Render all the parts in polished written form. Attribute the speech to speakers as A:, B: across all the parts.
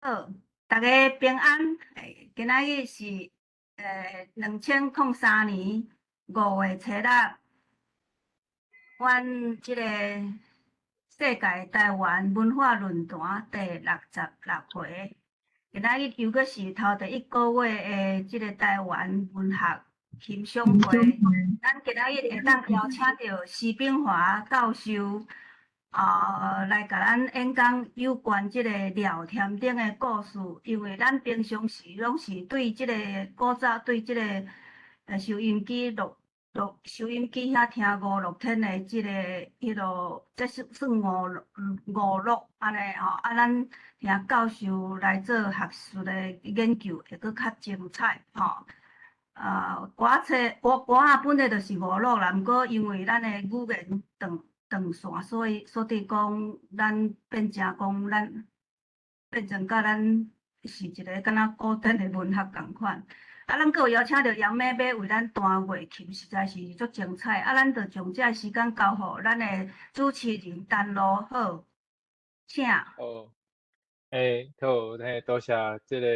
A: 好，大家平安。今仔日是2003年5月初六，阮這个世界台灣文化論壇第66回。今仔日又閣是頭第一個月的這个台灣文學欣賞會。咱今仔日會當邀請著施秉華教授，來共咱演講有關這個廖添丁的故事。因為咱平常時攏是對這個古早對這個收音機錄錄收音機遐聽吳樂天的這個彼落，這算算吳樂按呢吼，啊，咱聽教授來做學術的研究，會閣較精彩吼。歌冊歌歌仔本來就是吳樂啦，毋過因為咱的語言斷斷線，所以講，咱變成講，咱變成佮咱是一个敢若古典的文學仝款。啊，咱閣有邀請著楊妹妹為咱彈月琴，實在是足精彩。啊，咱就將這个時間交予咱的主持人丹露，好，請。
B: 好，欸，好，嘿，多謝這个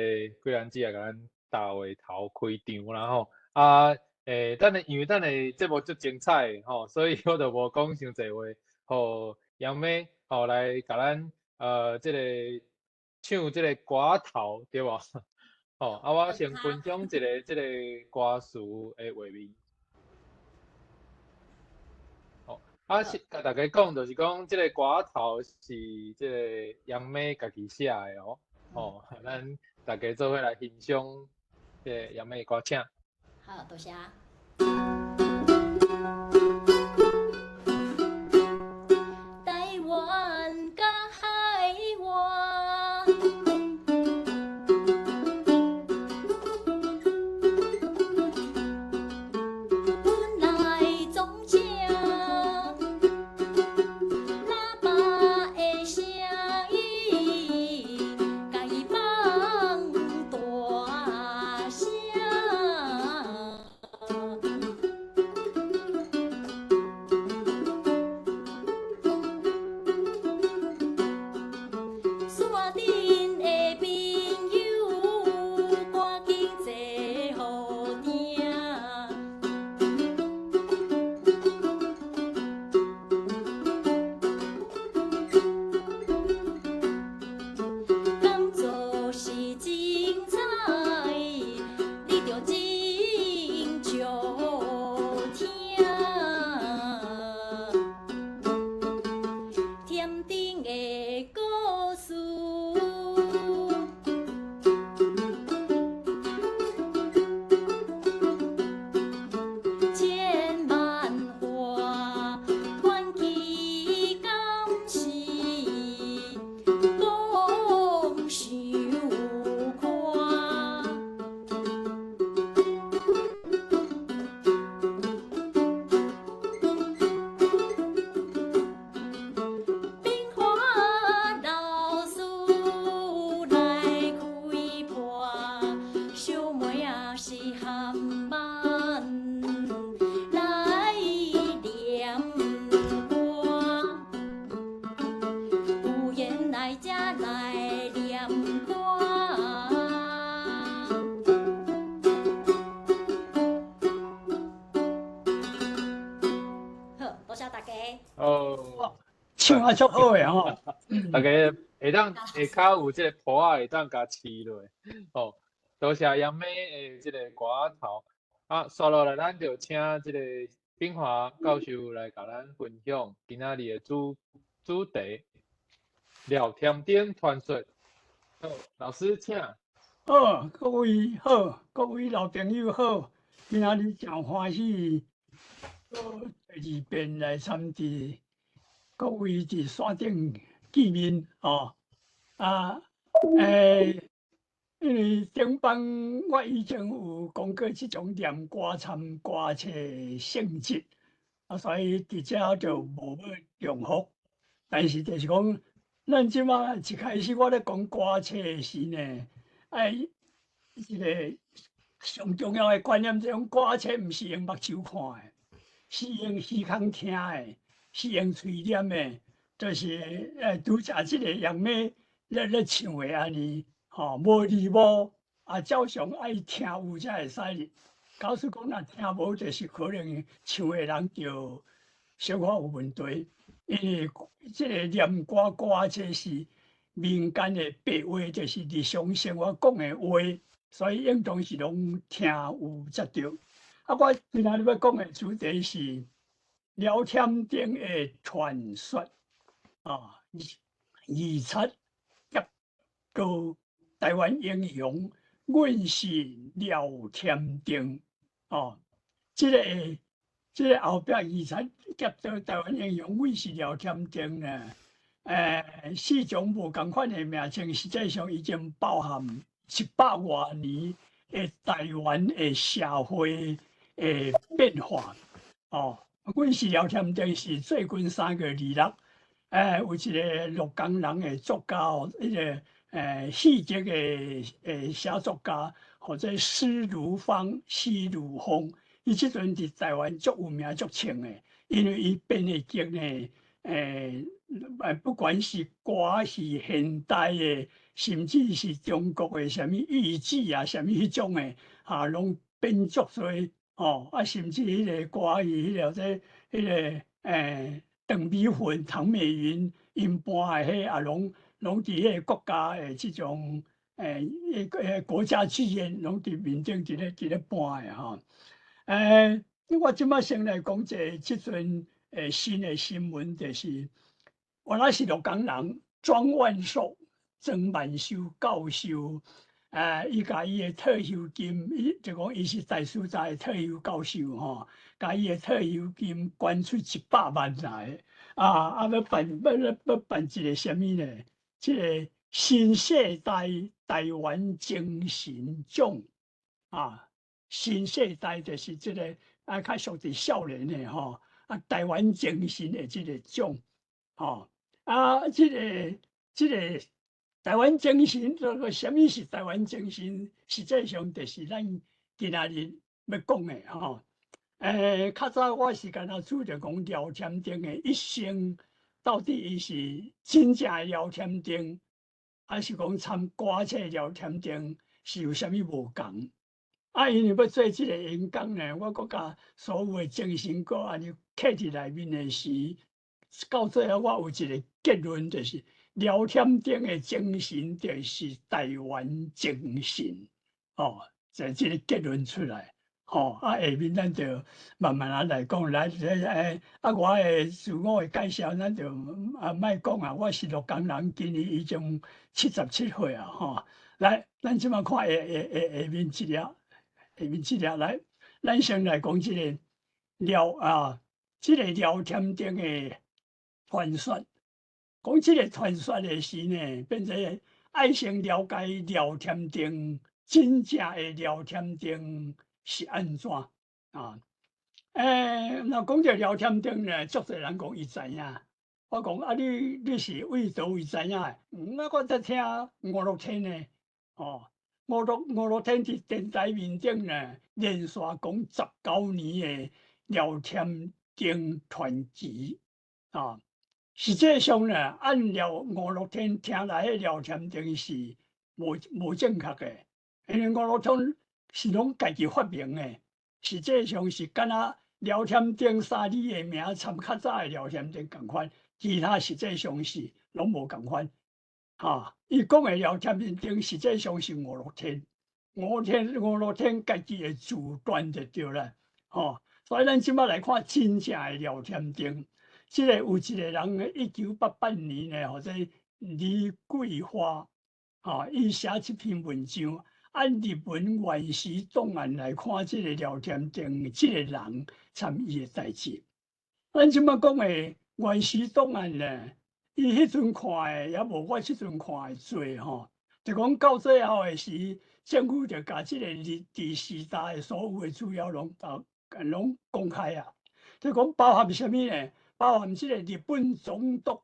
B: 桂蘭姊來共咱搭話頭開場啦吼。啊，欸，等下因為等下節目足精彩吼，所以我就無講傷濟話，予楊妹吼來共咱這个唱這個歌頭對無？吼，啊，我先分享一个這個歌詞的畫面。吼，啊，是共大家講，就是講這個歌頭是這個楊妹家己寫的哦。吼，咱大家做伙來欣賞這個楊妹的歌，請。
C: 好，多謝。台灣佮海外，本來總聽喇叭的聲音，共伊放大聲。山頂的朋友，趕緊坐予聽。工作是精彩，你著真少聽。添丁的故事，千萬話，傳奇敢是講相看。秉華老師來開破，小妹仔是含萬來念歌，有緣來這來念歌。好，多謝大家。
B: 哦，
D: 唱啊足好的吼，
B: 大家會當下跤有這個譜仔會當共試落，吼，多謝楊妹的這個歌頭。啊，紲落來咱就請這個秉華教授來共咱分享今仔日的主題——廖添丁傳說。好，老師請。
D: 好，各位好，各位老朋友好，今仔日誠歡喜，閣第二遍來參佇各位佇山頂見面吼。啊，欸，因為頂擺我以前有講過這種念歌參歌冊的性質，啊，所以佇遮就無欲重複。但是就是講，咱這馬一開始我咧講歌冊的時呢，愛一個上重要的觀念，這種歌冊毋是用目睭看的，是用耳孔聽的，是用喙念的，就是拄才這個楊妹咧唱的按呢。吼，無字幕啊，照常愛聽有才會使入。假使講若聽無，就是可能唱的人就小可有問題，因為這个念歌歌這是民間的白話，就是日常生活講的話，所以應當是攏聽有才對。啊，我今仔日欲講的主題是廖添丁的傳說啊，二七劫盜台灣英雄，阮是廖添丁哦。這个後壁二七劫盜台灣英雄，阮是廖添丁呢。四種無仝款的名稱，實際上已經包含100外年的台灣的社會的變化。哦，阮是廖添丁是最近3月26，有一个鹿港人的作家哦，彼个戲劇的寫作家，號做施如芳、施如芳，伊這陣佇台灣足有名、足穿的，因為伊編的劇呢，不管是歌戲現代的，甚至是中國的啥物豫劇啊，啥物彼種的，啊，攏編足濟哦，啊，甚至彼个歌戲，彼个這彼个鄧美雲、唐美雲𪜶扮的彼也攏佇彼個國家的這種國家劇院，攏佇面頂佇咧扮的吼。我這擺先來講一个這陣新的新聞，就是原來是鹿港人莊萬壽、莊萬壽教授，伊共伊的退休金，伊就講伊是大師大的退休教授吼，共伊的退休金捐出100萬來，啊，欲辦一个啥物呢？這个新世代台灣精神獎啊，新世代就是這个啊，較屬佇少年的吼，啊，台灣精神的這个獎，吼，啊，這个台灣精神，這個啥物是台灣精神？實際上就是咱今仔日欲講的吼。較早我是敢若主著講廖添丁的一生，到底伊是真正的廖添丁，還是講參歌冊廖添丁是有啥物無仝？啊，因為欲做這个演講呢，我閣共所有的精神閣按呢刻佇內面的時，到最後我有一个結論，就是廖添丁的精神就是台灣精神，哦，就這个結論出來，吼，啊，下面咱就慢慢仔來講，來，啊，我的自我的介紹，咱就啊莫講啊，我是鹿港人，今年已經77歲啊，吼，來，咱這擺看下面這頁，下面這頁來，咱先來講這个廖啊，這个廖添丁的傳說。講這个傳說的時呢，變做愛先了解廖添丁真正的廖添丁是按怎啊？若講著廖添丁呢，足濟人講伊知影。我講啊，你是為佗位知影的？我才聽吳樂天呢，哦，吳樂天佇電台面頂呢，連續講19年的廖添丁傳奇啊。實際上呢，按廖吳樂天聽來的廖添丁是無正確的，因為吳樂天是攏家己發明的，實際上是敢若廖添丁三字的名參較早的廖添丁仝款，其他實際上是攏無仝款。哈，伊講的廖添丁實際上是吳樂天，吳樂天家己的自傳就對啦，吼。所以咱這擺來看真正的廖添丁。這个有一个人，1988年呢，號做李桂花，吼，伊寫這篇文章，按日本原始檔案來看，這个廖添丁這个人參伊的代誌。咱這擺講的原始檔案呢，伊彼陣看的也無我這陣看的濟吼。就講到最後的時，政府就共這个日治時代的所有的資料攏公開啊。就講包含啥物呢？包含這个日本總督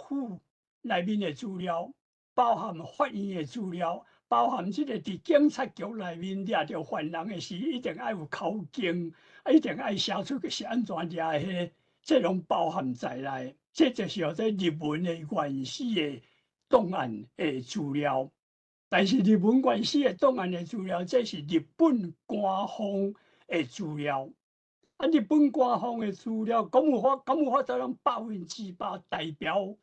D: 府內面的資料，包含法院的資料，包含這个佇警察局內面掠著犯人的時，一定愛有口供，一定愛寫出是按怎掠的，彼个，這攏包含在內。這就是號做日本的原始的檔案的資料。但是日本原始的檔案的資料，這是日本官方的資料。啊，日本官方的資料，敢有法度通100%代表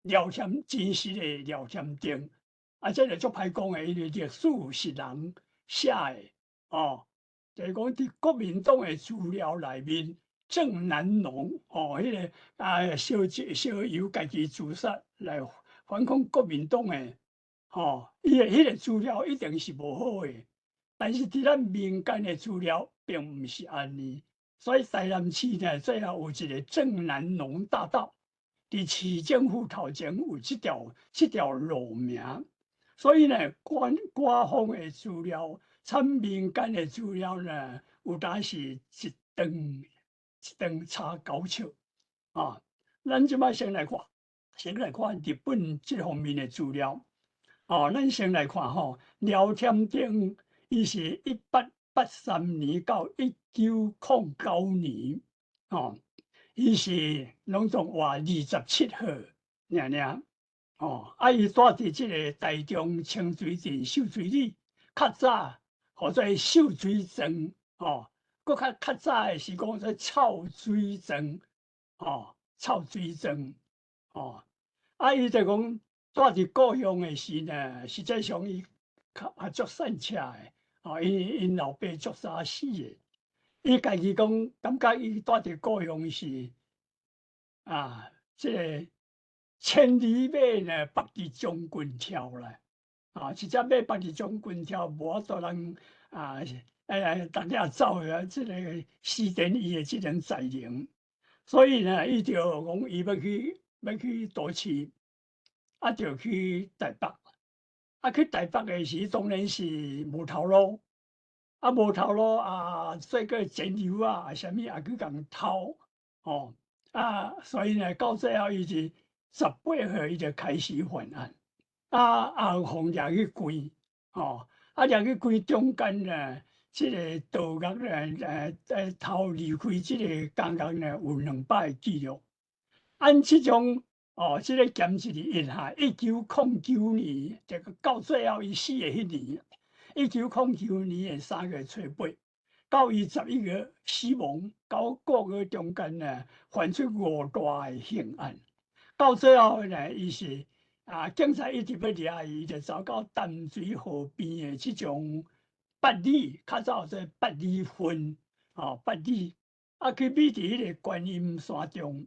D: 廖添真實的廖添丁？啊，這個足歹講的，因為歷史是人寫的，哦，就是講佇國民黨的資料內面，鄭南榕哦，彼個啊，小小由家己自殺來反抗國民黨的，吼，伊的彼個資料一定是無好的，但是佇咱民間的資料並毋是按呢，所以台南市呢，最後有一個鄭南榕大道，佇市政府頭前有這條路名，所以呢，官方的資料、參民間的資料呢，有當是一段一段差九尺啊。咱這擺先來看，先來看日本這方面的資料。哦，咱先來看吼，廖添丁伊是1883年到1909年，哦，伊是攏總活27歲爾爾，哦，啊，伊住佇這个台中清水鎮秀水里，較早號做秀水莊，哦，閣較較早的是講做臭水莊，哦，臭水莊，哦，啊，伊就講住佇故鄉的時呢，實際上伊較也足散赤的，哦，𪜶𪜶老爸足早死的，伊家己講感覺伊住佇故鄉時，啊，這个千里馬呢，縛佇將軍柱啦，啊，一隻馬縛佇將軍柱，無法度人啊，哎，逐日走的，這个施展伊的這種才能，所以呢，伊就講伊欲去都市，啊，就去台北，啊，去台北的時，當然是無頭路，啊，無頭路啊，做個剪油啊，啥物也去共偷，哦，啊，所以呢，到最後伊是18歲，伊就開始犯案，啊啊，予掠去關，哦，啊，掠去關中間呢，這个盜獄呢，偷離開這个監獄呢，有200个記錄。按這種哦，這个檢一一下，1909年，這個到最後伊死的彼年，1909年的3月初8，到伊11月死亡，9個月中間呢，犯出五大的刑案。到最後呢，伊是啊，警察一直欲掠伊，就走到淡水河邊的這種八里，較早做八里分，哦，八里，啊，去覕佇彼个觀音山中，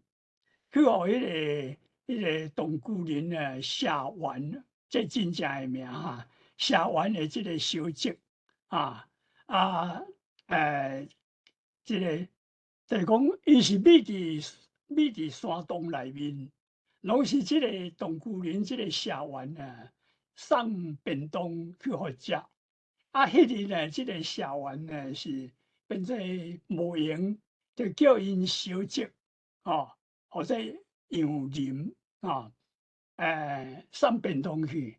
D: 去予彼个董姑林呢謝元，這真正的名哈，謝元的這个小姐，啊啊，這个就是講，伊是覕佇山洞內面。攏是這个董姑林這个謝元啊，送便當去予食。啊，彼日呢，這个謝元呢是變做無閒，就叫𪜶小姐，哦，或者楊林啊，送便當去。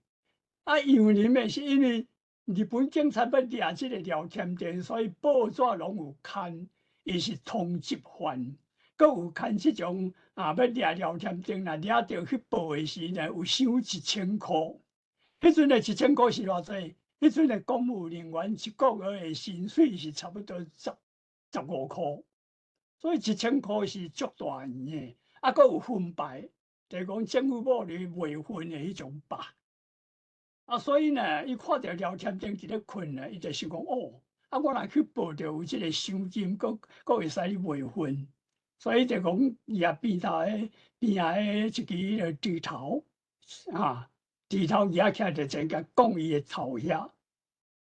D: 啊，楊林的是因為日本警察欲掠這个廖添丁，所以報紙攏有刊，伊是通緝犯。閣有牽這種啊，欲掠廖添丁，若掠著去報的時呢，有賞1000箍。彼陣的一千箍是偌濟？彼陣的公務人員一個月的薪水是差不多15箍，所以一千箍是足大錢的。啊，閣有分牌，就是講政府某咧賣薰的彼種牌。啊，所以呢，伊看著廖添丁佇咧睏呢，伊就想講哦，啊，我若去報著有這个賞金，閣會使賣薰。所以就講，伊也邊頭彼邊仔彼一支彼个豬頭，啊，豬頭舉起來就先共講伊的頭遐，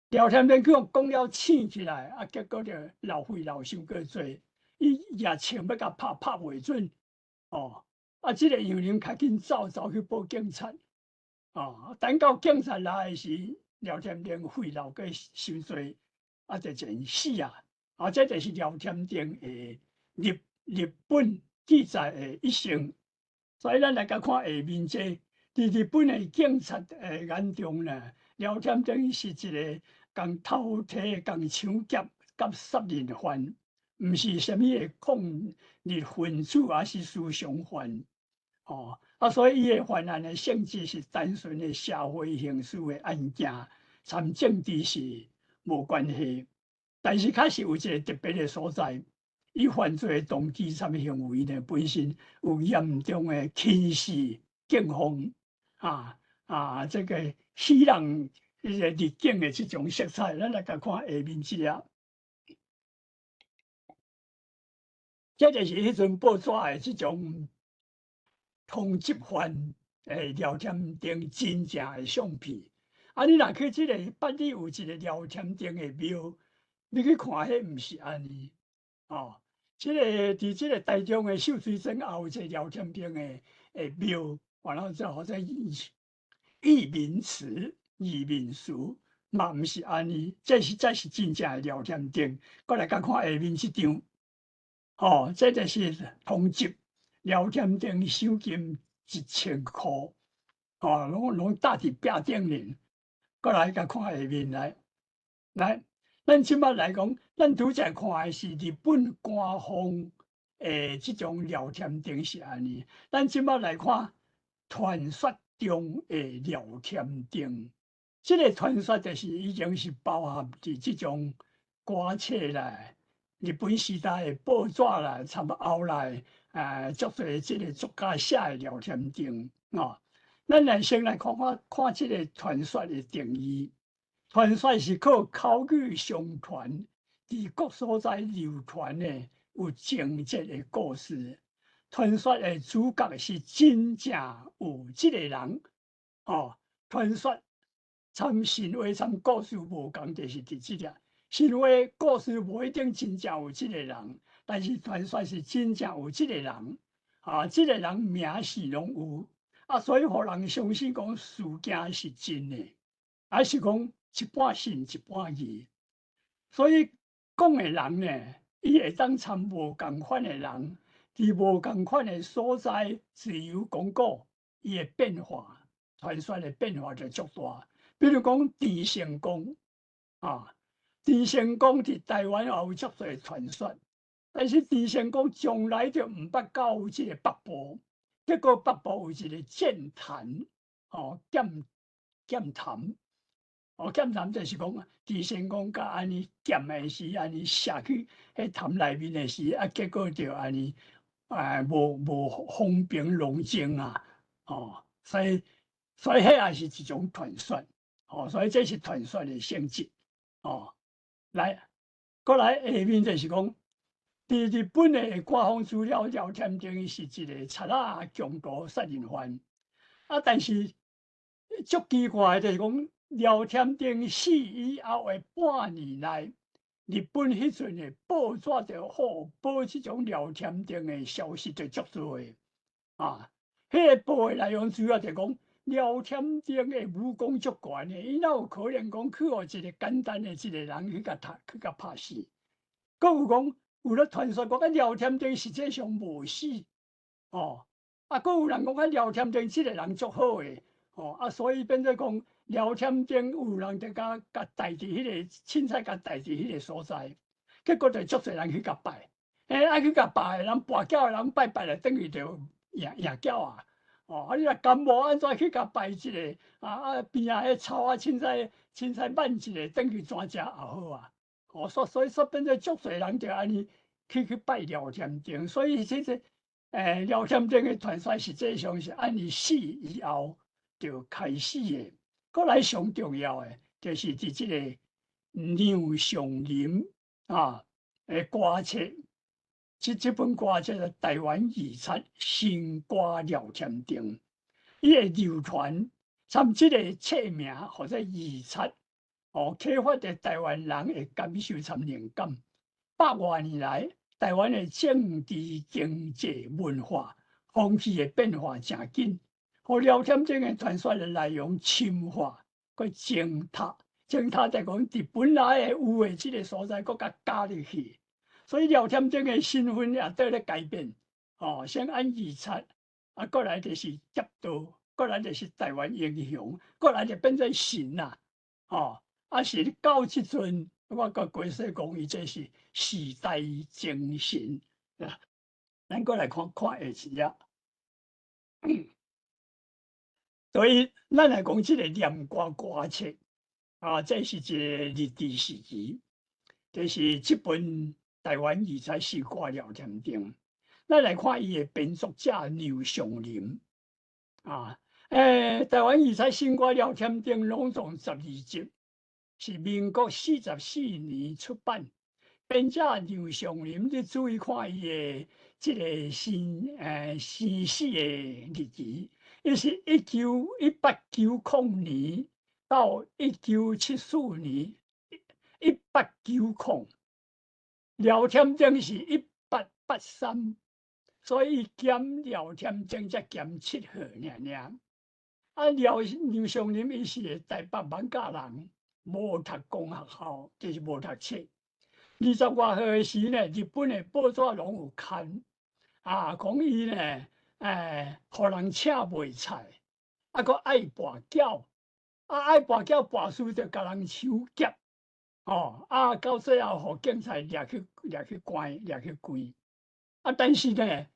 D: 廖添丁去予講了醒起來，啊，結果就流血流傷過濟，伊舉槍欲共拍拍袂準，哦，啊，這个楊林較緊走走去報警察，哦，等到警察來的時，廖添丁血流過傷濟，啊，就前死啊，啊，這就是廖添丁的日本記載的一生，所以咱來共看下面這佇日本的警察的眼中呢，廖添丁是一个共偷提、共搶劫、佮殺人犯，毋是啥物的抗日分子，抑是思想犯。哦，啊，所以伊的犯案的性質是單純的社會刑事的案件，參政治是無關係。但是確實有一個特別的所在，伊犯罪的動機參行為呢，本身有嚴重的輕視警方啊啊，這個死人彼個入境的這種色彩，咱來共看下面這個，這就是彼陣報紙的這種通緝犯的廖添丁真正的相片。啊，你若去這個八里有一個廖添丁的廟，你去看，彼毋是按呢哦。這個佇這個台中的秀水鎮也有一個廖添丁的廟，完了之後叫做義民祠、義民祠，嘛毋是按呢，這是才是真正的廖添丁。閣來共看下面這張，哦，這就是通緝廖添丁賞金1000箍，哦，攏貼佇壁頂面。閣來共看下面來，來，咱這擺來講，咱拄才看的是日本官方的這種廖添丁是按呢，咱這擺來看傳說中的廖添丁，這個傳說就是已經是包含佇這種歌冊啦、日本時代的報紙啦，參後來啊，足濟這個作家寫的廖添丁哦。咱來先來看看看這個傳說的定義。傳說是靠口語相傳，佇各所在流傳的有情節的故事。傳說的主角是真正有這個人，哦。傳說參神話參故事無仝，就是佇這個神話故事無一定真正有這個人，但是傳說是真正有這個人，啊，這個人名氏攏有。啊，所以予人相信講事件是真的，還是講一半信一半疑。所以講的人呢，伊會當參無仝款的人，佇無仝款的所在自由講古，伊的變化，傳說的變化就足大。比如講鄭成功啊，鄭成功佇台灣也有足濟傳說，但是鄭成功從來就毋捌到這個北部。結果北部有一個劍潭，哦，劍劍潭，哦，劍潭就是講鄭成功共按呢劍的時，按呢射去彼潭內面的時，啊，結果就按呢，啊，無無風平浪靜啊，哦，所以所以彼也是一種傳說，哦，所以這是傳說的性質，哦，來，閣來下面就是講。佇日本的官方資料，廖添丁是一個賊仔強盜殺人犯。啊，但是足奇怪的就是講，廖添丁死以後的半年內，日本彼陣的報紙就好報這種廖添丁的消息就足濟的。啊，彼個報的內容主要就講廖添丁的武功足懸的，伊哪有可能講去予一個簡單的一個人去共殺去共拍死？閣有講。有咧傳說講，廖添丁實際上無死，哦，啊，閣有人講啊，廖添丁這個人足好的，哦，啊，所以變做講廖添丁有人就共共帶佇彼個凊彩共帶佇彼個所在，結果就足濟人去共拜，欸，愛去共拜的人，跋筊的人拜拜來，轉去就贏贏筊啊，哦，啊，你若感冒按怎去共拜一个，啊啊邊仔彼草仔凊彩凊彩挽一个，轉去怎食也好啊。哦，所所以說變做足濟人就按呢去去拜廖添丁，所以這個廖添丁的傳說實際上是按伊死以後就開始的。閣來上重要的，就是佇這個梁尚林啊的歌冊，這這本歌冊是台灣義賊新歌廖添丁，伊的流傳，參這個冊名號做義賊。哦，啟發著台灣人的感受參靈感。百外年來，台灣的政治、經濟、文化風氣的變化誠緊，予廖添丁的傳說的內容深化，閣增拓，增拓就講佇本來的有的這個所在，閣共加入去。所以廖添丁的身份也佇咧改變。哦，先按義賊，啊，閣來就是俠盜，閣來就是台灣英雄，閣來就變做神啦，哦。啊，是到這陣，我共規說講，伊這是時代精神啊。咱閣來看看下一頁，所以咱來講這個念歌歌冊啊，這是一個日治時期，就是這本台灣異彩詩歌廖添丁。咱來看伊的編作者劉松林啊，台灣異彩新歌廖添丁攏總12集，是民國44年出版。編者劉松林，你注意看伊的這個生死的日期。伊是1890年到1974年，1890。廖添丁是1883，所以減廖添丁才減7歲爾爾。啊，劉松林伊是台北艋舺人，無讀公學校，就是無讀冊。20外歲的時呢，日本的報紙攏有刊，啊，講伊呢，予人請賣菜，啊，閣愛跋筊，啊，愛跋筊跋輸就共人手劫，哦，啊，到最後予警察掠去關，掠去關。啊，但是呢，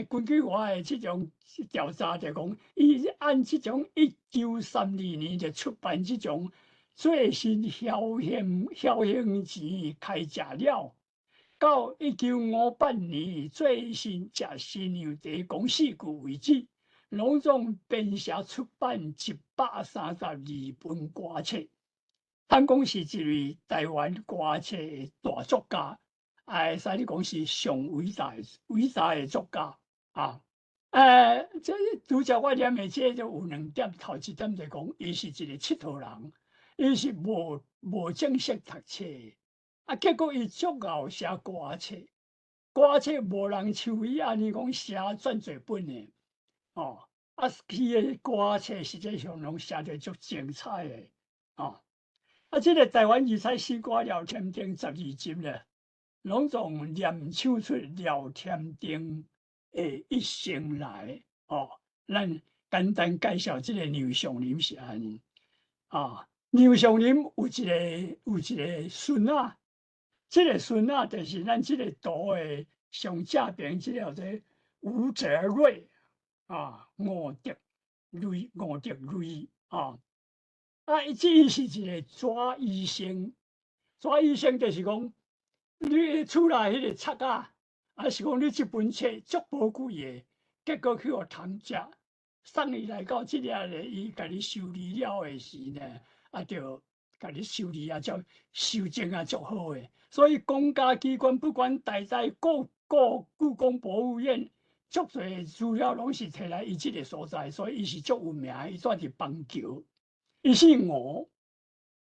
D: 根據我的這種調查就講，伊按這種1932年就出版這種最新曉興錢開食了。到1958年最新食新娘茶講四句為止，攏總編寫出版132本歌冊。通講是一位台灣歌冊的大作家，會使你講是上偉大的作家啊！這拄則我念的這就有兩點，頭一點就講，伊是一個𨑨迌人，伊是無正式讀冊。啊！結果伊足𠢕寫歌冊，歌冊無人像伊按呢講寫遮濟本的，哦！啊，伊的歌冊實際上攏寫得足精彩的，哦！啊，這個台灣異彩詩歌廖添丁12集咧，攏總念唱出廖添丁的一生來，哦！咱簡單介紹這個劉松林是按呢，啊，劉松林有一個孫仔。這個孫仔就是咱這個圖的上正邊這個叫做吳澤瑞啊，吳德瑞，吳德瑞啊，啊，這是一個紙醫生，紙醫生就是講，你厝內彼個冊仔，還是講你這本冊足寶貴的，結果去予蟲食，送伊來到這個咧，伊共你修理了的時呢，啊，就共你修理啊，足修正啊，足好的。所以公家機關不管台大、故宮博物院，足濟資料攏是提來伊這個所在，所以伊是足有名。伊住佇板橋，伊姓吳，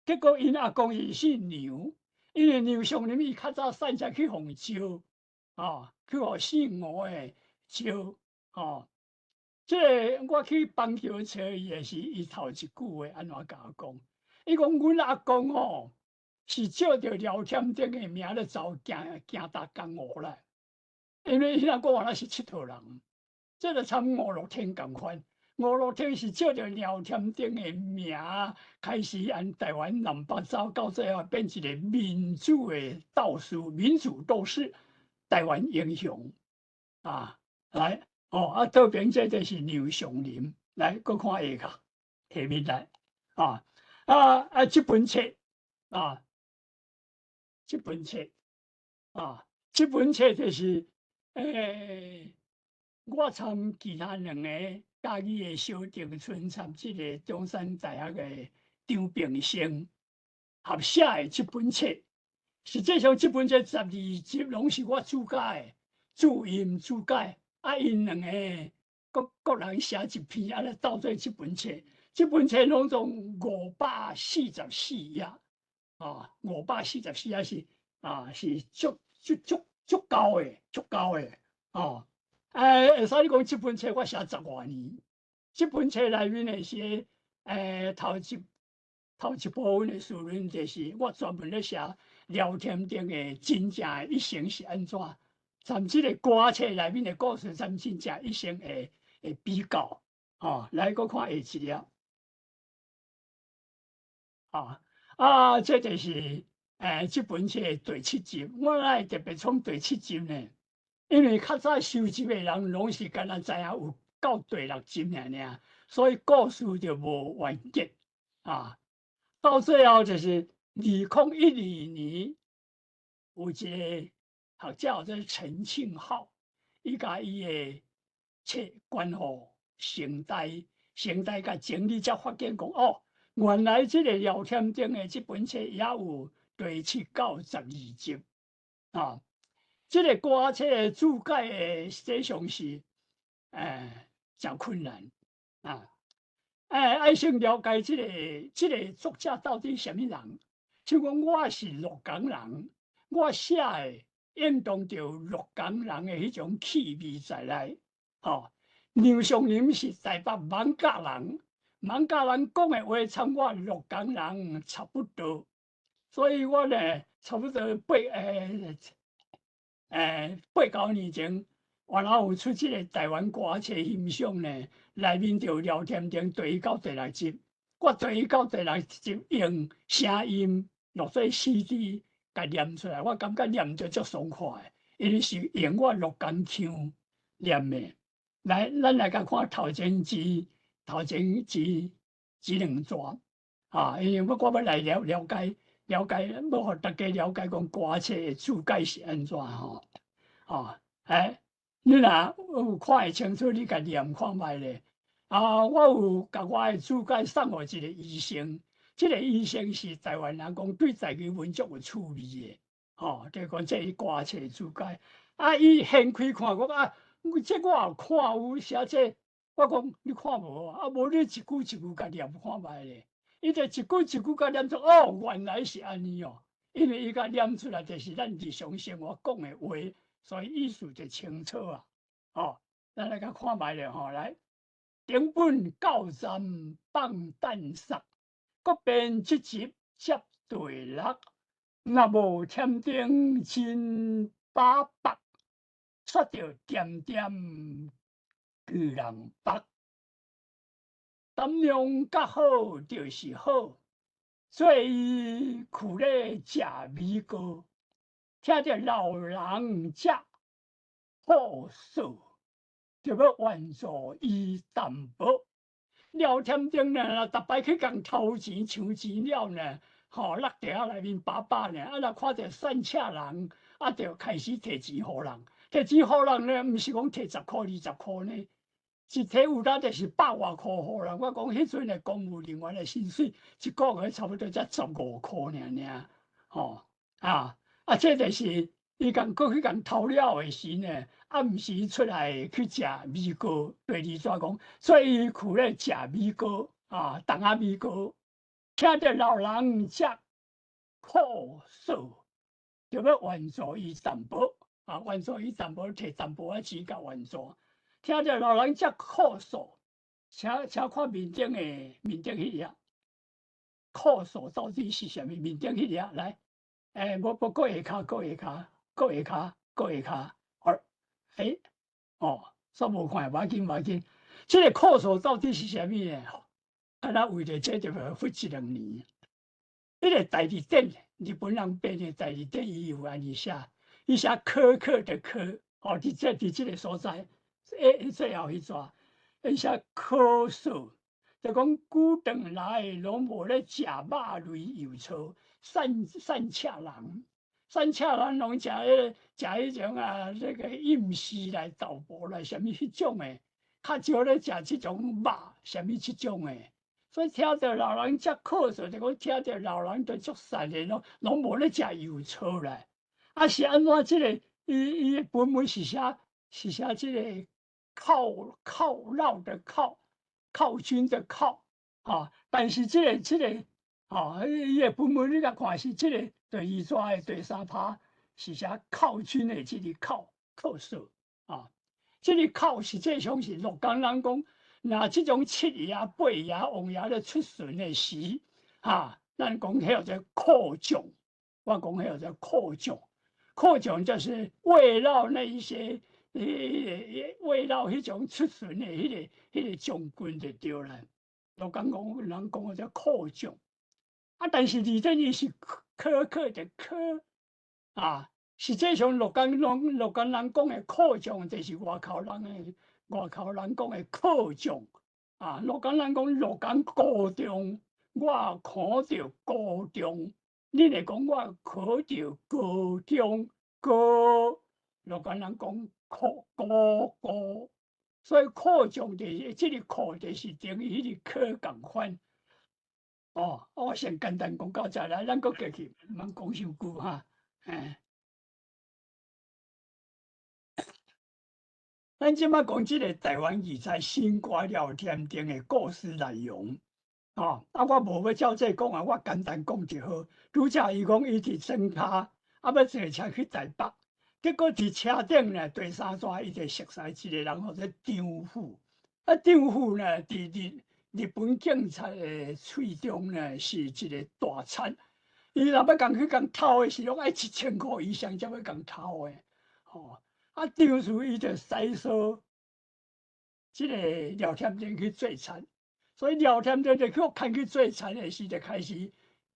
D: 結果𪜶阿公是姓梁，因為梁松林伊較早細隻去予招，啊，去予姓吳的招，啊，這個我去板橋揣伊的時，伊頭一句話按怎共我講？伊講阮阿公吼，是借著廖添丁的名咧走行行踏江湖啦，因為伊阿公原來是𨑨迌人，這個參吳樂天仝款。吳樂天是借著廖添丁的名開始按台灣南北走，到最後變一個民主的鬥士，民主鬥士，台灣英雄啊！來哦，啊，倒邊這就是劉松林，來，閣看下跤下面來啊啊啊！這本冊啊。這本冊啊，這本冊就是，我參其他兩個嘉義的蕭定春參這個中山大學的張炳生合寫的這本冊。實際上這本冊12集攏是我注解的，注音注解，啊，𪜶兩個各各人寫一篇，啊，來鬥做這本冊。這本冊攏總544頁。啊，544頁是啊，是足足足足夠的，足夠的哦。會使你講這本冊我寫十外年，這本冊內面的是頭一部分的序論，就是我專門咧寫廖添丁的真正的一生是按怎，參這個歌冊內面的故事，參真正一生的比較，哦，來閣看下一頁，啊。啊，這就是這本冊第七集。我來特別創第七集呢，因為較早收集的人攏是敢若知影有到第六集爾爾，所以故事就無完結啊。到最後就是2012年，有一個學者叫做陳慶浩，伊共伊的冊捐予成大，成大共整理才發現講哦，原來這個廖添丁的這本冊也有第七到12集啊。這個歌冊的注解的實際上是，誠困難啊！愛先了解這個作者到底啥物人。像講我是鹿港人，我寫的應當著鹿港人的彼種氣味在內。吼，梁松林是台北艋舺人，艋舺人講的話參我鹿港人差不多，所以我呢差不多八九年前，原來有出這個台灣歌冊欣賞呢，內面就有廖添丁第一到第六集，我第一到第六集用聲音錄做 CD，共念出來，我感覺念得足爽快的，因為是用我鹿港腔念的。來，咱來共看頭前一頭前一一兩段啊，因為我欲來了了解了解，欲予大家了解講歌冊的注解是按怎吼啊？欸，你若有看會清楚，你共念看覓咧。啊，我有共我的注解送予一個醫生，這個醫生是台灣人講對台語文足有趣味的，吼，就講這歌冊的注解。啊，伊掀開看講啊，這我有看有寫這，我講你看無啊？無你一句一句共念看覓咧。伊就一句一句共念出，哦，原來是按呢哦。因為伊共念出來就是咱日常生活講的話，所以意思就清楚啊。哦，咱來共看覓咧吼，來，頂本到站放蛋殺，閣編這集接第六，若無添丁真把腹，煞著恬恬拒人縛。膽量較好就是好，做伊跍咧食米糕，聽著老人食好素，就欲援助伊淡薄。廖添丁呢，逐擺去共偷錢搶錢了呢，吼，落地仔內面飽飽呢，啊，若看著散赤人，啊，就開始提錢予人，提錢予人呢，毋是講提十箍20箍呢。一提有力就是百外箍予人，我講彼陣的公務人員的薪水，一個月差不多才15箍爾爾，吼啊啊！這就是伊共閣去共偷了的時呢，暗時出來去食米糕。第二逝講，所以伊跍咧食米糕啊，筒仔米糕，聽著老人食苦素，就欲援助伊淡薄啊，援助伊淡薄，提淡薄仔錢共援助。聽著老人遮哭訴，請看面頂的面頂彼頁，哭訴到底是啥物？面頂彼頁來，欸，無無閣下跤，閣下跤，閣下跤，閣下跤，好，欸，哦，煞無看，無要緊，無要緊。這個哭訴到底是啥物呢？敢若為著這就費一兩年。彼個大字典，日本人編的大字典，伊有按呢寫，伊寫苛刻的苛，哦，佇這個所在。欸，最後彼逝，伊寫苛索，就講古頓來攏無咧食肉類油醋，散散赤人，散赤人攏食彼個食彼種啊，這個飲食來豆腐來啥物彼種的，較少咧食這種肉，啥物這種的。所以聽著老人遮苛索，就講聽著老人都足散的，攏無咧食油醋啦。啊，是按怎這個？伊伊本文是寫是寫這個。犒犒勞的犒，犒軍的犒，啊！但是這個這個，啊，伊的本文你共看是這個第二逝的第三拍是寫犒軍的這個犒犒賞啊，這個犒實際上是鹿港人講，若這種七爺八爺王爺咧出巡的時，哈，咱講彼叫做犒將，我講彼叫做犒將，犒將就是慰勞那一些。慰勞彼種出巡的彼個將軍就對啦。鹿港講人講叫犒將，啊，但是字典伊是苛刻的苛啊，實際上鹿港攏鹿港人講的犒將，就是外口人的外口人講的考狀啊，鹿港人講鹿港高中，我考著高中，恁會講我考著高中高，鹿港人講考高高，所以考狀就是這个考就是等於彼个考仝款。哦，我先簡單講到這來，咱閣繼續，毋通講傷久哈，嘿。咱這擺講這个台灣異才新歌廖添丁的故事內容，哦，啊，我無欲照這講啊，我簡單講就好。拄才伊講伊佇莊跤，啊，欲坐車去台北，結果佇車頂呢，第三逝伊就熟似一個人，號做張富。啊，張富呢，佇日本警察的喙中呢，是一个大賊。伊若欲共去共偷的是，攏愛1000箍以上才欲共偷的，吼。啊，張富伊就使說，這个廖添丁去做賊，所以廖添丁就去牽去做賊的時，就開始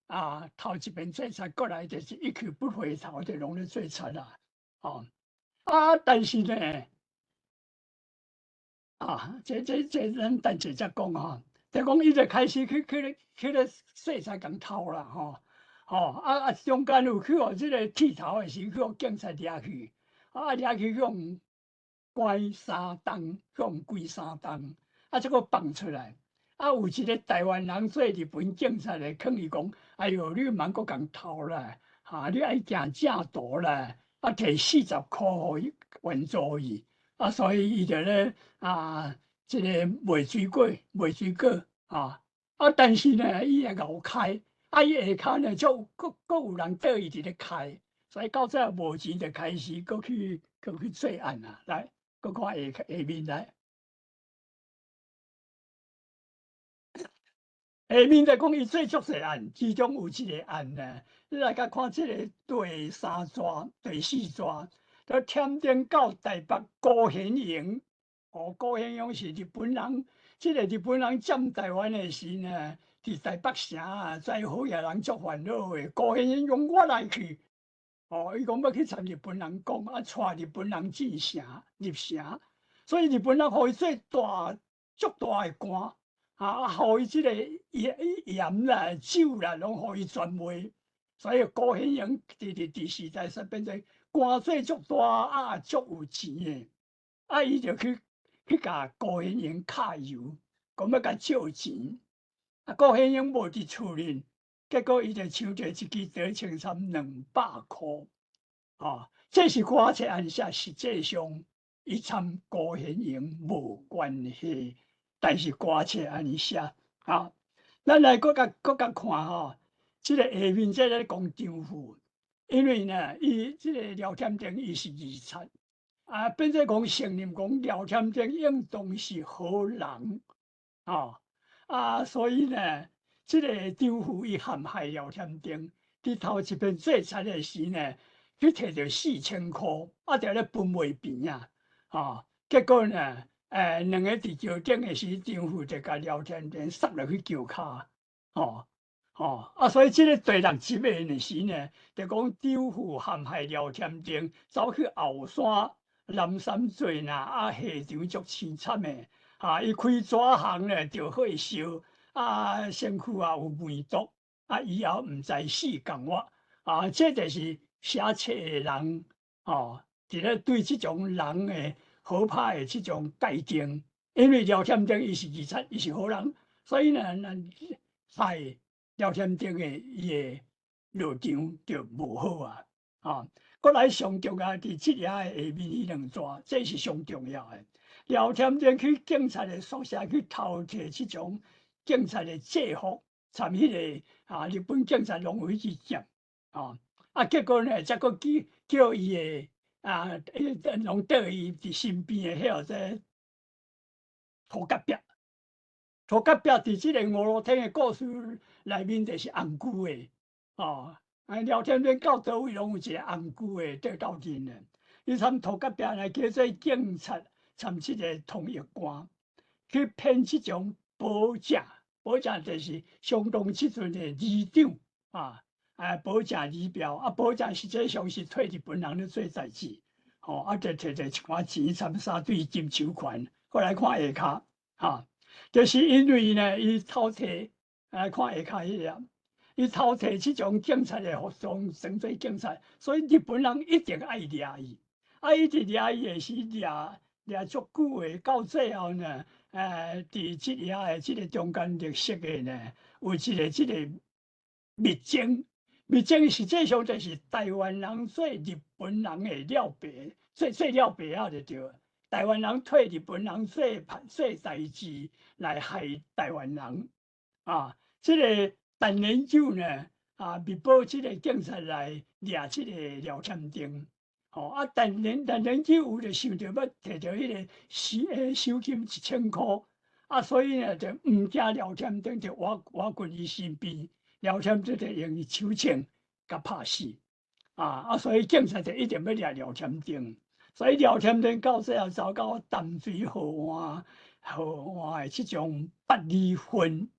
D: 啊，頭一遍做賊，過來就是一去不回頭，就攏咧做賊啦，哦，啊，但是呢，啊，這咱等下才講吼，就講伊就開始去咧做賊共偷啦，吼，吼，啊啊，中間有去予這个剃頭的時，去予警察掠去。啊！掠去予關三冬，予關三冬，啊，這閣放出來。啊，有一个台灣人做日本警察的，勸伊講：哎喲，你毋通閣共偷啦！哈，你愛行正途啦！啊，提40箍予伊援助伊。啊，所以伊就咧啊，這个賣水果，賣水果啊。啊，但是呢，伊會𠢕開，啊，伊下跤呢，就閣有人綴伊佇咧開。所以到最後無錢就開始閣去做案啊！來，閣看下下面來，下面就講伊做足濟案，其中有一个案呢，你來共看這个第三逝、第四逝，就添丁到台北高顯榮，哦，高顯榮是日本人，這个日本人佔台灣的時呢，佇台北城啊，在好野人足煩惱的，高顯榮用我來去。哦，伊講欲去參日本人講，啊，帶日本人進城入城，所以日本人予伊做大足大的官，啊，予伊這个鹽啦、酒啦，攏予伊專賣。所以高顯榮佇時代說變做官做足大，啊，足有錢的，啊，伊就去共高顯榮敲油，講欲共借錢，啊，高顯榮無佇厝裡。結果伊就搶著一支德清參200箍，啊，這是歌冊案寫，實際上伊參高顯榮無關係，但是歌冊按呢寫，啊，咱來閣共看吼，這个下面這咧講張富，因為呢，伊這个廖添丁伊是二賊，啊，變做講承認講廖添丁應當是好人，啊，啊，所以呢。這个張富伊陷害廖添丁，佇頭一遍做賊的時呢，去提著4000箍，啊，就咧分袂平啊，啊，結果呢，兩個佇橋頂的時，張富就共廖添丁殺落去橋跤，吼吼，啊，所以這个第六集的時呢，就講張富陷害廖添丁，走去後山南山做呢，啊，下場足凄慘的，啊，伊開紙行呢，著火燒。啊，身軀也有梅毒，啊，以後毋知死仝活，啊，這就是寫冊的人，哦，佇咧對這種人的好歹的這種界定，因為廖添丁伊是二賊，伊是好人，所以呢，咱害廖添丁的伊的落場就無好啊，啊，閣來上重要佇這頁的下面彼兩逝，這是上重要的。廖添丁去警察的宿舍去偷提這種。警察的制服，參彼个啊，日本警察攏有彼支劍，啊，啊，結果呢，才閣叫伊的啊，攏綴伊佇身邊的彼個塗甲壁，塗甲壁佇這个五路天的故事內面就是紅龜的，哦，啊，廖添丁到佗位攏有一个紅龜的綴鬥陣的，伊參塗甲壁來叫做警察，參這个通譯官去編這種。保正，保正就是相當這陣的里長啊，啊，保正里表啊，保正實際上是替日本人咧做代誌，吼，啊，就提著一寡錢，參三對金手環，閣來看下跤，哈，就是因為呢，伊偷提來看下跤彼個，伊偷提這種警察的服裝裝做警察，所以日本人一定愛掠伊，啊，伊佇掠伊的時掠掠足久的，到最後呢，佇這遐的這個中間綠色的呢，有一個這個密偵，密偵實際上就是台灣人做日本人的了白，做做了白仔就對。台灣人替日本人做做代誌來害台灣人，啊，這個陳年久呢，啊，密報這個警察來掠這個廖添丁，吼，啊，陳年久有就想著欲提著彼個賞金1000箍，啊，所以呢就毋驚廖添丁就活活近伊身邊，廖添丁就用伊手槍共拍死，啊，所以警察就一定欲掠廖添丁。所以廖添丁到最後走到淡水河岸，河岸的這種八里分，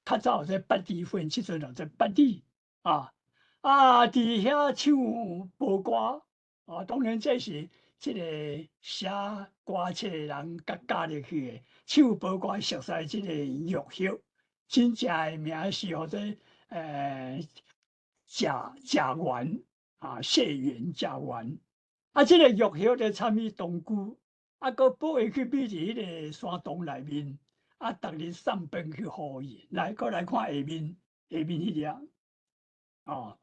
D: 較早這八里分，這陣叫做八里啊。啊，佇遐唱報歌啊，當然這是這個寫歌冊的人共加入去的。唱報歌熟似這個玉葉，真正的名是號做賈賈元啊，謝元賈元。啊，這個玉葉就參與同居，啊，閣保伊去秘佇彼個山洞內面，啊，逐日送飯去予伊。來，閣來看下面，下面彼個，哦，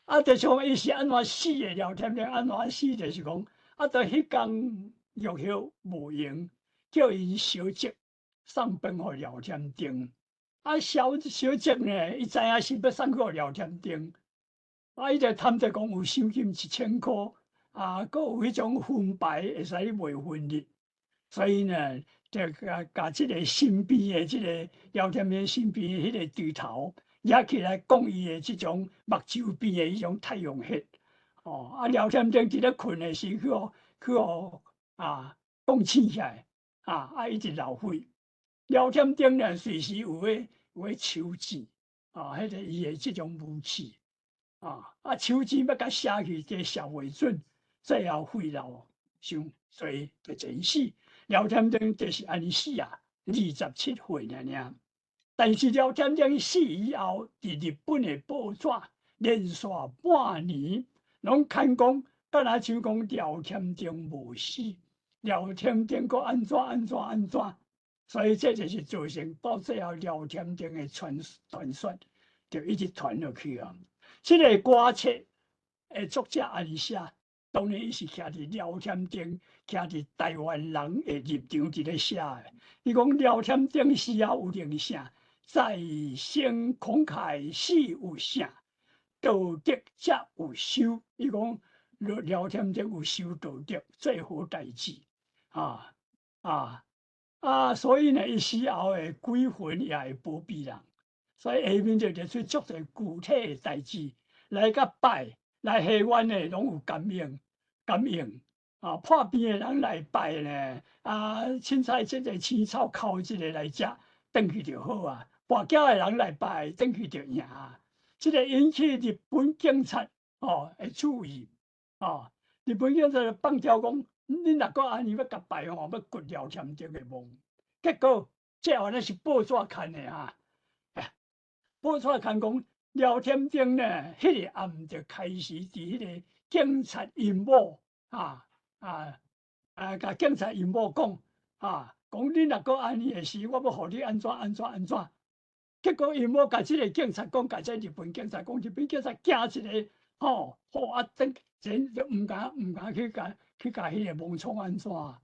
D: 啊，就是講伊是按怎死的？廖添丁按怎死？就是講，啊，到彼工玉葉無閒，叫𪜶小叔送飯予廖添丁。啊，小小叔呢，伊知影是欲送去予廖添丁，啊，伊就貪著講有賞金1000箍。啊，閣有彼種分牌會使賣分日，所以呢，就共共這個身邊的這個廖添丁身邊的彼個豬頭，攑起來講伊的這種目睭邊的彼種太陽穴，哦，啊，廖添丁佇咧睏的時去予去予啊講醒起來，啊啊一直流血。廖添丁呢，隨時有彼有彼手指，啊，彼個伊的這種武器，啊啊手指欲共射去，這射袂準。最後血流傷濟就陣死，廖添丁就是按呢死啊，27歲爾爾。但是廖添丁死以後，佇日本的報紙連續半年攏刊講，敢若像講廖添丁無死，廖添丁閣按怎按怎按怎，所以這就是造成到最後廖添丁的傳傳說，就一直傳落去啊。這個歌冊的作者按呢寫。當然，伊是徛佇廖添丁，徛佇台灣人的立場佇咧寫的。伊講廖添丁死後有靈性，在生慷慨死有聖，道德才有修。伊講廖添丁有修道德，做好代誌啊啊啊！所以呢，伊死後的鬼魂也會保庇人。所以下面就列出足濟具體的代誌來共拜，來下願的攏有感應。感應啊，破病的人來拜呢，啊，凊彩這個青草剾一个來食，轉去就好啊。跋筊的人來拜，轉去就贏。這個引起日本警察哦的注意哦，日本警察就放條講，恁若閣按呢欲共拜吼，欲掘廖添丁的墓。結果這後呢是報紙刊的哈，報紙刊講廖添丁呢，彼個暗就開始佇彼個警察𪜶某。啊啊啊！共警察𪜶某講啊，講你若閣按呢的時，我欲予你按怎按怎按怎。結果𪜶某共這個警察講，共這日本警察講，日本警察驚一个吼，好啊，等真就毋敢毋敢去共去共彼個墓創按怎。啊，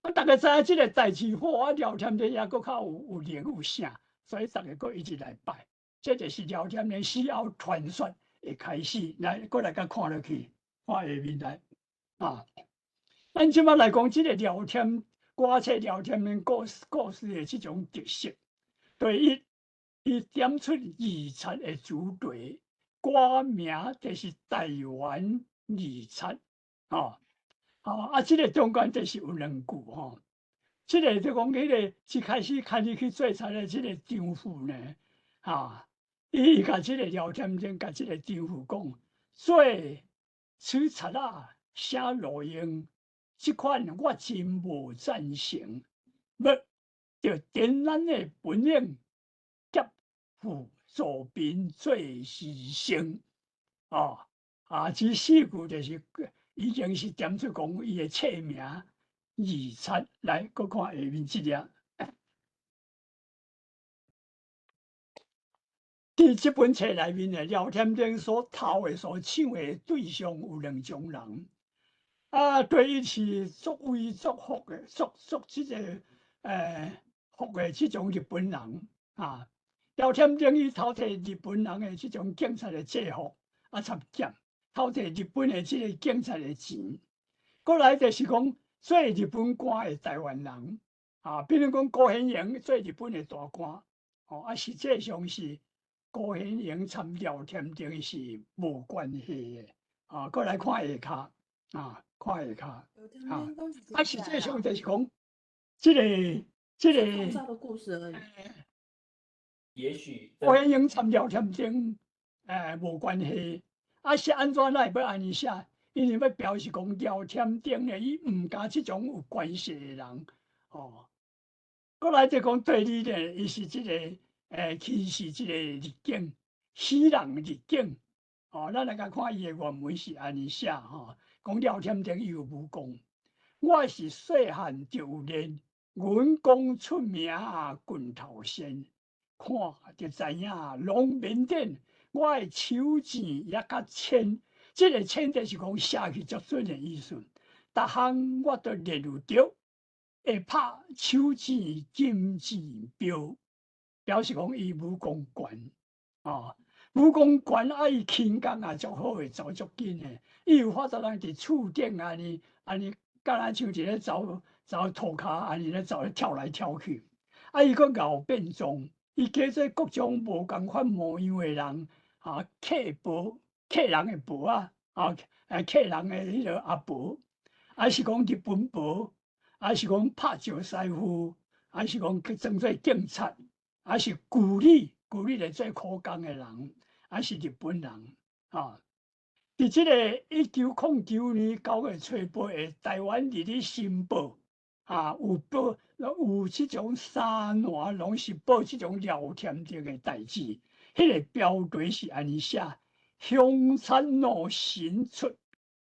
D: 逐家知影這个代誌好啊，廖添丁抑閣較有有靈有聖，所以逐家閣一直來拜。這就是廖添丁死後傳說的開始。來，閣來共看落去，看下面來。啊，咱這擺來講，這個廖添歌冊廖添丁故事故事的這種特色。第一，伊點出義賊的主題，歌名就是台灣義賊，吼，啊，這個中間就是有兩句吼，這個就講彼個一開始牽伊去做賊的這個丈夫呢，啊，伊共這個廖添丁共這個丈夫講，做此賊仔。啥路用？這款我真無贊成，欲著展咱的本領，劫富助貧做犧牲。哦，啊，這四句就是已經是點出講伊的冊名義賊。來，閣看下面這頁。佇這本冊內面的廖添丁所偷的、所搶的對象有兩種人。啊，第一是作威作福的，作作這個福的這種日本人啊。廖添丁伊偷摕日本人的這種警察的制服啊，插劍，偷摕日本的這個警察的錢。過來就是講做日本官的台灣人啊，比如講辜顯榮做日本的大官，哦，啊，實際上是辜顯榮參廖添丁是無關係的。啊，過來看下跤啊，看下跤啊，啊，實際上就是講這個
E: 創造的故事而已。
B: 也許
D: 辜顯榮參廖添丁無關係，啊是按怎來欲按呢寫？因為欲表示講廖添丁呢，伊毋佮這種有關係的人，哦。過來就講第二呢，伊是這個輕視這個日警，死人日警，哦，咱來共看伊的原文是按呢寫吼，講廖添丁伊有武功，我是細漢就有練，阮公出名啊，拳頭仙，看就知影攏免等，我的手指也較淺，這個淺就是講寫去足準的意思。逐項我都練有著，會拍手指金錢鏢，表示講伊武功懸，哦，武功懸啊！伊輕功也足好的，走足緊的。伊有法度通佇厝頂按呢按呢，敢若像佇咧走走塗跤按呢咧走咧跳來跳去。啊，伊閣𠢕變裝，伊叫做各種無仝款模樣的人，啊，客婆客人的婆啊，啊，客人的彼個阿婆，還是講日本婆，還是講拍石師傅，還是講去裝做警察。還是舊里舊里來做苦工的人，還是日本人啊？佇這個1909年9月初八的台灣日日新報啊，有報有這種三欄攏是報這種廖添丁的代誌。彼個標題是按呢寫：兇賊怒神出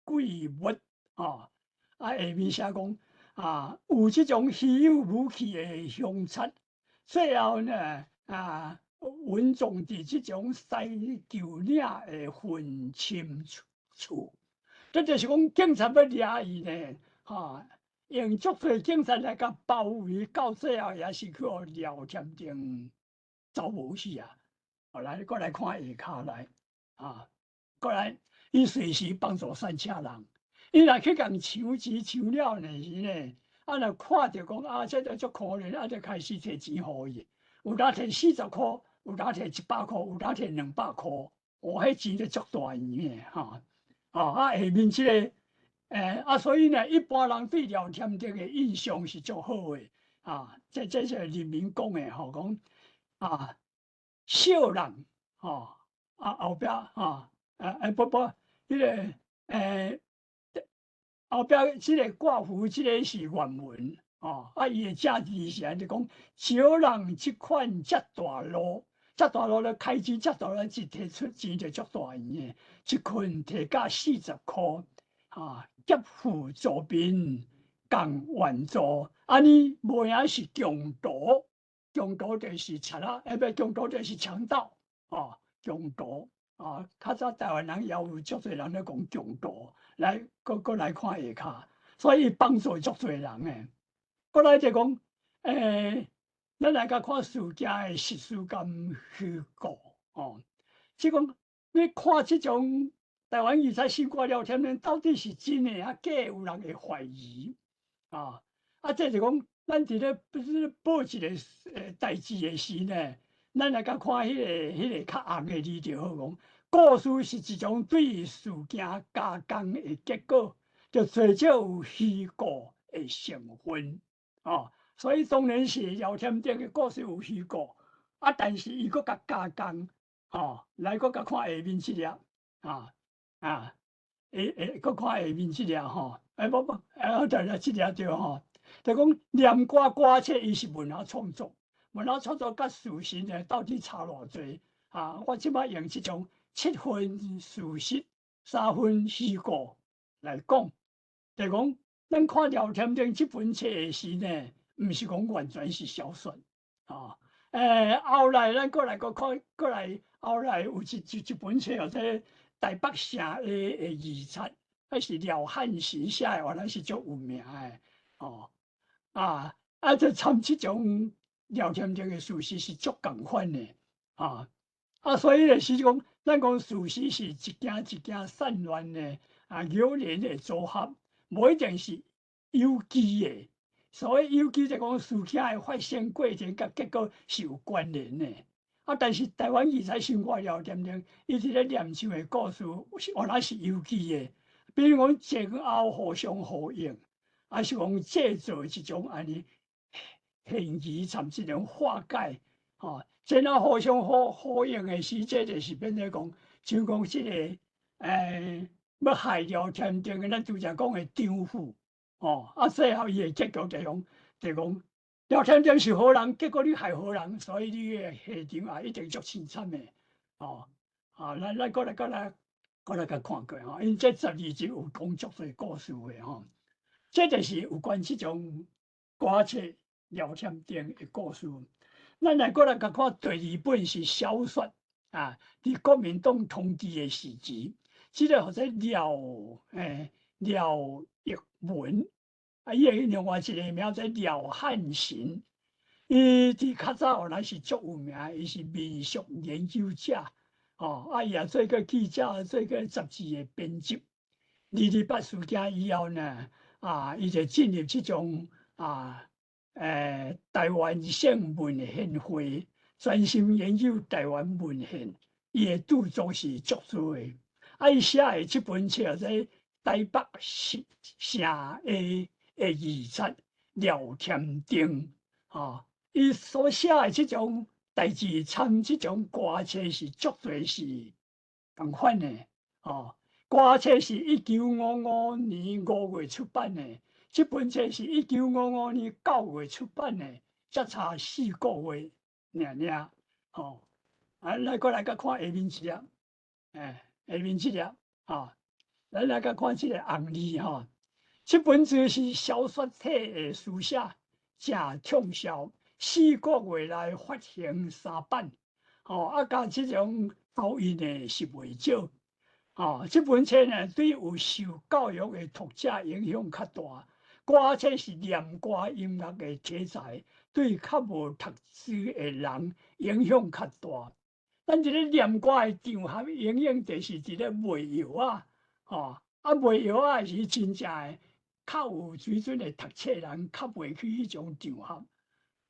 D: 鬼沒啊！啊，下面寫講啊，有這種稀有武器的兇賊。最後呢，啊，穩葬佇這種西舊嶺的墳深處，這就是講警察欲掠伊呢，哈，用足濟警察來共包圍，到最後也是去予廖添丁走無去啊！後來閣來看下跤來，啊，閣來，伊隨時幫助散赤人，伊若去共搶錢搶了呢時呢？啊！若看著講啊，這個足可憐，啊，就開始提錢予伊。有當提40箍，有當提100箍，有當提200箍。哦，彼錢就足大圓的吼。哦，啊，下面這個，啊，所以呢，一般人對廖添丁的印象是足好的。啊，這是人民講的吼，講啊，小人吼，啊後壁吼，不不，彼個後壁這個掛符，這個是原文哦。啊，伊的正字是按呢講，少人這款遮大路，遮大路咧開錢遮大路，一提出錢就足大圓的，一捆提甲40箍，啊，劫富助貧共援助，按呢無影是強盜，強盜就是賊仔，不，強盜就是強盜，哦，強盜啊，較早台灣人也有足濟人咧講強盜。來，閣閣來看下跤，所以幫助足濟人的。閣來就講，咱來共看事件的實事佮虛構，哦，即講你看這種台灣義賊死掛廖添丁到底是真的抑假的，有人會懷疑，啊，啊，這就講咱佇咧報一個代誌的時呢，咱來共看彼個較紅的字就好講。故事是一種對事件加工的結果，就最少有虛構的成分，哦，所以當然是廖添丁的故事有虛構，啊，但是伊閣共加工，哦，來閣共看下面這頁，啊啊，下下，閣看下面這粒吼，欸無無，欸對啦，這粒對吼，就講念歌歌冊伊是文學創作，文學創作佮事實呢到底差偌濟啊？我這擺用這種七分事實，三分虛構來講，就講咱看廖添丁這本冊的時呢，毋是講完全是小說啊。後來咱閣來閣看，閣來後來有一本冊叫做《台北城的異冊》，彼是廖漢神寫的，原來是足有名的哦。啊，這參這種廖添丁的事實是足仝款的啊。啊，所以咧是講，咱講事實是一件一件散亂的啊，偶然的組合，無一定是有機的。所謂有機，就講事件的發生過程佮結果是有關聯的。啊，但是台灣異彩生活廖添丁，伊佇咧念唱的故事，原來是有機的。比如講前後互相呼應，還是講製造一種按呢懸疑，甚至種化解。吼，前後互相呼應的時，這就是變做講，像講這個欲害廖添丁的，咱拄才講的張富。哦，啊，最後伊的結局就講，就講廖添丁是好人，結果你害好人，所以你的下場也一定足凄慘的。哦，啊，咱閣來共看過吼，因這12集有講足濟故事的吼，這就是有關這種歌冊廖添丁的故事。咱來閣來共看第二本是小說啊，佇國民黨統治的時期，這個號做廖逸文，啊，伊的另外一個名做廖漢神，伊佇較早原來是足有名，伊是民俗研究者，哦，啊，伊也做過記者，做過雜誌的編輯。二二八事件以後呢，啊，伊就進入這種啊，台灣省文獻會，專心研究台灣文獻，伊的著作是足多的。啊，伊寫的這本冊叫做《台北城的異冊廖添丁》，啊，伊所寫的這種代誌參這種歌冊是足濟是仝款的，哦，歌冊是1955年5月出版的，這本冊是1955年9月出版的，才差4個月爾爾，吼，啊，來閣來閣看下面一頁，下面這頁，啊，咱來閣看這個紅字吼，這本書是小說體的書寫，誠暢銷，4個月內發行3版，吼，啊，佮這種投印的是袂少，吼，這本冊呢，對有受教育的讀者影響較大。歌冊是念歌音樂的題材，對較無讀書的人影響較大。咱佇咧念歌的場合，永遠就是佇咧賣藥仔，吼，啊賣藥仔是真正的較有水準的讀冊人，較袂去彼種場合。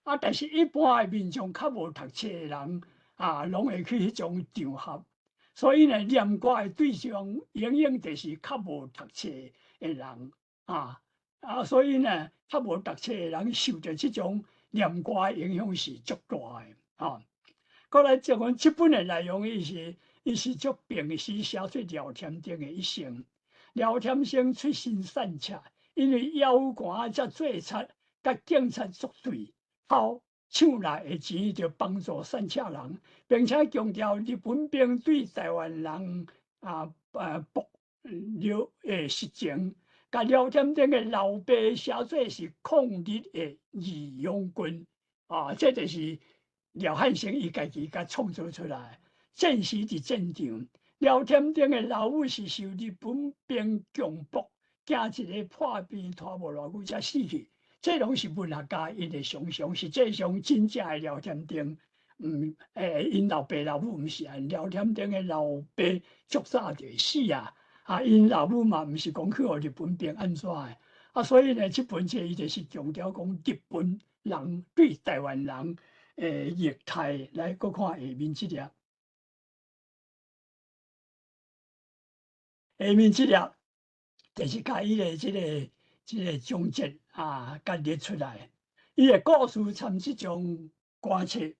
D: 啊，但是一般的民眾較無讀冊的人，啊，攏會去彼種場合。所以呢，念歌的對象永遠就是較無讀冊的人，啊啊，所以呢，較無讀冊的人受著這種念歌的影響是足大的，啊。閣來就講這本的內容，伊是足平實寫出廖添丁的一生。廖添生出身散赤，因為腰寒才做賊，佮警察作對，偷搶來的錢就幫助散赤人，並且強調日本兵對台灣人啊暴虐的實情，共廖添丁的老爸寫做是抗日的義勇軍，啊，這就是廖漢生伊家己共創造出來。戰時佇戰場，廖添丁的老母是受日本兵強迫，驚一个破病拖無偌久才死去。這攏是文學家𪜶的想象，實際上真正的廖添丁，𪜶老爸老母毋是按呢，廖添丁的老爸足早就死啊，啊，𪜶老母嘛毋是講去予日本兵按怎的，啊，所以呢，這本冊伊就是強調講日本人對台灣人的虐待。來，閣看下面這頁，下面這頁就是共伊的這個章節啊，共列出來。伊的故事參這種歌冊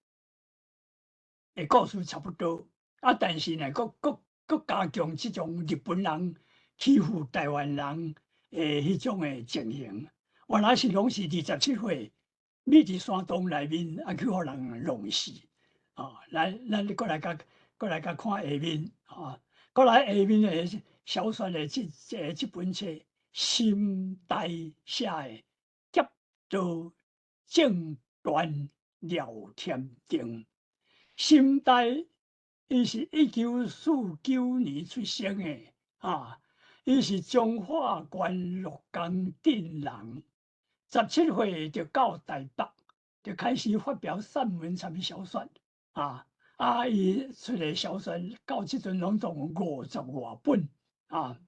D: 的故事差不多，啊，但是呢，閣加強這種日本人欺負台灣人的彼種的情形。原來是攏是27歲，匿佇山洞內面，啊去予人弄死。哦，來，咱閣來共看下面，吼，閣來下面的小說的這本冊，心呆寫的《俠盜正傳廖添丁》。心呆，伊是1949年出生的，啊，伊是彰化縣鹿港鎮人，17歲就到台北，就開始發表散文參小說，啊，啊，伊出的小說到這陣攏總50外本，啊，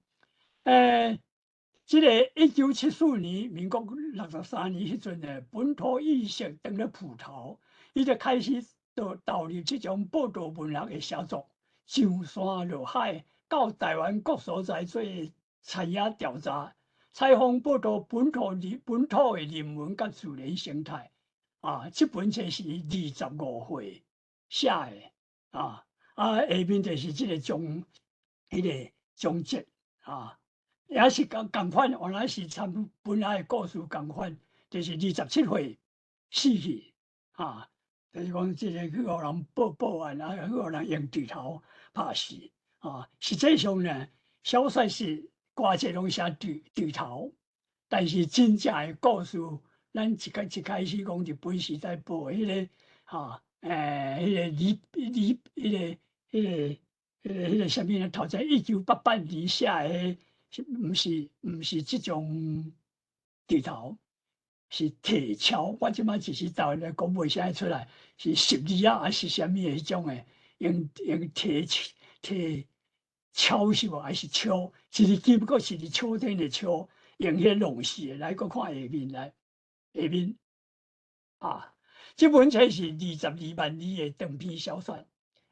D: 這個1974年，民國63年彼陣呢，本土意識當咧浮頭，伊就開始就投入這種報道文學的寫作，上山落海，到台灣各所在做田野調查，採訪報道本土的人文佮自然生態。啊，這本冊是25歲寫的，啊啊，下面就是這個章，彼個章節啊，也是仝款，原來是參本來的故事仝款，就是27歲死去，啊。就是講，這個去予人報案，啊，去予人用錘頭拍死，啊，實際上呢，小說是偌濟攏寫錘頭，但是真正的故事，咱一開始講日本時代報的彼個，哈，彼個李李，彼個、彼個、彼個、彼個啥物呢？頭前1988年寫的，毋是這種錘頭。是鐵鍬，我這擺一時台灣來講袂啥出來，是十字仔還是啥物的彼種的，用鐵鍬是無？還是鍬？一個金閣是佇秋天的秋，用彼弄死的。來，閣看下面來，下面啊，這本冊是22萬字的長篇小說，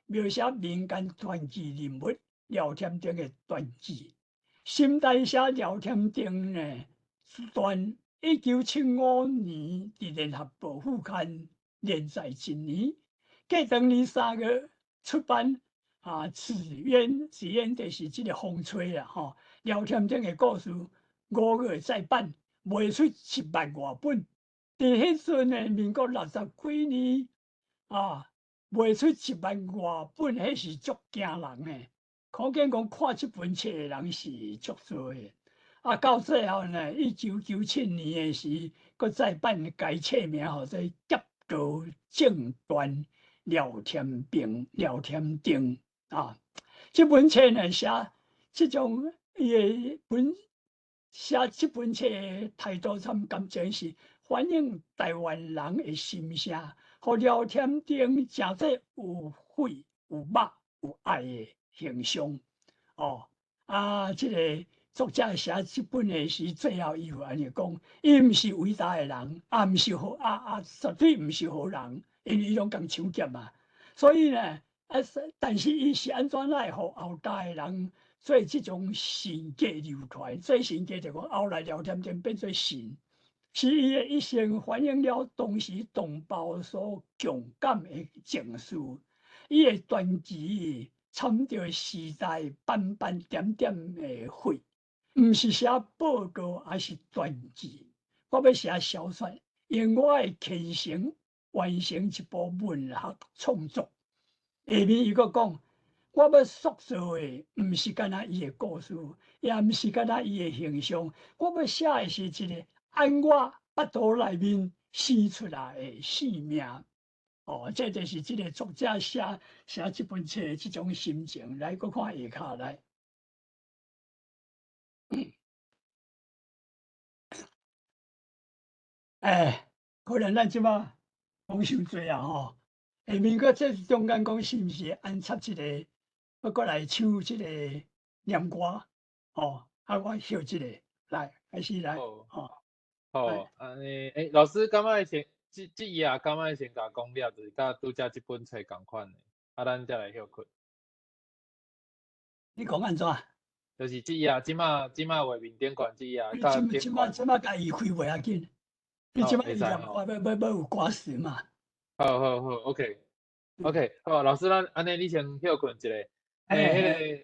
D: 描寫民間傳奇人物廖添丁的傳記。心呆寫廖添丁呢，傳。1975年，佇聯合報副刊連載一年，過當年3月出版。啊，紫淵，紫淵就是這個風吹啦，吼。廖添丁的故事5月再版，賣出1萬外本。佇彼陣的民國六十幾年，啊，賣出一萬外本，彼是足驚人的。可見講看這本冊的人是足濟的。啊，到最後呢，1997年的時，閣再版改冊名，號做《俠盜正傳廖添丁》。廖添丁啊，這本冊呢寫這種伊的本寫這本冊的態度參感情是反映台灣人的心聲，予廖添丁誠做有血有肉有愛的形象。哦，啊，這個作者寫這本的時，最後伊有按呢講，伊毋是偉大的人，也毋是好啊啊，絕對毋是好人，因為伊攏共搶劫嘛。所以呢，啊，但是伊是按怎來予後代的人做這種神格流傳？做神格就講後來廖添丁變做神，是伊的一生反映了當時同胞所共感的情緒。伊的傳奇摻著時代斑斑點點的血。毋是寫報告，還是傳記。我欲寫小說，用我的虔誠完成一部文學創作。下面伊閣講，我欲塑造的，毋是干焦伊的故事，也毋是干焦伊的形象。我欲寫的是一個按我腹肚內面生出來的生命。哦，這就是這個作者寫這本冊的這種心情。來，閣看下跤來。哎，可能咱這擺講傷濟啊吼。下面閣這中間講是毋是安插一個，欲閣來唱這個念歌，吼，啊，我翕一個來，開始來，吼。
B: 好，按呢，欸，老師感覺先，這頁感覺先共講了，就是佮拄才這本冊仝款的，啊，咱才來歇睏。
D: 你講按怎？
B: 就是這頁，這馬畫面頂懸這頁，
D: 這馬共伊開袂要緊，你這馬伊念歌欲有歌詞嘛？
B: 好好好，OK，OK，好，老師，咱按呢，你先歇睏一下。欸，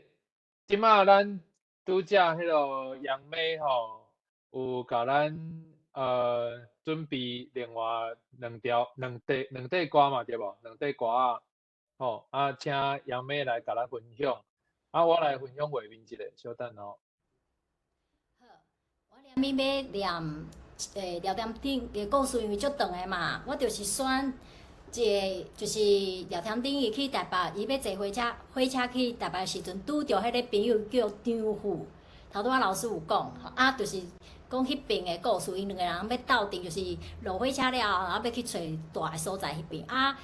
B: 彼個，這馬咱拄才彼个楊妹吼，有共咱準備另外兩條兩塊歌嘛，對無？兩塊歌仔，吼，啊，請楊妹來共咱分享。啊，我來分享畫面一下，稍等哦。
C: 好，我念要念廖添丁的故事，因為足長的嘛，我就是選一個，就是廖添丁伊去台北，伊欲坐火車，火車去台北的時陣，拄著彼个朋友叫張富。頭拄仔老師有講，啊，就是講彼爿的故事，𪜶兩個人欲鬥陣，就是落火車了後，然後欲去揣蹛的所在彼爿。啊，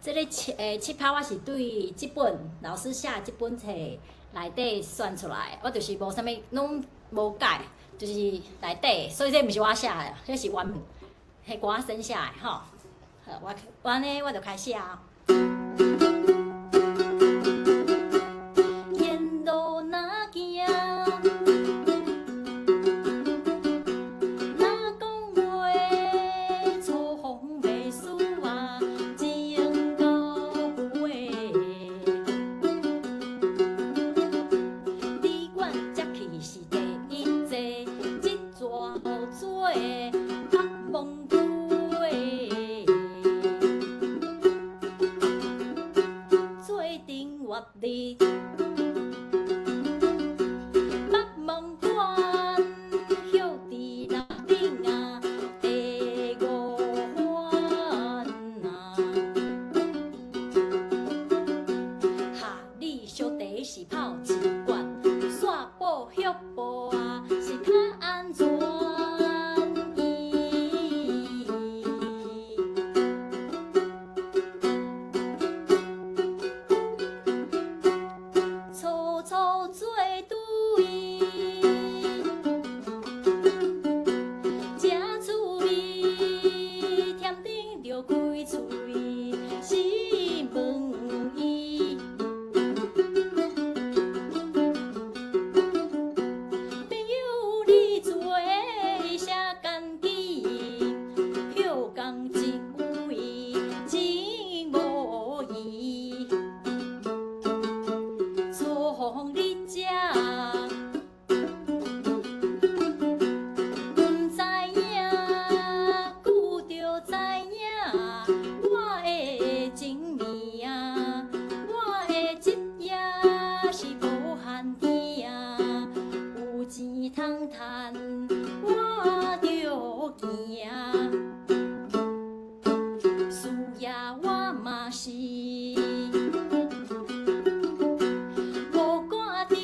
C: 這个七拍我是對這本老師寫的這本冊內底選出來，我就是無啥物，攏無改，就是內底，所以這毋是我寫的，這是原彼歌仔先寫的吼。好，我按呢我就開始啊。沿路若行，若講話粗風袂輸啊，情到尾。你阮才去是第一坐，這逝予做北望區。做陣活日，北望關歇佇六頂啊，第五環啊。下你小弟是泡一罐，煞布歇布啊，是較安全。粗粗做對，食趣味，添丁著開喙是問伊。朋友你做啥工機？歇工一位真無閒。創你這，毋知影，久就知影，我的情命，我的職業是無限天，有錢通趁，我著行。事業我嘛是。無趕陣，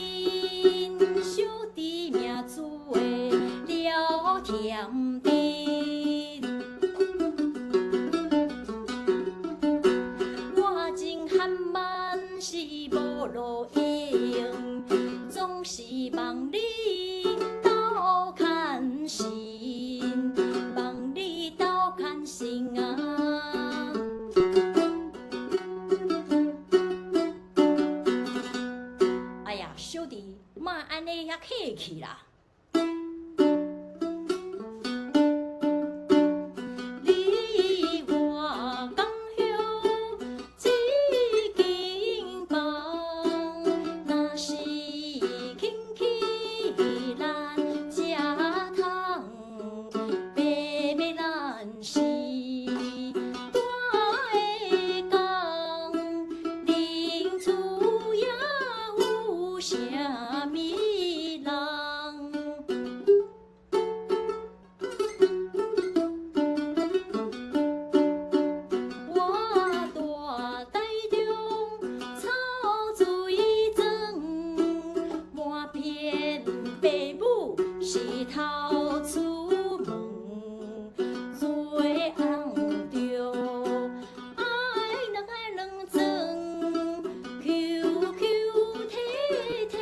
C: 小弟命做了添丁。我真含慢是無路用，總是望你鬥牽心，望你鬥牽心啊！哎呀，小弟，莫按呢遐客氣啦。你我共歇一間房，若是輕起咱才通白欲咱是大的工，恁厝也有啥物人？我蹛台中臭水庄，滿片爸母是頭出門，做翁著愛兩個兩庄，摳摳提提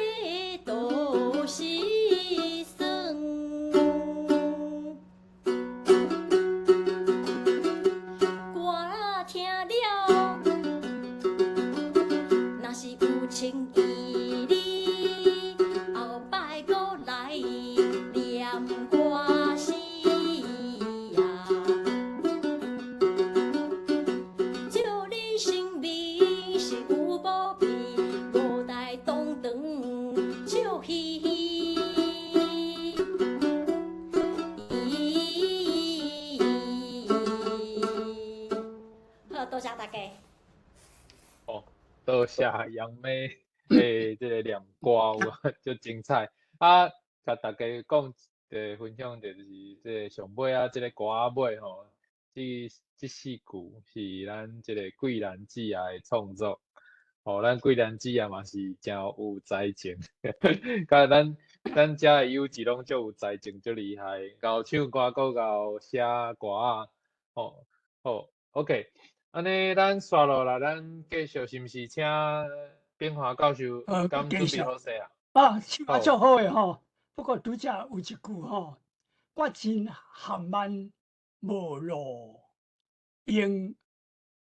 C: 都是酸。歌聽了，若是有情意，你後擺閣來念歌。
B: 多谢杨妹的這个念歌有足精彩。啊，共大家講一个分享就是這个上尾啊，這个歌仔尾吼，這四句是咱這个桂蘭姊仔的創作。吼，咱桂蘭姊仔嘛是誠有才情，佮咱遮的友誼攏足有才情，足厲害，𠢕唱歌，閣𠢕寫歌仔，吼，好，OK，按呢咱煞落來，咱繼續是毋是請炳華教授敢準備好勢啊？
D: 啊，唱啊足好的吼，不過拄才有一句吼，我真含慢無路用，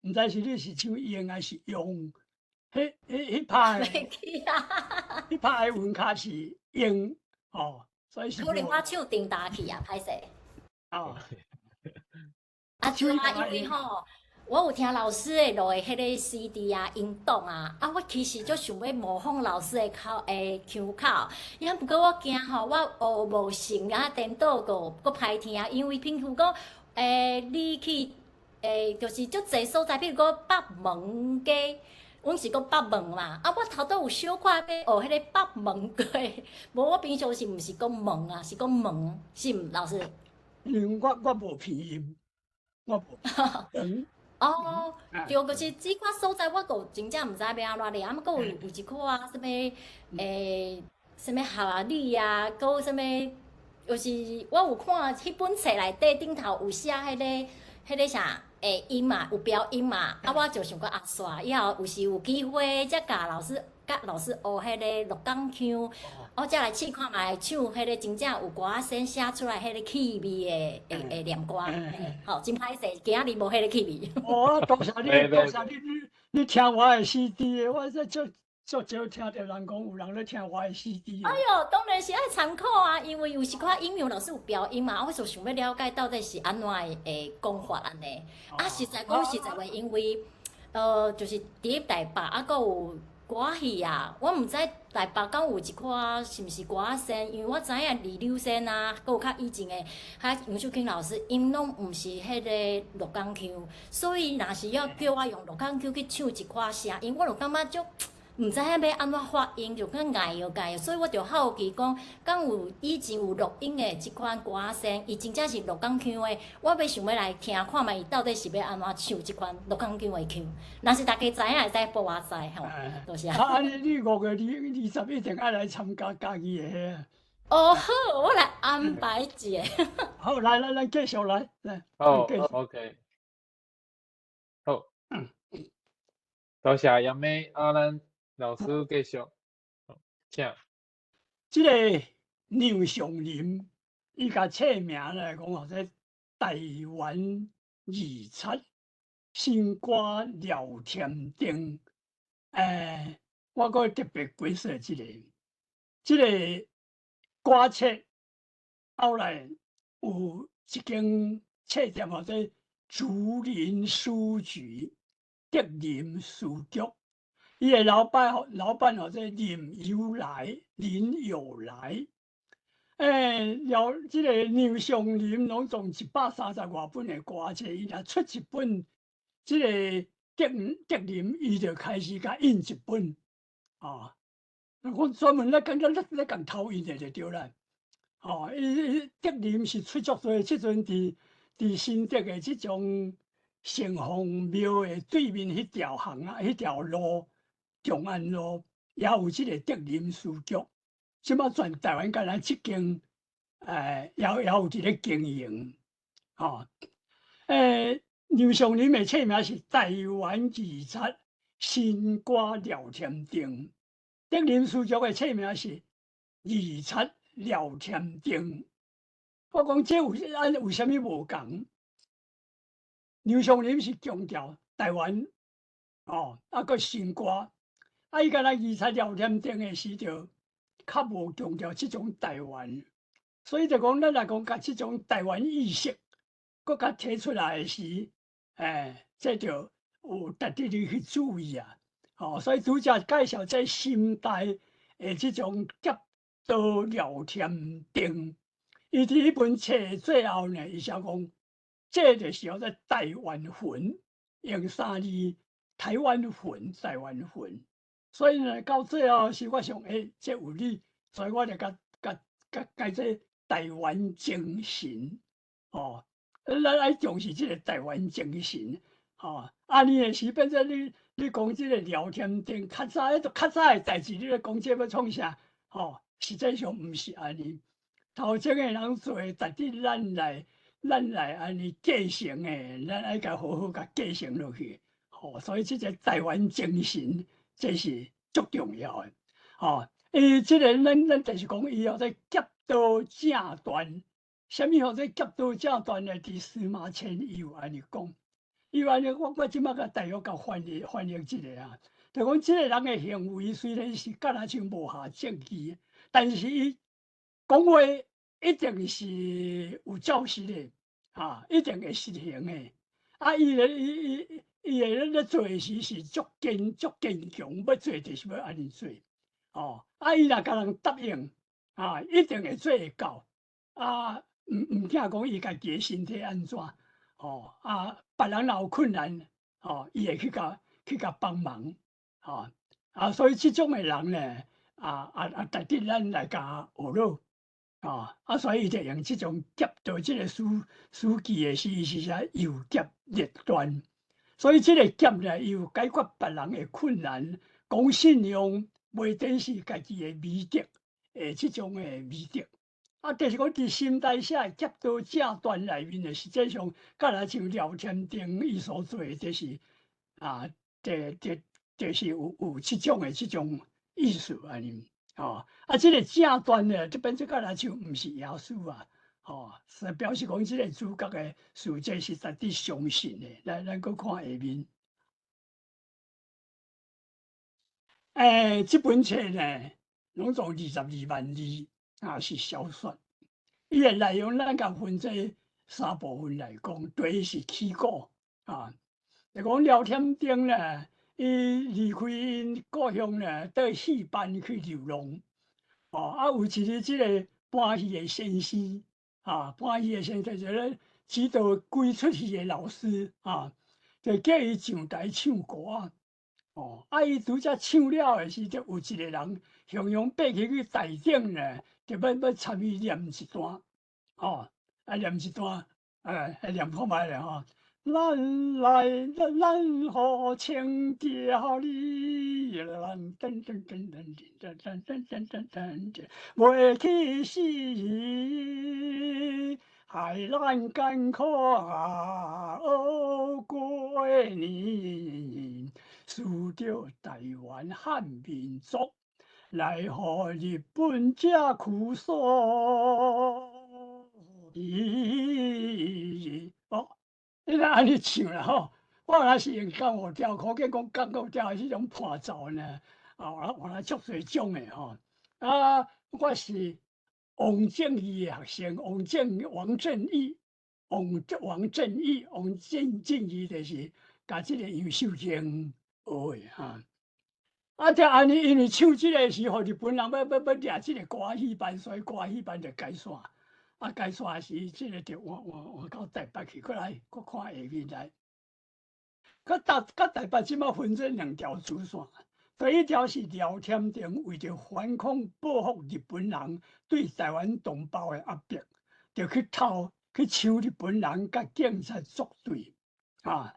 D: 毋知是你是唱用還是用？彼拍的，彼拍的音較是用吼，所以是。
C: 可能我唱重焦去啊，歹勢。
D: 哦。
C: 啊，對啊，因為吼，我有聽老師的錄的彼个 CD 啊，音檔啊，啊，我其實就想欲模仿老師的口的腔口，也毋過我驚吼，我學無成啊，顛倒閣閣歹聽，因為譬如講，你去，就是足濟所在，譬如講北門街。阮是講北門嘛，啊，我頭拄有小可欲學彼个北門街，無我平常時毋是講門啊，是講門，是毋，老師？
D: 因為我無鼻音，我無。
C: 哦，對，就是這款所在，我閣真正毋知欲按怎念，啊，閣有一寡啥物啥物合理啊，閣有啥物，就是我有看彼本冊內底頂頭有寫彼個啥？音嘛，有標音嘛，啊，我就想講啊，煞以後有時有機會，才共老師，佮老師學彼个鹿港腔，我才來試看覓唱彼个真正有歌仔先寫出來彼个氣味的念歌，好，真歹勢，今仔日無彼个氣味。
D: 哦，多謝你，多謝你，你聽我的 CD 的，我這足足少聽著人講有人咧聽我的 CD。
C: 哎喲，當然是愛參考啊，因為有時寡音樂老師有標音嘛，我就想欲了解到底是按怎的講法按呢。啊，實在講實在話，因為就是佇台北啊，閣有歌戲啊，我毋知台北敢有一寡是毋是歌仔仙，因為我知影李柳仙啊，閣有較以前的，較楊秀卿老師，𪜶攏毋是彼个鹿港腔，所以若是要叫我用鹿港腔去唱一寡聲音，我就感覺足毋知影欲按怎發音，就感覺礙搖礙搖，所以我就好奇講，敢有以前有錄音的這款歌仔聲，伊真正是鹿港腔的，我欲想欲來聽看覓伊到底是欲按怎唱這款鹿港腔的腔。若是大家知影，會使報我知吼，多謝。
D: 啊，你5月20一定愛來參加嘉義的。
C: 哦好，我來安排一下。
D: 好，來來來，繼續來來。
B: 好，OK。好。多謝楊妹，啊，咱老師繼續，請。
D: 這个劉尚林，伊共冊名來講，號做台灣二七新歌廖添丁。我閣特別解釋這个，這个歌冊後來有一間冊店號做竹林書局、德林書局。伊的老闆號做林有來，林有來。了，這个劉尚林攏總130外本的歌冊，伊若出一本，這个德林，伊就開始共印一本，啊，我專門咧感覺咧共偷印的就對啦。哦，伊德林是出足濟，這陣佇新竹的這種城隍廟的對面彼條巷仔，彼條路。長安路也有這个德林書局，這擺全台灣敢若這間，也有佇咧經營，吼。劉尚林的冊名是台灣二七新歌廖添丁，德林書局的冊名是二七廖添丁。我講這有按為啥物無仝？劉尚林是強調台灣，哦，啊閣新歌。啊！伊敢若二七廖添丁的時就較無強調這種台灣，所以就講咱若講共這種台灣意識，閣較提出來的時，這就有值得你去注意啊！哦，所以拄才介紹這新代的這種俠盜廖添丁，伊佇彼本冊最後呢，伊寫講，這就是叫做台灣魂，用三字。台灣魂，台灣魂。所以呢，到最後是我想，欸，這有理，所以我就共共共改做台灣精神，哦，咱愛重視這个台灣精神，吼，按呢的時變做你你講這个廖添丁較早，彼較早的代誌，你咧講這欲創啥？吼，實際上毋是按呢。頭前的人做的，值得咱來咱來按呢繼承的，咱愛共好好共繼承落去。吼，所以這个台灣精神，這是足重要的。吼，伊這个咱咱就是講，伊叫做俠刀正斷，啥物叫做俠刀正斷呢？佇司馬遷伊有按呢講，伊有按呢，我我這擺共大約共翻譯翻譯一下啊，就講這个人的行為雖然是敢若像無合正義，但是伊講話一定是有照實的，啊，一定會實行的。啊，伊咧伊伊伊會咧咧做的時是足堅足堅強，欲做就是欲按呢做，哦，啊，伊若共人答應，啊，一定會做會到，啊，毋毋驚講伊家己的身體按怎，哦，啊，別人若有困難，哦，伊會去共去共幫忙，吼，啊，所以這種的人呢，啊啊啊，值得咱來共學落，啊，啊，所以伊就用這種俠刀這个書書記的時是啥誘俠立斷，所以這个俠呢，伊有解決別人的困難，講信用，袂展示家己的美德，的這種的美德。啊，就是講佇心內寫的俠刀正斷內面的，實際上，敢若像廖添丁伊所做的，就是啊，這這就是有有這種的這種意思按呢，吼。啊，這个正斷呢，這變做敢若像毋是耶穌啊，吼，是表示講這个主角的事跡是值得相信的。來，咱閣看下面。欸，這本冊呢，攏總22萬字，啊，是小說。伊的內容咱共分做三部分來講，第一是起稿啊，就講廖添丁呢，伊離開𪜶故鄉呢，到戲班去流浪。哦，啊，有一日這个搬戲的先生，啊，搬戲的先生就是咧指導幾齣戲的老師，啊，就叫伊上台唱歌仔。哦，啊，伊拄才唱了的時，就有一个人雄雄爬起去台頂呢，就欲欲參伊念一段，哦，啊，念一段，哎，念看覓咧吼。咱來咱咱好情調裡，咱噔噔噔噔噔噔噔噔噔噔，袂去死，害咱艱苦啊過年，輸著台灣漢民族，來予日本者屈辱。咦，哦。你若按呢唱啦吼，我若是用江湖調，可見講江湖調是種伴奏呢，啊，我我來足濟種的吼。啊，我是王正義的學生，王正王正義，王王正義，王正正義就是共這个楊秀清學的哈。啊，才按呢，因為唱這个時候，日本人欲欲欲掠這个歌仔戲班，所以歌仔戲班就解散。啊，解散時，這个就換換換到台北去，閣來閣看下面來。佮台佮台北這馬分做兩條主線，第一條是廖添丁為著反抗報復日本人對台灣同胞的壓迫，就去偷去搶日本人佮警察作對。啊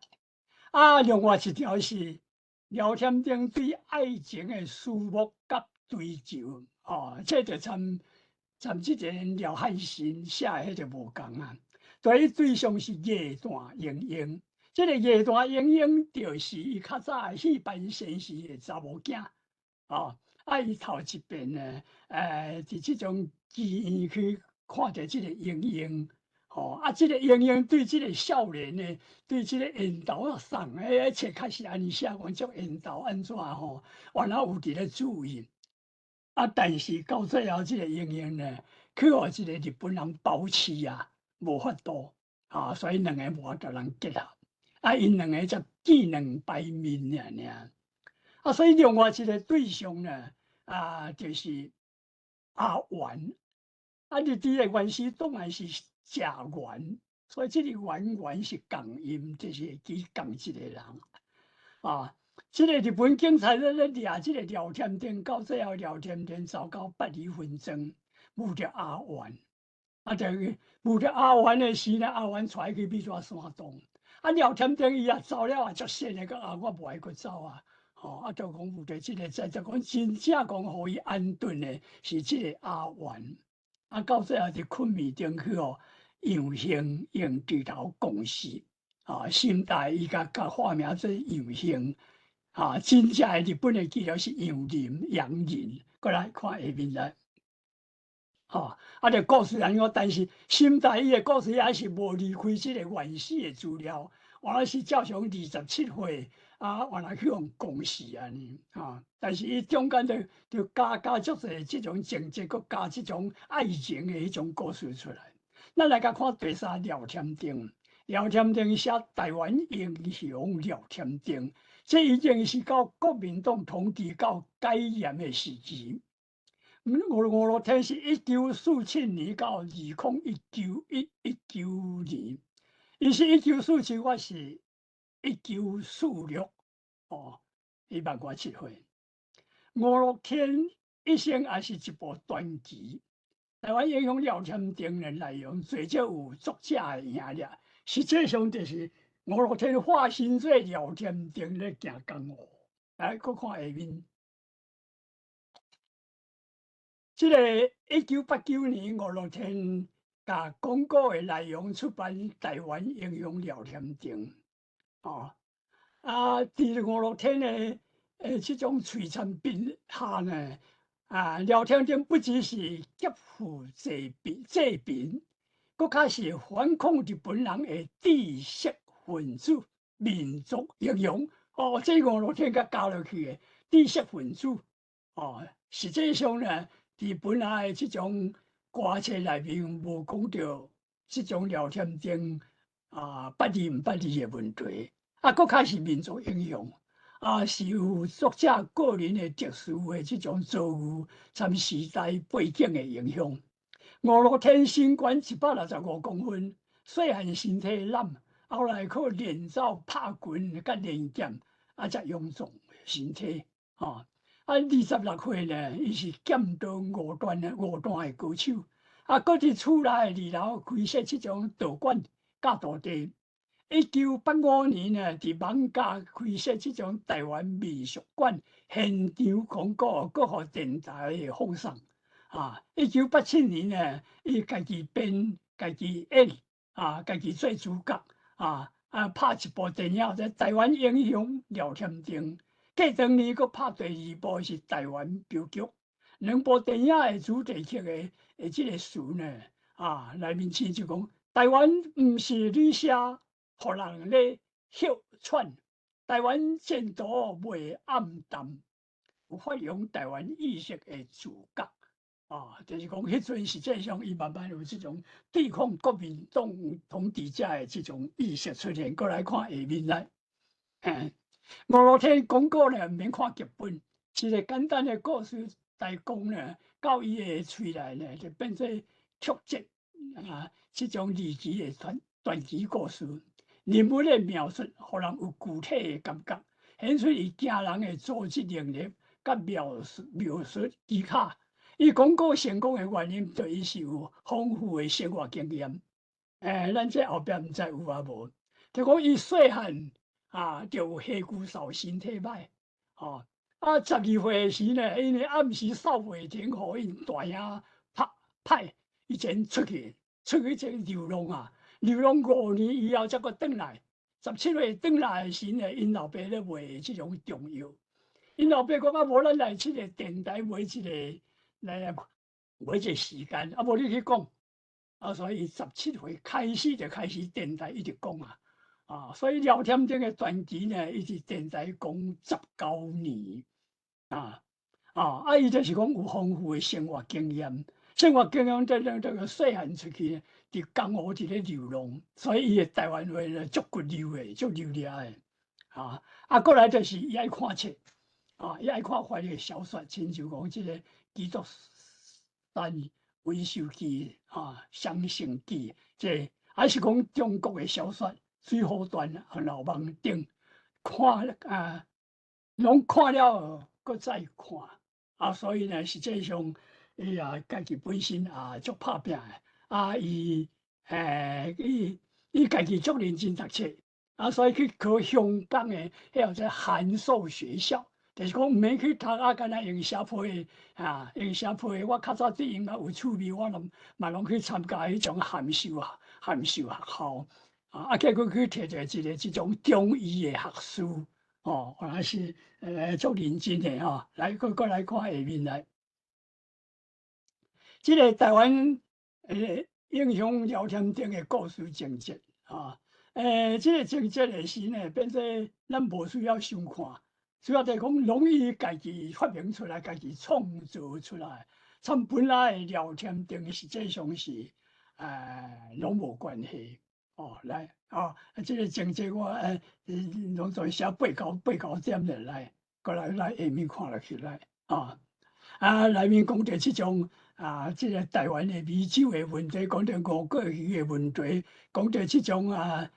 D: 啊，另外一條是廖添丁對愛情的思慕佮追求，哦，這就參。參這個廖漢新寫的彼个無仝啊，對對象是葉段英英，這个葉段英英就是伊較早戲班先生的查某囝，哦，啊，伊頭一遍呢，佇這種妓院去看著這个英英，吼，啊，這个英英對這个少年呢，對這个緣投送，彼冊確實按呢寫，講這緣投按怎吼，原來有佇咧注意。啊！但是到最後，這个英英呢，去予這个日本人包飼啊，無法度啊，所以兩个無法度通結合。啊，𪜶兩个才見兩擺面爾爾。啊，所以另外一个對象呢，啊，就是阿元。啊，你佇个原始當然是食元，所以這个元元是仝音，就是記仝一个人。啊，這个日本警察咧咧掠這个廖添丁，到最後廖添丁走到八里分莊，遇著阿元。啊，就遇著阿元的時呢，阿元帶去米紙山洞。啊，廖添丁伊也走了，也足善的，講啊，我無愛閣走啊。吼，啊，就講有著這个，就講真正講予伊安頓的是這个阿元。啊，到最後佇昆明頂去予楊興用鋤頭摃死。啊，心大伊共化名做楊興。啊，真正的日本的記錄是楊林、楊林。過來看下面來。吼，啊，這故事按呢，但是心大伊的故事還是無離開這个原始的資料，原來是照常27歲啊，原來去予摃死按呢，哈。但是伊中間就加足濟這種情節，閣加這種愛情的彼種故事出來。咱來共看第三廖添丁，廖添丁寫台灣英雄廖添丁，這已經是到國民黨統治到解嚴的時期。吳樂天是1947年到2019年，伊是1947，我是1946，哦，伊慢我7歲。吳樂天一生也是一部傳奇。台灣英雄廖添丁的內容最少有作者的影力，實際上就是吳樂天化身做廖添丁咧行江湖。來，閣看下面。這个1989年，吳樂天共廣告的內容出版《台灣英雄廖添丁》哦，啊，佇吳樂天的這種璀璨筆下呢，啊，廖添丁不只是劫富濟貧，濟貧，閣較是反抗日本人的知識分子、民族英雄。哦，這吳樂天共加落去的知識分子，哦，實際上呢，佇本來的這種歌冊內面無講著這種廖添丁啊，捌字毋捌字的問題，啊，閣較是民族英雄，啊，是有作者個人的特殊的這種遭遇，參時代背景的影響。吳樂天身懸165公分，細漢身體懶，後來靠練走拍拳佮練劍，啊，才勇壯身體，吼。啊，26歲呢，伊是劍道五段的五段的高手。啊，閣佇厝內二樓開設這種道館教徒弟。1985年呢，佇艋舺開設這種台灣民俗館，現場廣告，閣予電台的放送。啊，1987年呢，伊家己編、家己演，啊，家己做主角，啊啊，拍一部電影，叫《台灣英雄廖添丁》。過當年，閣拍第二部是《台灣鏢局》，兩部電影的主題曲的這個詞呢，啊，內面親像講，台灣毋是旅社，予人咧歇喘，台灣前途袂暗淡，有發揚台灣意識的自覺，啊，就是講彼陣實際上伊慢慢有這種對抗國民黨統治者的這種意識出現。閣來看下面來，吳樂天廣告呢，毋免看劇本，一個簡單的故事大綱呢，到伊的喙內呢，就變做曲折啊，這種離奇的傳奇故事，人物的描述，予人有具體的感覺，顯出伊驚人的組織能力，佮描述技巧。伊廣告成功的原因，就伊是有豐富的生活經驗。咱這後壁毋知有啊無？就講伊細漢啊，就有火龜嗽身體歹，吼啊！12歲時呢，因為暗時掃袂停，予𪜶大兄拍派以前出去，出去這流浪啊，流浪5年以後才閣轉來。17歲轉來的時呢，𪜶老爸咧賣這種中藥，𪜶老爸講啊，無咱來這个電台買這个來買一個時間，啊，無你去講，啊，所以17歲開始就開始電台一直講啊。啊，所以廖添丁的傳奇呢，伊佇電台講19年，啊啊啊！伊就是講有豐富的生活經驗，生活經驗這這這個細漢出去，佇江湖佇咧流浪，所以伊的台灣話呢足骨溜的，足流利的，啊啊！過來就是伊愛看冊，啊，伊愛看翻譯小說，親像講這个基督山恩仇記啊，雙城記，這還是講中國的小說。水滸傳、紅樓夢等，看啊，攏看了後，閣再看啊，所以呢，實際上伊也家己本身也足拍拚的啊，伊欸，伊伊家己足認真讀冊啊，所以去考香港的彼個叫函授學校，就是講毋免去讀啊，干焦用寫批啊，用寫批。我較早對𪜶嘛有趣味，我攏嘛攏去參加彼種函授學校啊，啊，結果去摕著一個這種中醫的學士，哦，原來是足認真的吼。來，閣閣來看下面來，這個台灣英雄廖添丁的故事情節啊，這個情節的時呢，變做咱無需要想看，主要就是講攏伊家己發明出來，家己創造出來，參本來的廖添丁實際上是攏無關係。哦，來，哦，這個情節我攏總寫八九點的來，過來來下面看落去來，啊，啊，內面講著這種啊，這個台灣的米酒的問題，講著吳郭魚的問題，講著這種啊，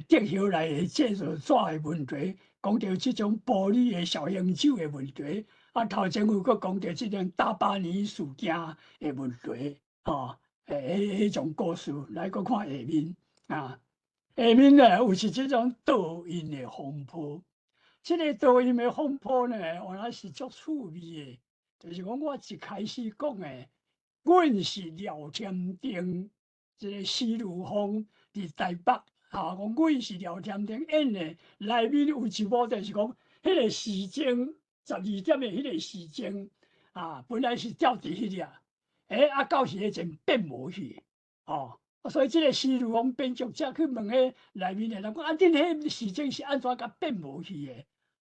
D: 竹葉來的製造紙的問題，講著這種玻璃的小型酒的問題，啊，頭前有閣講著這種大巴尼事件的問題，吼，彼種故事，來閣看下面啊。下面呢有是這種盜印的風波，這個盜印的風波呢，原來是足趣味的，就是講我一開始講的，阮是廖添丁，這個施如芳佇台北，哈，講阮是廖添丁演的，內面有一幕就是講，彼個時鐘12點的彼個時鐘，啊，本來是吊佇彼個，欸，啊，到時彼陣變無去，哦。所以這個施如芳編劇者去問彼內面的人講：啊，恁彼個時鐘是按怎共變無去的？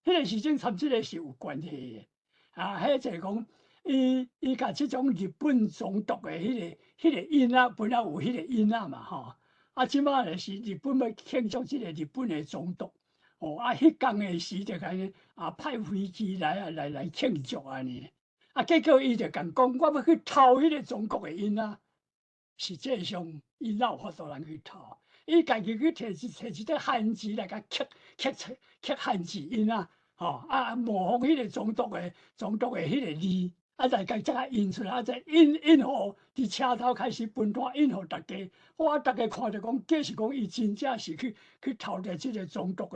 D: 彼個時鐘參這個是有關係的。啊，彼就是講，伊伊共這種日本總督的彼個印仔，本來有彼個印仔嘛，吼。啊，這擺就是日本欲慶祝這個日本的總督，哦，啊，彼工的時就共啊派飛機來啊來來慶祝按呢。啊，結果伊就共講，我欲去偷彼個總督的印仔。實際上，伊哪有法度通去偷？伊家己去摕一個漢字來共刻刻出刻漢字印仔，吼啊模仿彼個總督的彼個字，啊再共這個印出來，啊再印印予佇車頭開始分單印予逐家，哇逐家看著講，假是講伊真正是去偷著這個總督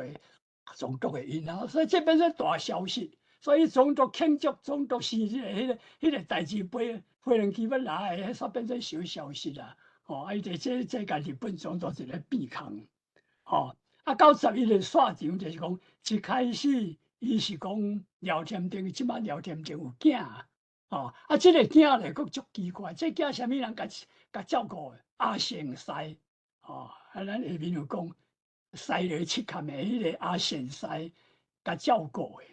D: 的印仔，所以這變做大消息。所以總督慶祝總督生日的彼個代誌飛飛輪機欲來的，彼煞變做小消息啦。吼，啊伊就這共日本總督一個變空，吼，啊到11日散場就是講，一開始伊是講廖添丁，這擺廖添丁有囝，吼，啊這個囝咧閣足奇怪，這囝啥物人共共照顧的？阿善師，吼，啊咱下面有講，西螺七崁的彼個阿善師共照顧的。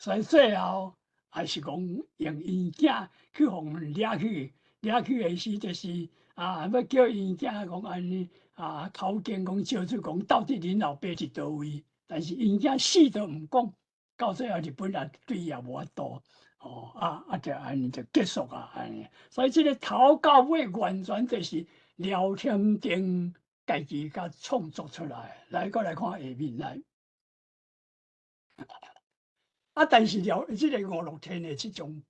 D: 所以最後還是講用𪜶囝去予掠去，掠去的時就是啊，欲叫𪜶囝講按呢啊，口供講招出講到底恁老爸佇佗位，但是𪜶囝死都毋講，到最後日本人對伊也無法度，哦啊啊就按呢就結束啊按呢。所以這個頭到尾完全就是廖添丁家己共創作出來。來，閣來看下面來。啊！但是了，這個吳樂天的這種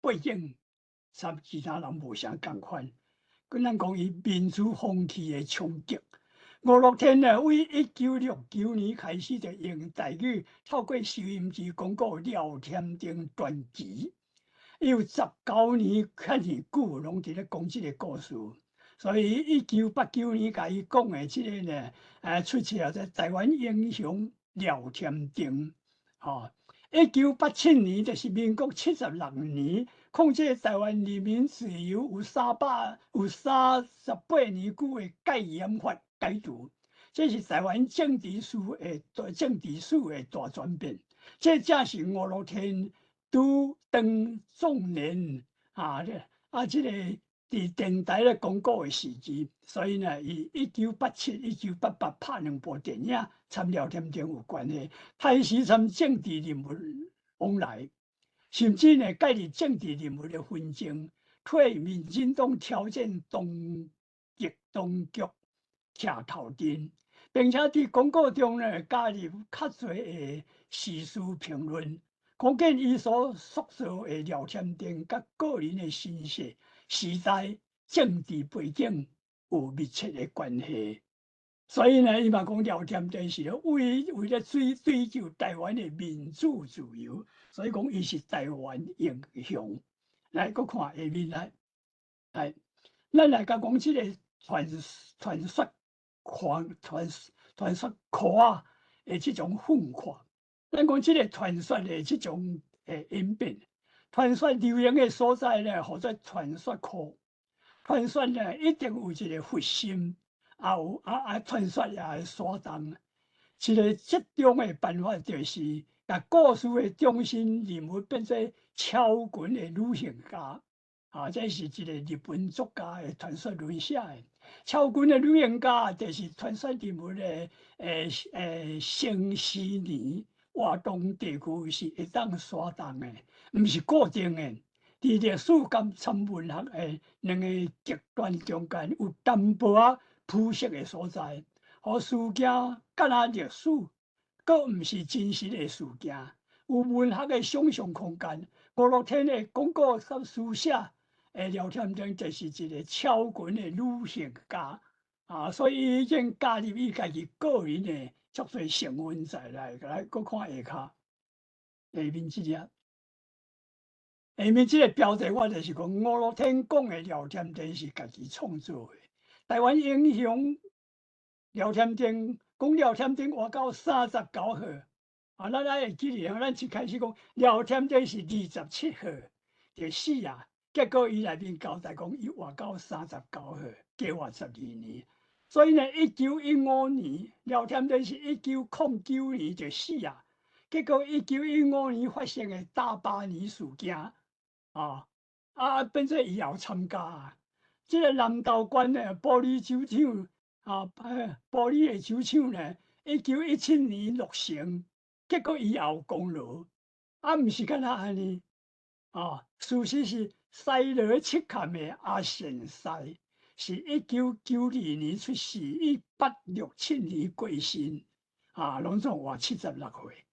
D: 背景，參其他人無啥仝款。閣咱講伊民主風氣的衝擊。吳樂天呢，為1969年開始就用台語透過收音機廣告廖添丁傳奇，伊有19年遐爾久，攏佇咧講這個故事。所以1989年共伊講的這個呢，出冊叫台灣英雄廖添丁，吼。1987年就是民國76年，控制台灣人民自由有338年久的戒嚴法解除，這是台灣政治史的大轉變。這正是吳樂天拄當壯年啊！啊，這個佇電台咧廣告的時期，所以呢，伊1987、1988拍兩部電影，參廖添丁有關係，開始參政治人物往來，甚至呢，介入政治人物的紛爭，替民進黨挑戰當局徛頭陣，並且佇廣告中呢加入較濟的時事評論，可見伊所塑造的廖添丁佮個人的身世、時代、政治背景有密切的關係。所以呢，伊嘛講廖添丁是為了追求台灣的民主自由，所以講伊是台灣英雄。來，閣看下面來，來，咱來共講這个傳說傳傳說箍仔的這種訓話。咱講這个傳說的這種演變，傳說流行的所在呢，號做傳說箍。傳說呢，一定有一个核心。也有傳說也會徙動，一个折中的辦法就是，共故事的中心人物變做超群的旅行家，啊，這是一个日本作家的傳說論寫的。超群的旅行家就是傳說人物的生死年活動地區是會當徙動的，毋是固定的。佇歷史佮參文學的兩个極端中間有淡薄仔膚色的所在，予事件敢若歷史，閣毋是真實的事件，有文學的想象空間。吳樂天的廣告佮書寫的廖添丁就是一个超群的旅行家啊，所以伊已經加入伊家己個人的足濟成分在內。來，閣看下跤，下面這頁，下面這个標題我就是講吳樂天講的廖添丁是家己創造的。台灣英雄廖添丁，講廖添丁活到39歲，啊，咱還會記得，咱一開始講廖添丁是27歲就死啊，結果伊內面交代講伊活到39歲，加活12年。所以呢，1915年廖添丁是1909年就死啊，結果1915年發生的大巴黎事件，啊，變做伊也有參加啊。這个南投縣的玻璃酒廠啊，玻璃的酒廠呢，1917年落成，結果伊也有功勞，啊，毋是干焦按呢，啊，事實是西螺七崁的阿善師，是1992年出世，1867年過身，啊，攏總活76歲。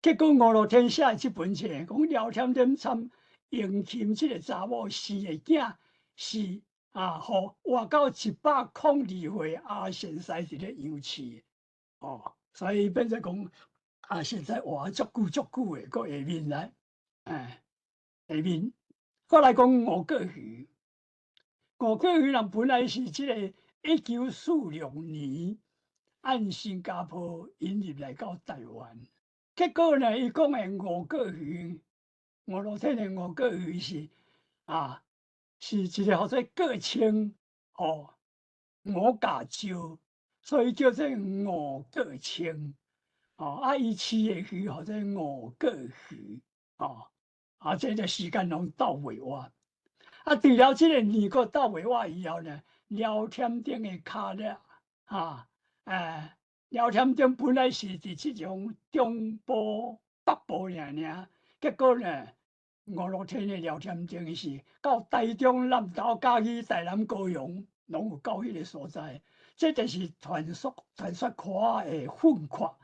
D: 結果吳樂天寫這本冊，講廖添丁參榮琴這个查某生的囝是。啊，予活到102歲阿善師佇咧養飼，哦，所以變做講阿善師活足久足久的，閣下面來，哎，下面，閣來講吳國瑜，吳國瑜人本來是這个1946年按新加坡引入來到台灣，結果呢，伊講的吳國瑜，吳樂天的吳國瑜是啊。是一个號做國清吼吳家招，所以叫做吳國清吼。啊，伊飼的魚號做吳國魚吼。啊，這个時間攏鬥袂活。啊，除了這个年過鬥袂活以後呢，廖添丁的跤力啊，廖添丁本來是佇這種中部北部爾爾，結果呢，吳樂天的廖添丁是到台中南投、嘉義、台南、高雄，攏有到彼个所在。這就是傳說傳說箍仔的訓話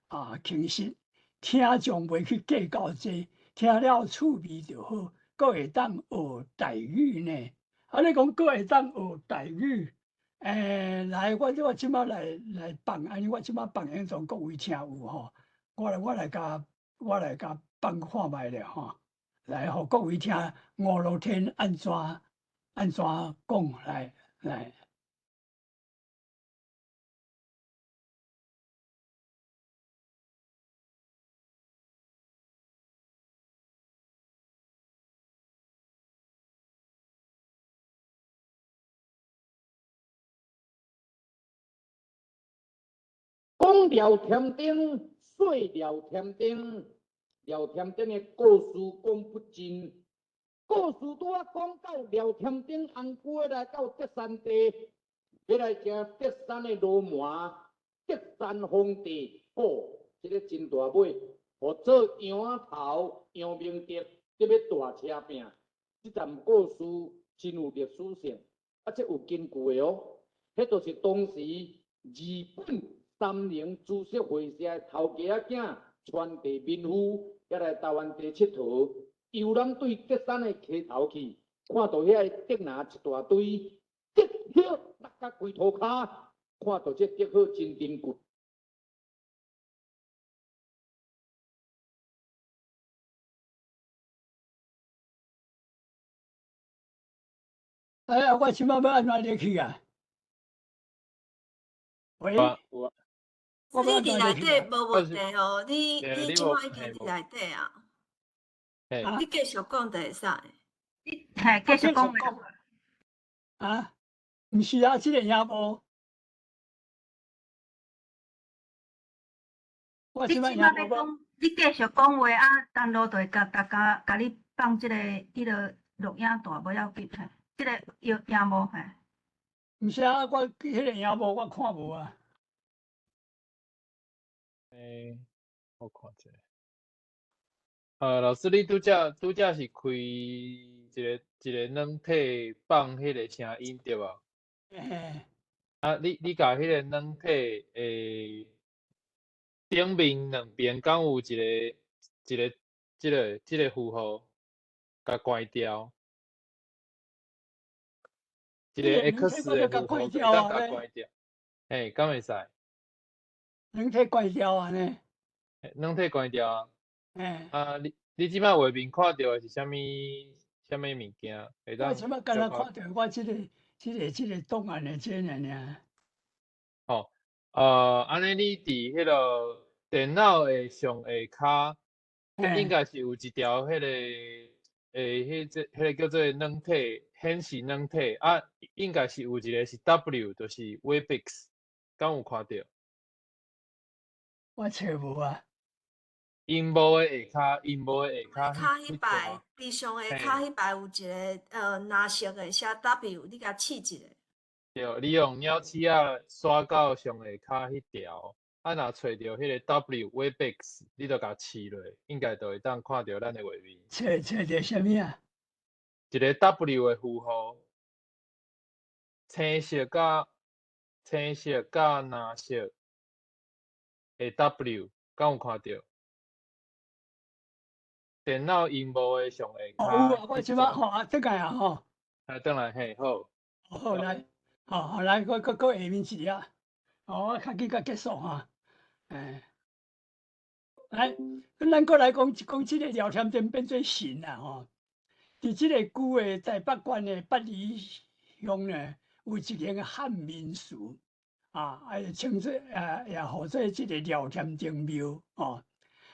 D: 啊，其實聽眾袂去計較這，聽了趣味就好，閣會當學台語呢。啊，你講閣會當學台語，來，我這擺來放，按呢我這擺放演講，各位聽有吼？我來共放看覓咧吼。來，予各位聽吳樂天按怎按怎講，來來。
E: 講廖添丁，說廖添丁。廖添丁的故事講不盡，故事拄仔講到廖添丁翁姑來到德山地，欲來行德山的羅門，德山皇帝，吼，這个真大尾，予做楊仔頭楊明德，得欲大車拚。這段故事真有歷史性，啊，這有根據的哦。彼就是當時日本三菱株式会社的头家仔囝川地民夫，也来台湾地𨑨迌，游览对德山的溪头去，看到遐个竹林一大堆，竹叶落甲规涂跤，看到这竹叶真珍贵。
D: 哎呀，我这摆欲按怎入去啊？喂，
F: 你伫内底无问题哦，你这摆已经伫内底啊？你继续讲就会使。
A: 你嘿，继续讲。
D: 啊，毋是啊，这个影无。我
A: 这摆影无。你继续讲话啊，陈露就会共大家共你放这个彼个录影带，无要紧嘿。这个影影无嘿？
D: 毋是啊，我彼个影无，我看无啊。
B: 欸，我看一下。老师，你拄才拄才是开一个一个软体放彼个声音对无？
D: 嘿。
B: 啊，你共彼个软体的顶面两边敢有一个一个这个这个符号，共关掉。一个 X 的符号，共关掉。嘿，敢会使？
D: 软体关掉啊呢？
B: 软体关掉啊。
D: 嘿。
B: 啊，你这摆画面看著的是啥物啥物物件？
D: 我这摆敢若看著我这个这个这个档案的这尔尔。
B: 吼，按呢你伫彼个电脑的上下跤，应该是有一条彼个彼这彼个叫做软体显示软体啊，应该是有一个是 W，就是 Webex，敢有看著？
D: 我揣无啊。
B: 萤幕的下跤，萤幕的下跤。
F: 跤彼排，伫上下跤彼排有一个蓝色的写 W，你共试一下。
B: 对，你用鸟鼠仔刷到上下跤彼条，啊，若揣著彼个 W Webex，你就共试落，应该就会当看著咱的画面。
D: 揣揣著啥物啊？
B: 一个 W 的符号，青色佮蓝色的 W，敢有看著？电脑萤幕的上下跤。
D: 哦，有啊，我这摆吼啊，转来啊吼。
B: 啊，转来嘿，好。
D: 好来，好好来，阁阁阁下面一个，哦，我较紧甲结束哈。欸，来，咱阁来讲讲这个廖添丁变做神啊吼。伫这个旧的台北县的八里乡呢，有一间汉民祠啊，啊，称做啊，也号做这个廖添丁庙哦。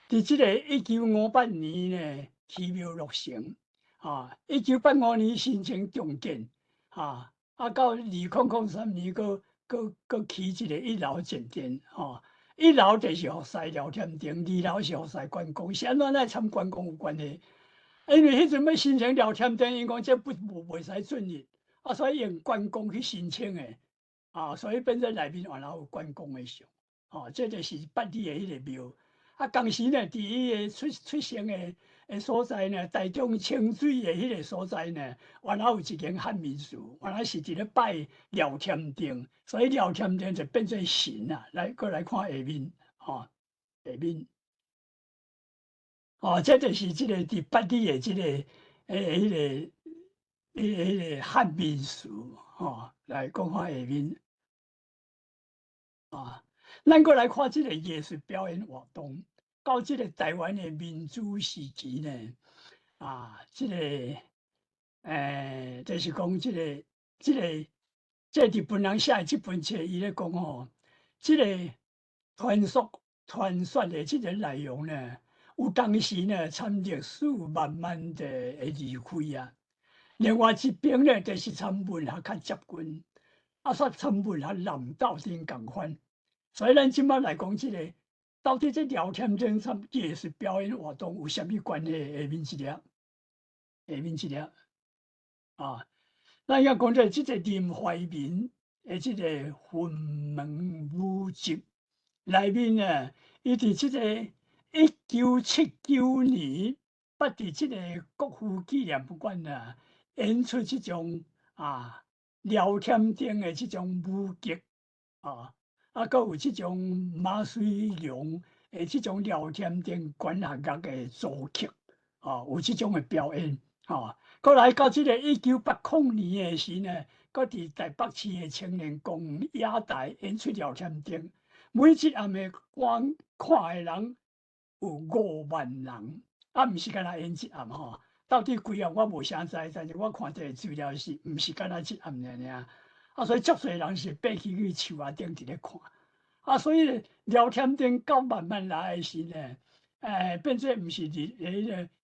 D: 伫这个1958年呢，起庙落成，啊，1985年申请重建，啊，啊，到2003年，阁阁阁起一个一楼前殿，吼，一楼就是服侍廖添丁，二楼是服侍关公，是按怎来参关公有关系？因为彼阵欲申请廖添丁，𪜶讲这不无袂使进入，啊，所以用关公去申请的，啊，所以变做内面原来有关公的像，吼，这就是八里的彼个庙。啊，同时呢，伫伊个出生的所在呢，台中清水的彼个所在呢，原来有一间汉民祠，原来是伫咧拜廖添丁，所以廖添丁就变做神啊。来，阁来看下面，吼，下面，哦，这就是这个伫八里的这个彼个彼个汉民祠，吼，来讲看下面，啊。咱阁来看这个艺术表演活动，到这个台湾的民主时期呢，啊，这个，就是讲这个，这个，这日本人写的这本册，伊咧讲吼，这个传说传说的这个内容呢，有当时呢参历史慢慢的会离开啊。另外一边呢，就是参文学较接近，啊，煞参文学南斗阵仝款。所以咱这摆来讲，这个到底这廖添丁参艺术表演活动有啥物关系？下面一页，下面一页，啊，咱要讲这这个林怀民的这个云门舞集内面呢，伊伫这个1979年，捌伫这个国父纪念馆啊，演出这种啊廖添丁的这种舞剧啊。啊，閣有這種馬水龍的這種廖添丁管弦樂的組曲，哦，有這種的表演，吼。閣來到這個1980年的時呢，閣佇台北市的青年公園野台演出廖添丁，每一暗的觀看的人有5萬人，啊，毋是干焦演一暗吼，到底幾暗我無啥知，但是我看這個資料是毋是干焦一暗爾爾。啊，所以足濟人是爬起去樹仔頂佇咧看，啊，所以廖添丁到慢慢來的時呢，變做毋是彼个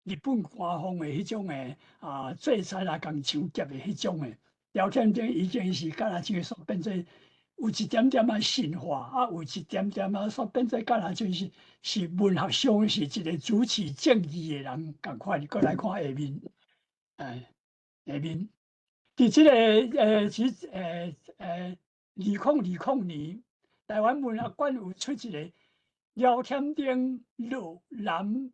D: 日本官方的彼種的啊，制裁來共搶劫的彼種的廖添丁已經是敢若像說變做有一點點仔神話，啊，有一點點仔說變做敢若就是是文學上是一個主持正義的人仝款。閣來看下面，下面。佇這個是2020年，台灣文學館有出一個廖添丁落南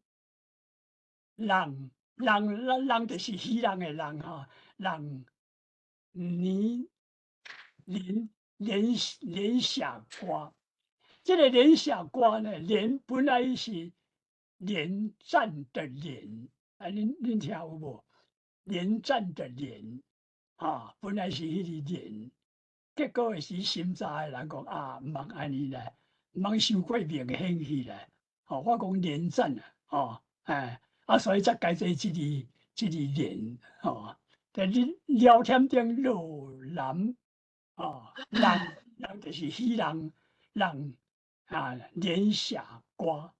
D: 人人人就是魚人的人吼，人年連連連寫歌，這個連寫歌呢，連本來是連戰的連，啊，恁聽有無？連戰的連。啊，本來是彼个連，結果是審查的人講啊，毋通按呢咧，毋通傷過明顯去咧。吼，我講連戰啊，吼，哎，啊，所以才改做這个連，吼。但是廖添丁落南，哦，人人就是魚人人啊，連寫歌，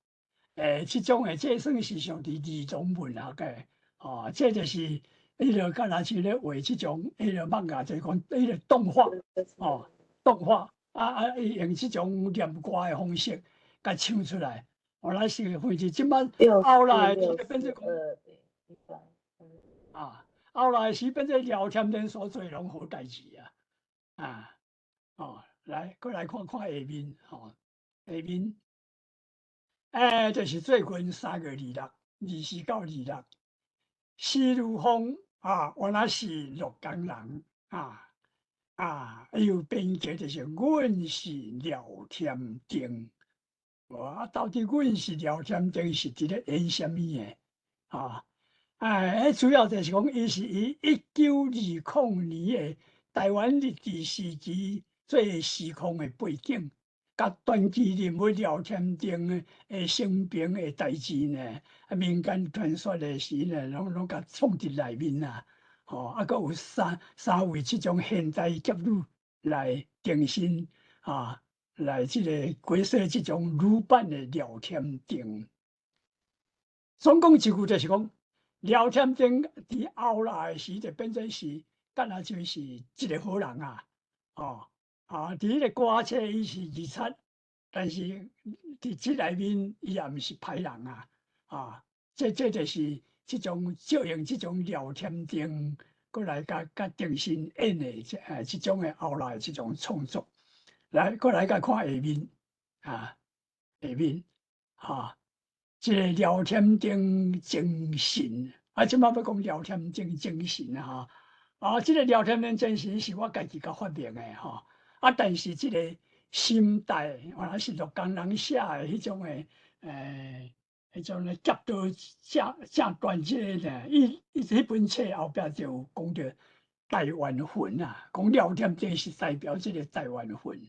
D: 這種的這算是屬佇兒童文學的，哦，這就是。彼个敢若像咧畫這種彼个漫畫，就是講彼个動畫，哦，動畫啊啊，伊用這種念歌的方式，共唱出來。我來是分是這擺後來就變做講，啊，後來是變做廖添丁所做攏好代誌啊，啊，哦，來，閣來看看下面，吼，下面，就是最近3月26，24到26，施如風。啊，原來是鹿港人啊啊！伊有編劇就是阮是廖添丁，啊，到底阮是廖添丁是佇咧演啥物的？啊，哎，主要就是講，伊是以1920年的台灣日治時期做時空的背景，佮傳奇人物廖添丁的生平的代誌呢，啊，民間傳說的時呢，攏共創佇內面啊，吼，啊，閣有三位這種現代俠女來重新啊，來這個解說這種女版的廖添丁。總講一句就是講，廖添丁佇後來時就變做是，敢若就是一個好人啊，哦。啊！佇彼个歌冊伊是二七，但是佇這內面伊也毋是歹人啊！啊，這就是這種借用這種廖添丁，閣來共重新演的這種的後來這種創作。來，閣來共看下面啊，下面啊，這個廖添丁精神啊，這擺欲講廖添丁精神啊，啊，這個廖添丁精神是我家己共發明的吼。啊！但是這個心代，原來是鹿港人寫的彼種的，彼種的俠盜正正傳這个呢，伊彼本冊後壁就有講著台灣魂啊，講廖添丁是代表這個台灣魂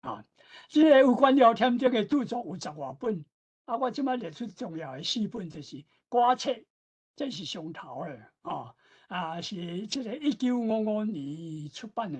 D: 啊。這個有關廖添丁的著作有十外本，啊，我這擺列出重要的四本，就是歌冊，這是上頭的啊，啊是這個1955年出版的。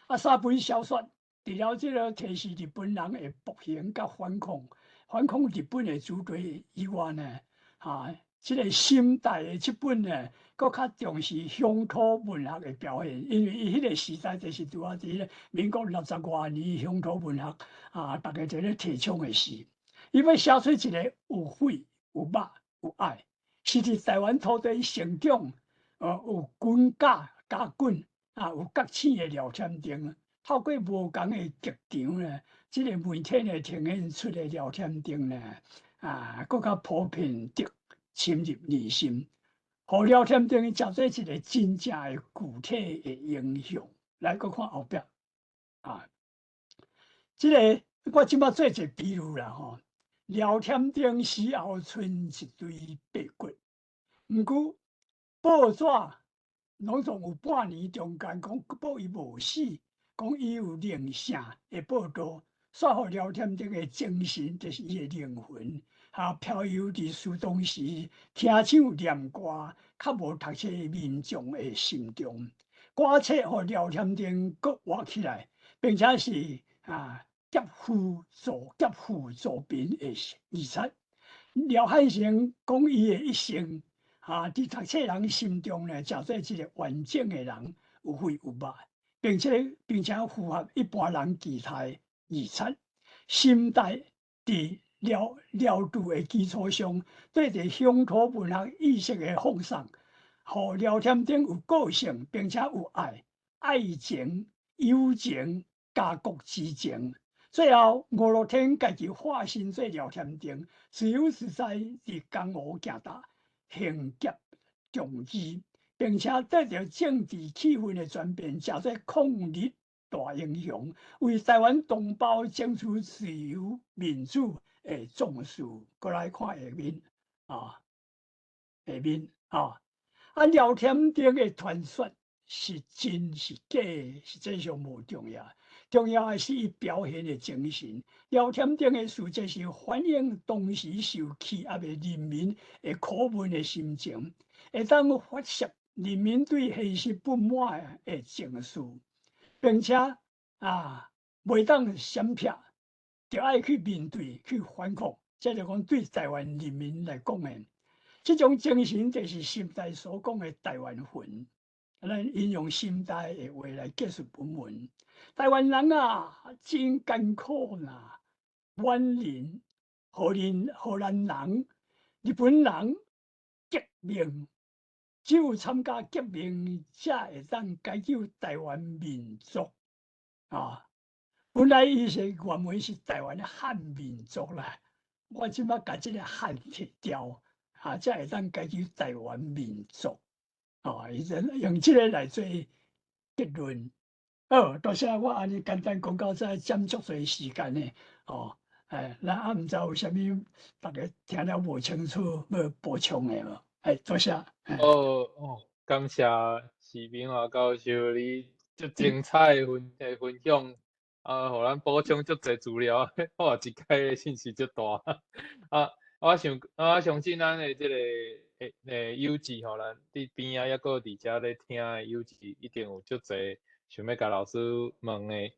D: 啊，三本小說，除了這個提示日本人的暴行佮反抗日本的主題以外呢，啊，這個心代的這本呢，閣較重視鄉土文學的表現，因為伊彼個時代就是拄仔佇民國六十外年鄉土文學啊，逐家佇咧提倡的時，伊欲寫出一個有血有肉有愛，是佇台灣土地成長，有根家家滾。啊，有覺醒的廖添丁，透過無仝的劇場呢，這個媒體呢呈現出的廖添丁呢，啊，閣較普遍的深入人心，予廖添丁成做一個真正的具體的英雄。來，閣看後壁，啊，這個我這擺做一個比喻啦吼，廖添丁死後賰一堆白骨，毋過報紙攏總有半年中間講報伊無死，講伊有靈性的報道，煞予廖添丁的精神，就是伊的靈魂，哈飄遊佇蘇東時聽唱念歌，較無讀冊的民眾的心中，歌冊予廖添丁閣活起來，並且是啊。劫富助劫富助貧的預測，廖漢生講伊的一生，啊，佇讀冊人心中呢，誠做一個完整的人，有血有肉，並且符合一般人期待預測。心態佇廖廖度的基礎上，對佇鄉土文學意識的放送，予廖添丁有個性，並且有愛、愛情、友情、家國之情。最後，吳樂天家己化身做廖添丁，自由自在佇江湖行踏，行俠仗義，並且對著政治氣氛的轉變，成做抗日大英雄，為台灣同胞爭取自由民主的壯士。閣來看下面啊，下面啊，啊廖添丁的傳說是真是假，實際上無重要。重要的是伊表現的精神。廖添丁的事跡是反映當時受欺壓的人民的苦悶的心情，會當發洩人民對現實不滿的情緒，並且啊，袂當閃避，就愛去面對、去反抗。這就講對台灣人民來講的，這種精神就是時代所講的台灣魂。咱引用心代的話來結束本文。台灣人啊，真艱苦啦！滿人、荷蘭、荷蘭人、日本人革命，只有參加革命，才會當解救台灣民族啊！本來伊是原文是台灣的漢民族啦，我這擺共這个漢剔掉，啊，才會當解救台灣民族。哦，伊就用這个來做結論。好，多謝我按呢簡單講到這，佔足濟時間呢。哦，哎，咱啊毋知有啥物，大家聽了無清楚，欲補充的無？哎，多謝。
B: 哦哦，感謝徐明華教授你足精彩的分享，啊，予咱補充足濟資料，我一屆信息足大。啊，我想，我相信咱的這个友志吼，咱佇邊仔抑閣佇遮咧聽的友志，一定有足濟想欲共老師問的。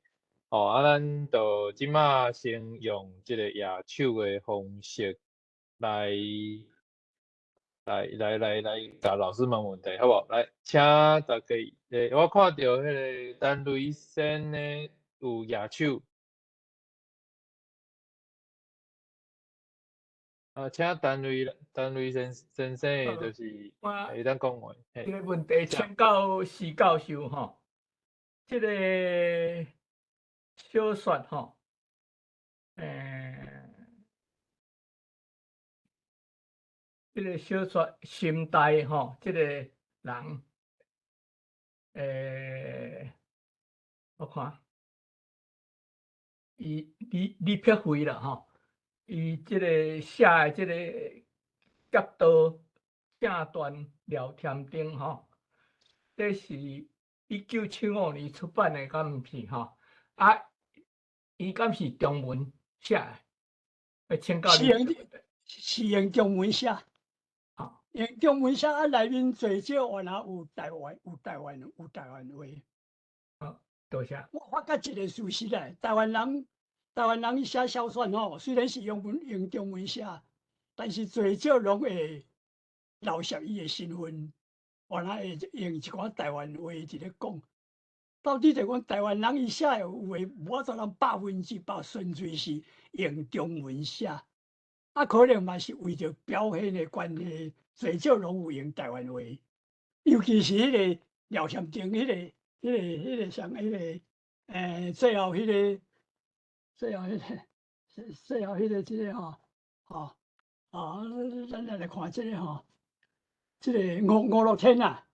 B: 吼，啊，咱就這馬先用這个舉手的方式來來來來來，共老師問問題，好無？來，請大家，我看著彼個陳雷先的有舉手。啊，請陳雷陳雷先先生，就是會當講話。
G: 這个問題請教徐教授吼，這个小說吼，這个小說心代吼，這个人，我看，伊李李碧辉啦吼。伊這个寫的這个俠盜正傳廖添丁吼，這是1975年出版的，敢毋是吼？啊，伊敢是中文寫的？請教你。
D: 是用中文寫。用中文寫啊，內面最少原來有台灣，有台灣，有台灣話。
G: 好，多謝。
D: 我發覺一个事實咧，台灣人。台灣人寫小說吼，雖然是用文用中文寫，但是最少攏會留下伊的身份，原來會用一寡台灣話佇咧講。到底就講台灣人伊寫的話，無法度人100%純粹是用中文寫，啊，可能嘛是為著表現的關係，最少攏有用台灣話。尤其是彼个廖添丁，彼个、彼个、彼个啥，彼个，最後彼个。最後彼个，最後彼个，這个吼，吼，啊，咱來看這个吼，這个吳樂天啊，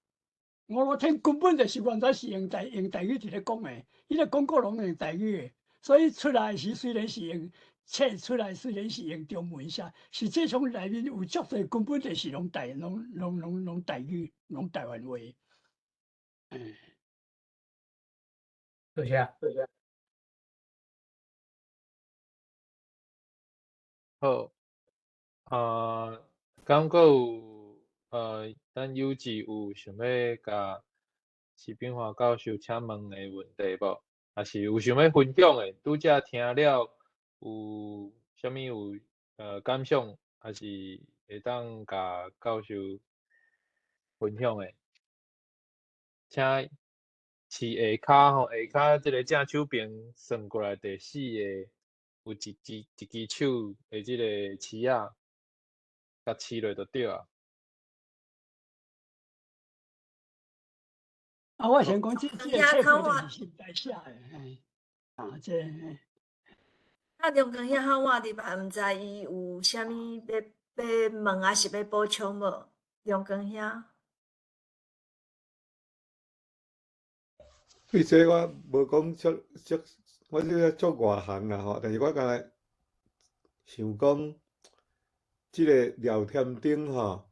D: 吳樂天根本就是完全是用台語佇咧講的，彼个廣告攏用台語的，所以出來時雖然是用冊出來，雖然是用中文寫，實際上內面有足濟根本就是攏台，攏台語，攏台灣話。嗯，
G: 多謝，多謝。
B: 好，啊，敢閣有咱有志有想欲共徐秉華教授請問的問題無？抑是有想欲分享的？拄才聽了有啥物有感想，抑是會當共教授分享的？請飼下跤吼，下跤這个正手邊算過來第四个，有一支手的這个刺仔，共刺落就對啊。
D: 啊，我先講這個冊本就是現代寫的，嘿，啊，這。
F: 啊，中光兄較晚入來，毋知伊有啥物欲問，抑是欲補充無？中光兄。
H: 對這我無講足足，我這個足外行啦吼，但是我敢若想講，這個廖添丁吼，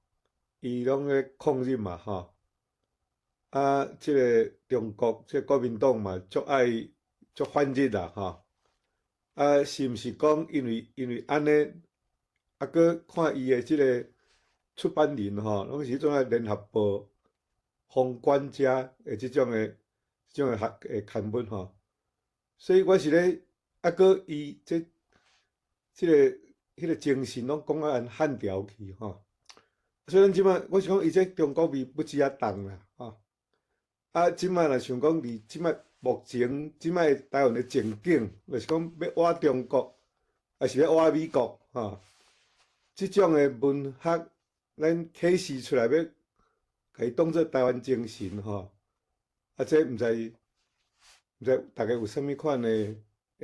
H: 伊攏咧抗日嘛吼，啊，這個中國這個國民黨嘛足愛足反日啦吼，啊，是毋是講因為按呢，啊，閣看伊的這個出版人吼，攏是彼種啊聯合報、封管家的這種的。這種的學的刊物吼，所以我是咧，啊，閣伊這個彼個精神攏講啊按漢調去吼，所以咱這擺我是講伊這中國味不止遐重啦吼，啊，這擺若想講佇這擺目前這擺台灣的前景，就是講欲倚中國，抑是欲倚美國吼，這種的文學，咱啟示出來欲共伊當做台灣精神吼。啊，這毋知毋知大家有啥物款的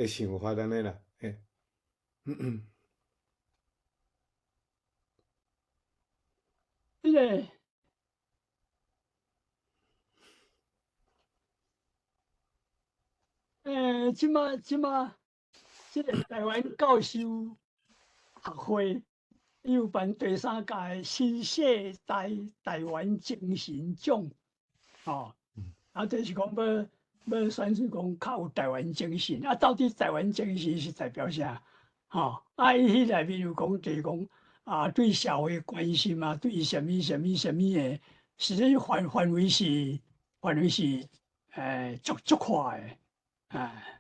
H: 想法按呢啦，嘿。
D: 這個，這擺，這個台灣教授學會有辦第三屆新世代台灣精神獎，哦。啊，就是講欲選出講較有台灣精神，啊，到底台灣精神是代表啥？吼，啊，伊彼內面有講，就是講啊，對社會關心啊，對啥物啥物啥物的，實際範圍是足足闊的，哎。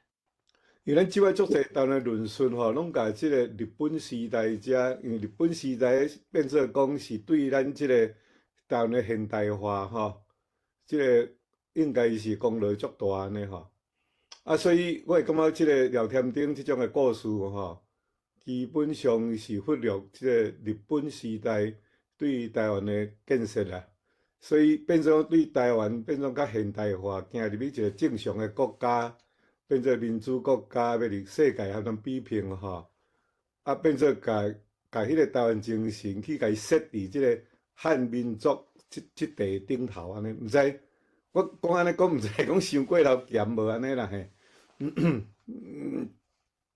H: 因為咱這擺足濟台灣的論述吼，攏共這個日本時代遮，因為日本時代變做講是對咱這個台灣的現代化吼，這個。應該是功勞足大按呢吼，啊，所以我會感覺這個廖添丁這種的故事吼，基本上是忽略這個日本時代對台灣的建設啦，所以變做對台灣變做較現代化，行入去一個正常的國家，變做民主國家，欲佇世界和咱比拼吼，啊，變做共彼個台灣精神去共伊設佇這個漢民族這塊頂頭按呢，毋知。我講按呢講，毋知講傷過頭鹹無按呢啦嘿。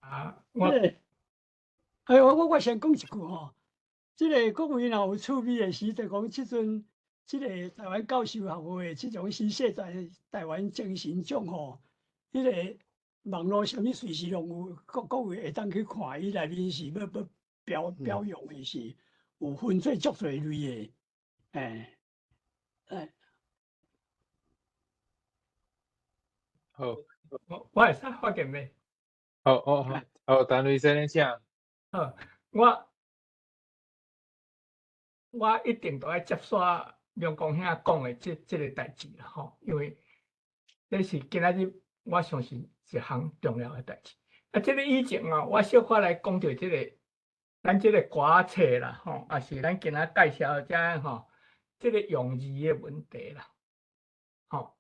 G: 啊，我，
D: 哎，我先講一句吼，這個各位若有趣味的時，就講這陣這個台灣教授學會這種新世代台灣精神獎吼，彼個網路啥物隨時攏有，各位會當去看，伊內面是欲表揚的是有分做足濟類的，欸，欸。
B: 好，
G: 我會使發言未？
B: 好，好，好，好，陳雷先生請。
G: 好，我一定都愛接煞梁光兄講的這個代誌啦吼，因為這是今仔日我相信一項重要的代誌。啊，這個以前啊，我小可來講著這個，咱這個歌冊啦吼，也是咱今仔介紹這吼，這個用字的問題啦，吼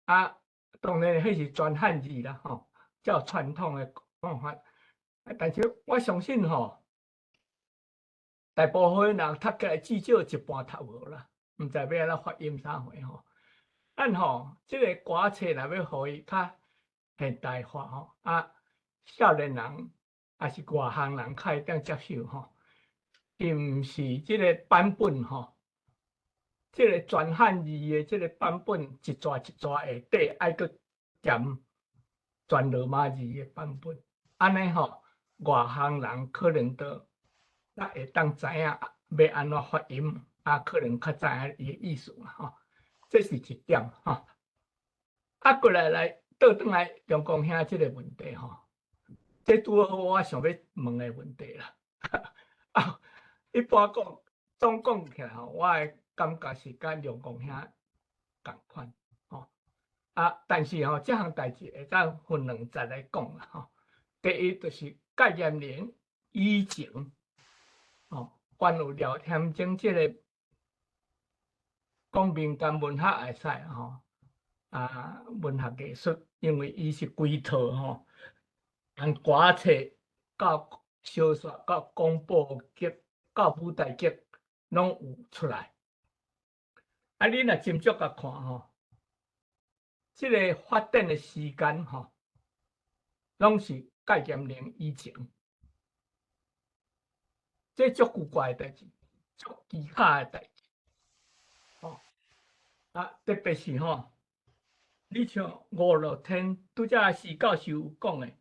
G: 啊。當然，彼是全漢字啦，吼，較傳統的講法。但是我相信吼，大部分人讀起來至少一半讀無啦，毋知欲按怎發音啥貨吼。咱吼，這個歌冊若欲予伊較現代化吼，啊，少年人抑是外行人較會當接受吼，伊毋是這个版本吼，這个全漢字的這个版本一逝一逝下底愛閣踮全羅馬字的版本，按呢吼，外行人可能都較會當知影欲按怎發音，啊，可能較知影伊的意思啦吼。這是一點吼。啊，過來來倒轉來中光兄這个問題吼，這拄好我想欲問的問題啦。啊，一般講總講起來吼，我的感覺是佮龍光兄仝款吼。啊，但是吼，這項代誌會當分兩節來講啦吼。第一就是解嚴年以前吼，關於廖添丁這个講民間文學會使吼，啊，文學藝術，因為伊是規套吼，從歌冊到小說到廣播劇到舞台劇，攏有出來。啊，你若斟酌共看吼，這个發展的時間吼，攏是解嚴年以前，這足古怪的代誌，足蹊蹺的代誌。吼，啊，特別是吼，你像吳樂天拄才施教授有講的，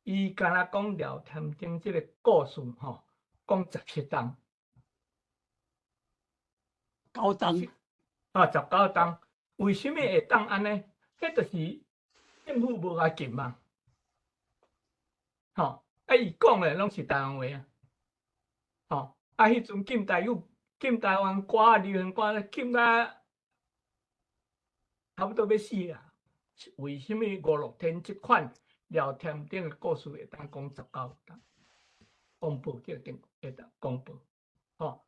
G: 伊敢若講廖添丁這个故事吼，講17冬，
D: 九冬，
G: 啊，19冬，為啥物會當按呢？彼就是政府無共禁啊，吼，啊，伊講的攏是台灣話啊，吼，啊，彼陣禁台語、禁台灣歌、流行歌，禁甲差不多欲死啊！為啥物吳樂天這款廖添丁的故事會當講19冬？廣播劇頂會當廣播，吼，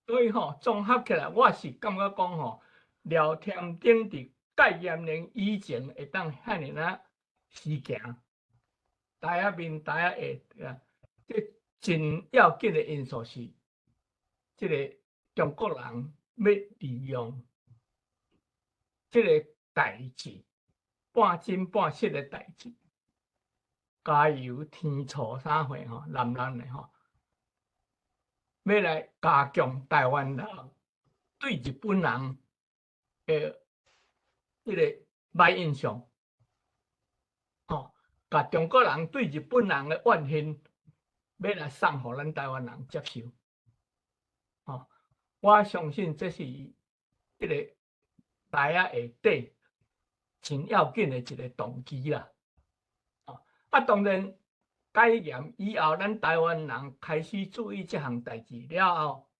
G: 所以吼，綜合起來，我是感覺講吼，廖添丁佇解嚴年以前會當遐爾仔時行，台仔面台仔下，這真要緊的因素是，這个中國人欲利用這个代誌，半真半實的代誌，加油添醋啥貨吼，濫濫的吼，欲來加強台灣人對日本人的這個歹印象，吼，共中國人對日本人的怨恨，欲來送予咱台灣人接受，吼，我相信這是這个台仔下底真要緊的一个動機啦，啊，當然解嚴以後，咱台灣人開始注意這項代誌了後，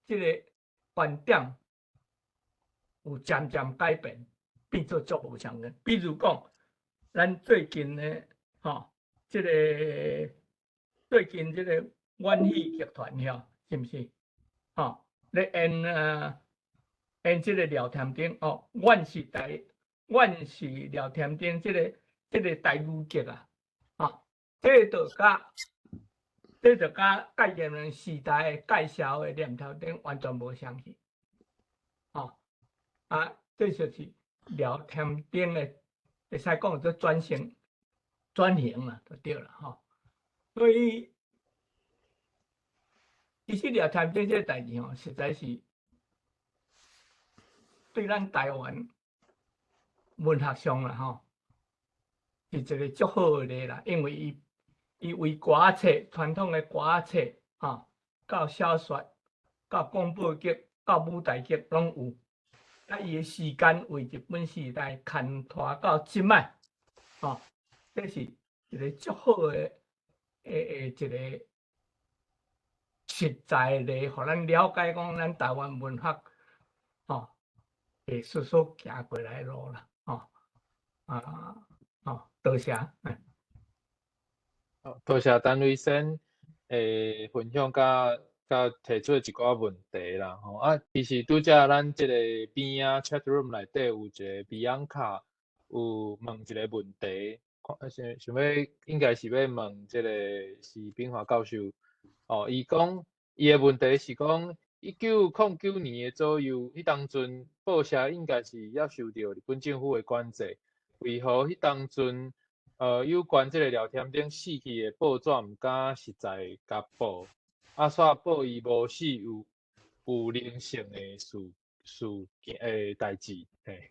G: 這个觀點有漸漸改變，變做足無相仝。比如講，咱最近的吼，這个最近這个阮戲劇團遐，是毋是？吼，咧演啊演這个廖添丁哦，阮是廖添丁這个台語劇啊，吼，這就佮解嚴人時代的介紹的廖添丁完全無相仝，吼，啊，這就是廖添丁的，會使講做轉型轉型啦，就對啦，吼。所以其實廖添丁這個代誌吼，實在是對咱台灣文學上啦，吼，是一个足好的例啦，因為伊為歌冊傳統的歌冊，吼，到小說、到廣播劇、到舞台劇攏有。啊，伊的時間為日本時代牽拖到這擺，吼，這是一个足好的一个實在例，予咱了解講咱台灣文學，吼，藝術所行過來的路啦，吼，啊，吼，多謝。
B: 好，多謝陳瑞生分享佮提出一寡問題啦，吼啊，其實拄才咱這个邊仔 chat room 內底有一个比安卡有問一个問題，看想想欲應該是欲問這个施秉華教授，哦，伊講伊的問題是講1909年的左右，彼當陣報社應該是猶受著日本政府的管制，為何彼當陣，有關這个廖添丁死去的報紙毋敢實在共報，啊，煞報伊無死有靈性的事件代誌，嘿。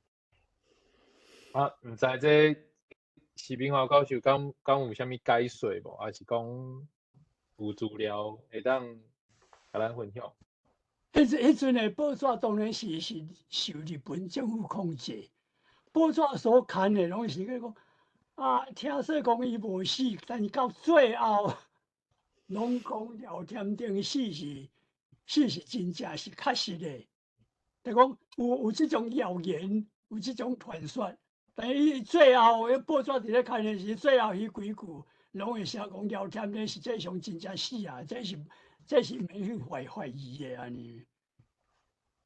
B: 啊，毋知這徐秉華教授敢有啥物解說無？抑是講有資料會當共咱分享？
D: 彼陣的報紙當然是受日本政府控制，報紙所刊的攏是去講啊，聽說講伊無死，但是到最後，攏講廖添丁死是真正是確實的，就講有這種謠言，有這種傳說，但是伊最後，彼報紙佇咧刊的時，最後彼幾句攏會寫講廖添丁實際上真正死啊，這是免去懷疑的按呢。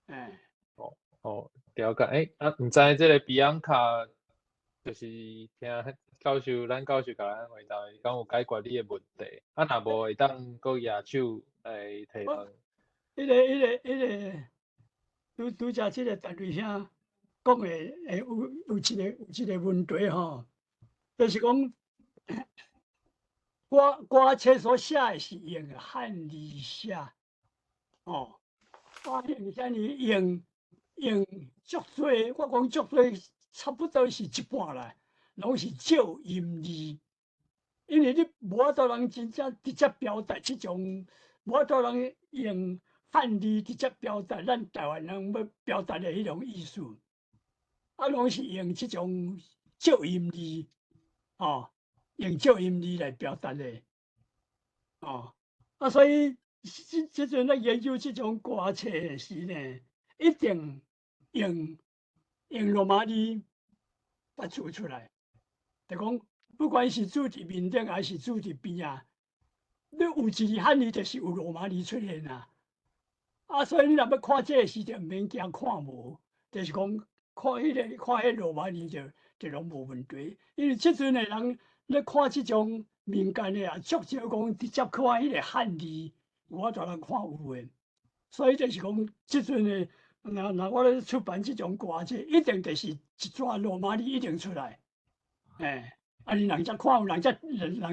D: 欸。
B: 哦，了解。欸，啊，毋知這个比安卡，就是聽教授，咱教授共咱回答，敢有解決你的問題？啊，若無會當閣舉手來提問。
D: 彼个，拄才這个陳瑞兄講的，欸，有一個問題吼，就是講歌冊所寫的是用漢字寫，哦，我用啥物用足濟，我講足濟，差不多是一半啦，攏是借音字，因為你無法度人真正直接表達這種，無法度人用漢字直接表達咱台灣人欲表達的彼種意思，啊，攏是用這種借音字，哦，用借音字來表達的，哦，啊，所以這陣咧研究這種歌冊的時呢，一定用羅馬字發出來，就講不管是字佇面頂還是字佇邊仔，你有一字漢字就是有羅馬字出現啊。啊，所以你若欲看這个時就毋免驚看無，就是講看彼羅馬字就攏無問題。因為這陣的人咧看這種民間的啊，足少講直接看彼个漢字，有法度人看有的。所以就是講，這陣的若我咧出版這種歌冊，一定就是一紙羅馬字一定出來，欸，啊，你人才看有，人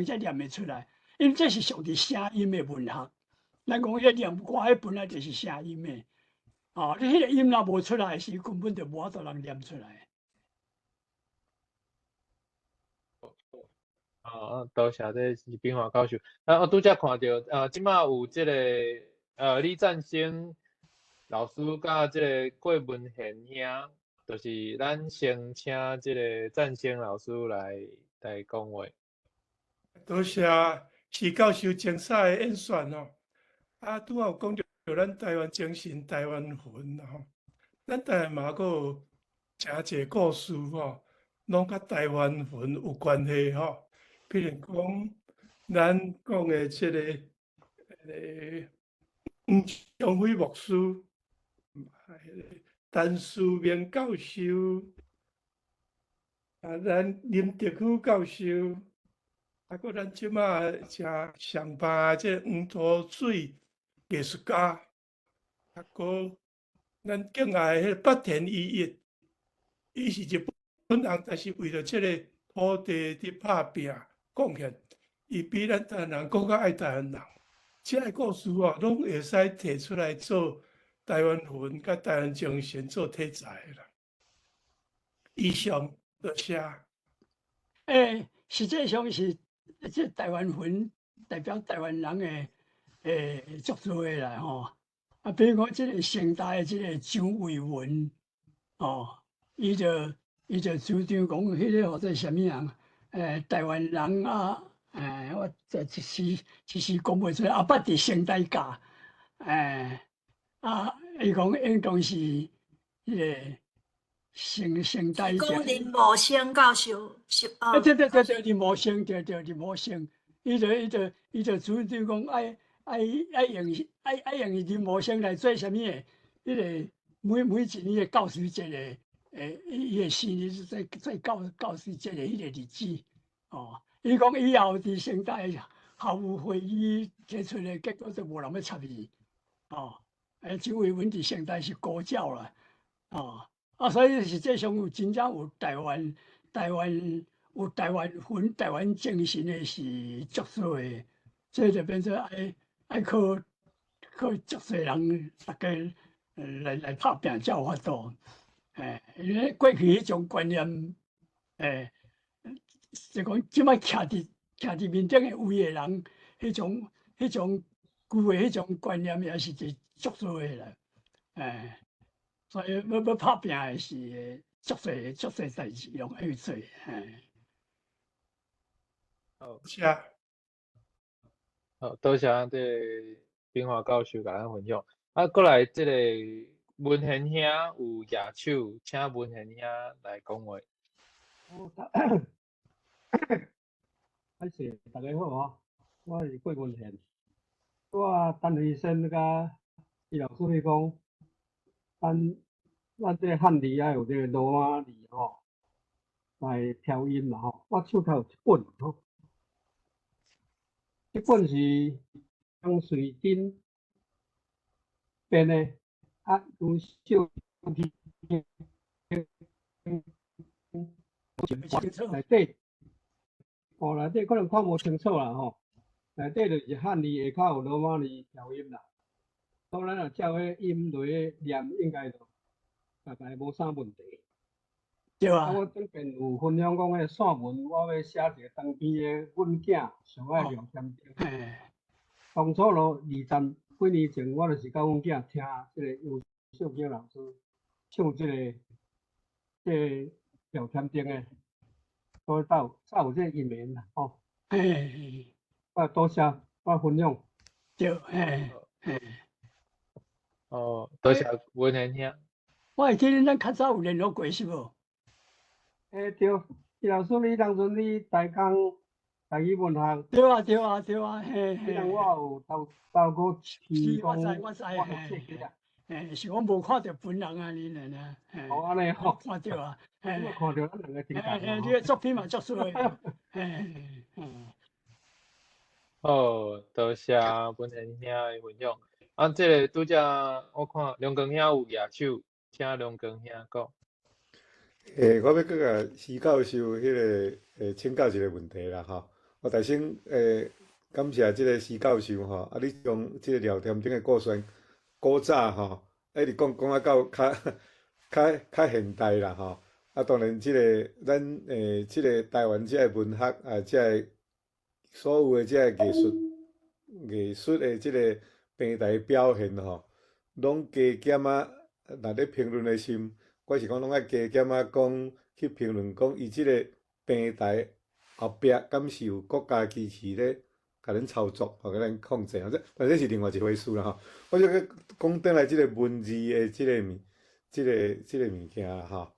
D: 才念會出來，因為這是屬於聲音的文學。咱講彼念歌，彼本來就是聲音的，哦，你彼个音若無出來時，根本就無法度人念出來。
B: 哦，多謝這是秉華教授。啊，我拄才看著，這馬有這个，李贊生老師佮這个郭文賢兄，就是咱先請這个贊生老師來講話。
I: 多謝徐教授精彩的演說哦。啊，拄仔有講著咱台灣精神、台灣魂吼。咱台灣嘛閣有誠濟故事吼，攏佮台灣魂有關係吼。比如講，咱講的這个黃長輝牧師，陳思明教授，啊，咱林德福教授，啊，閣咱這馬誠上班這個黃土水藝術家，啊，閣咱敬愛的彼個八田與一，伊是日本人，但是為著這个土地佇拍拚貢獻，伊比咱台灣人閣較愛台灣人。這个故事哦，攏會使提出來做台灣魂佮台灣精神做題材啦。以上多謝。
D: 欸，實際上是這台灣魂代表台灣人的足多的啦吼。啊，比如講這个成大的這个張偉文，哦，伊就主張講，彼個號做啥物人？台灣人啊，我這一時講袂出來，啊，捌佇成大教，啊，伊講應當是彼个成大。
F: 講林茂生教授是
D: 啊。對對對對，林茂生，對對林茂生，伊就主張講愛用林茂生來做啥物的？彼个每一年的教師節的。伊的生日做教師節的彼个日子，哦，伊講以後佇成大校務會議提出來，結果就無人欲插伊，哦，張偉文佇成大是高教啦，哦，啊，所以實際上有真正有台灣台灣有台灣魂、台灣精神的是足少的，這就變做愛靠足濟人，大家來拍拚才有法度。因為過去彼種觀念，就講這擺徛佇面頂的位的人，彼種舊的彼種觀念也是一足少的啦。所以欲拍拚的是足濟足濟代誌攏愛去做。
B: 好，
I: 是啊。
B: 好，多謝這个炳華教授共咱分享。啊，過來這个文賢兄有舉手，請文賢兄來講話。
J: 好，歹勢，大家好吼，我是郭文賢。我陳慧仙佮伊老師咧講，咱這个漢字愛有這个羅馬字吼，來調音嘛吼。我手頭有一本吼，這本是張瑞珍編的，啊，有小內底，哦，內底可能看無清楚啦吼。內底就是漢字下跤有羅馬字調音啦。所以咱若照彼音落去念，應該就大概無啥問題。
D: 對啊。
J: 啊，我頂遍有分享講，彼個散文，我欲寫一個長篇的，阮囝上愛廖添丁。當初咯，20幾年前，我就是佮阮囝聽這个楊秀卿老師唱這個廖添丁的，所以才有這個因緣啦，吼。我多謝我分享。
D: 對，嘿，嘿。
B: 哦，多謝文賢兄。
D: 我會記得咱較早有聯絡過，是無？
J: 對，葉老師，你當陣你台江台語文學。
D: 對啊，對啊，對啊，嘿嘿。
J: 彼陣我有投投過去
D: 講，我知，我知，嘿。是我無看著本人啊，你爾爾。
J: 哦，按呢吼。
D: 看著啊。
J: 我看著咱兩個真共。
D: 嘿，你的作品嘛足媠的。嘿，嗯。
B: 好，多謝文賢兄的分享。啊，這个拄才我看梁光兄有舉手，請梁光兄講。
H: 我欲閣共施教授彼个請教一个問題啦吼。我首先感謝這个施教授吼，啊，你將這个廖添丁的故事古早吼，一直講講啊到較現代啦吼。啊，當然這个咱這个台灣這个文學啊，這个所有的這个藝術的這个平台表現吼，攏加減仔，若咧評論的時，我是講攏愛加減仔講去評論講，伊這个平台後壁敢是有國家機器咧共恁操作，予咱控制，這但這是另外一回事啦吼。我就講轉來這个文字的這个物件啦吼，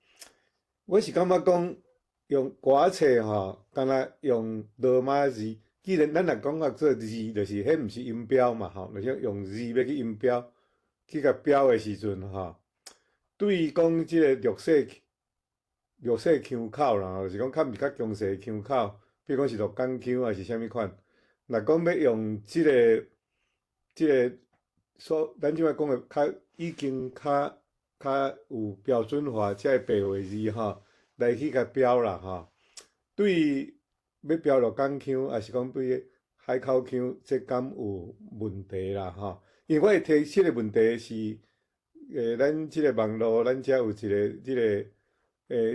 H: 我是感覺講用歌冊吼，敢若用羅馬字。既然咱若講啊做字，就是彼毋是音標嘛吼，就是用字欲去音標，去共標的時陣吼，對於講這个弱勢腔口啦，就是講較毋是較強勢腔口，比如講是鹿港腔抑是啥物款，若講欲用這個所咱這擺講的較已經較有標準化這個白話字吼，來去共標啦吼，對欲標鹿港腔，抑是講對海口腔，這敢有問題啦吼？因為我會提這个問題是，咱這个網路，咱遮有一个這个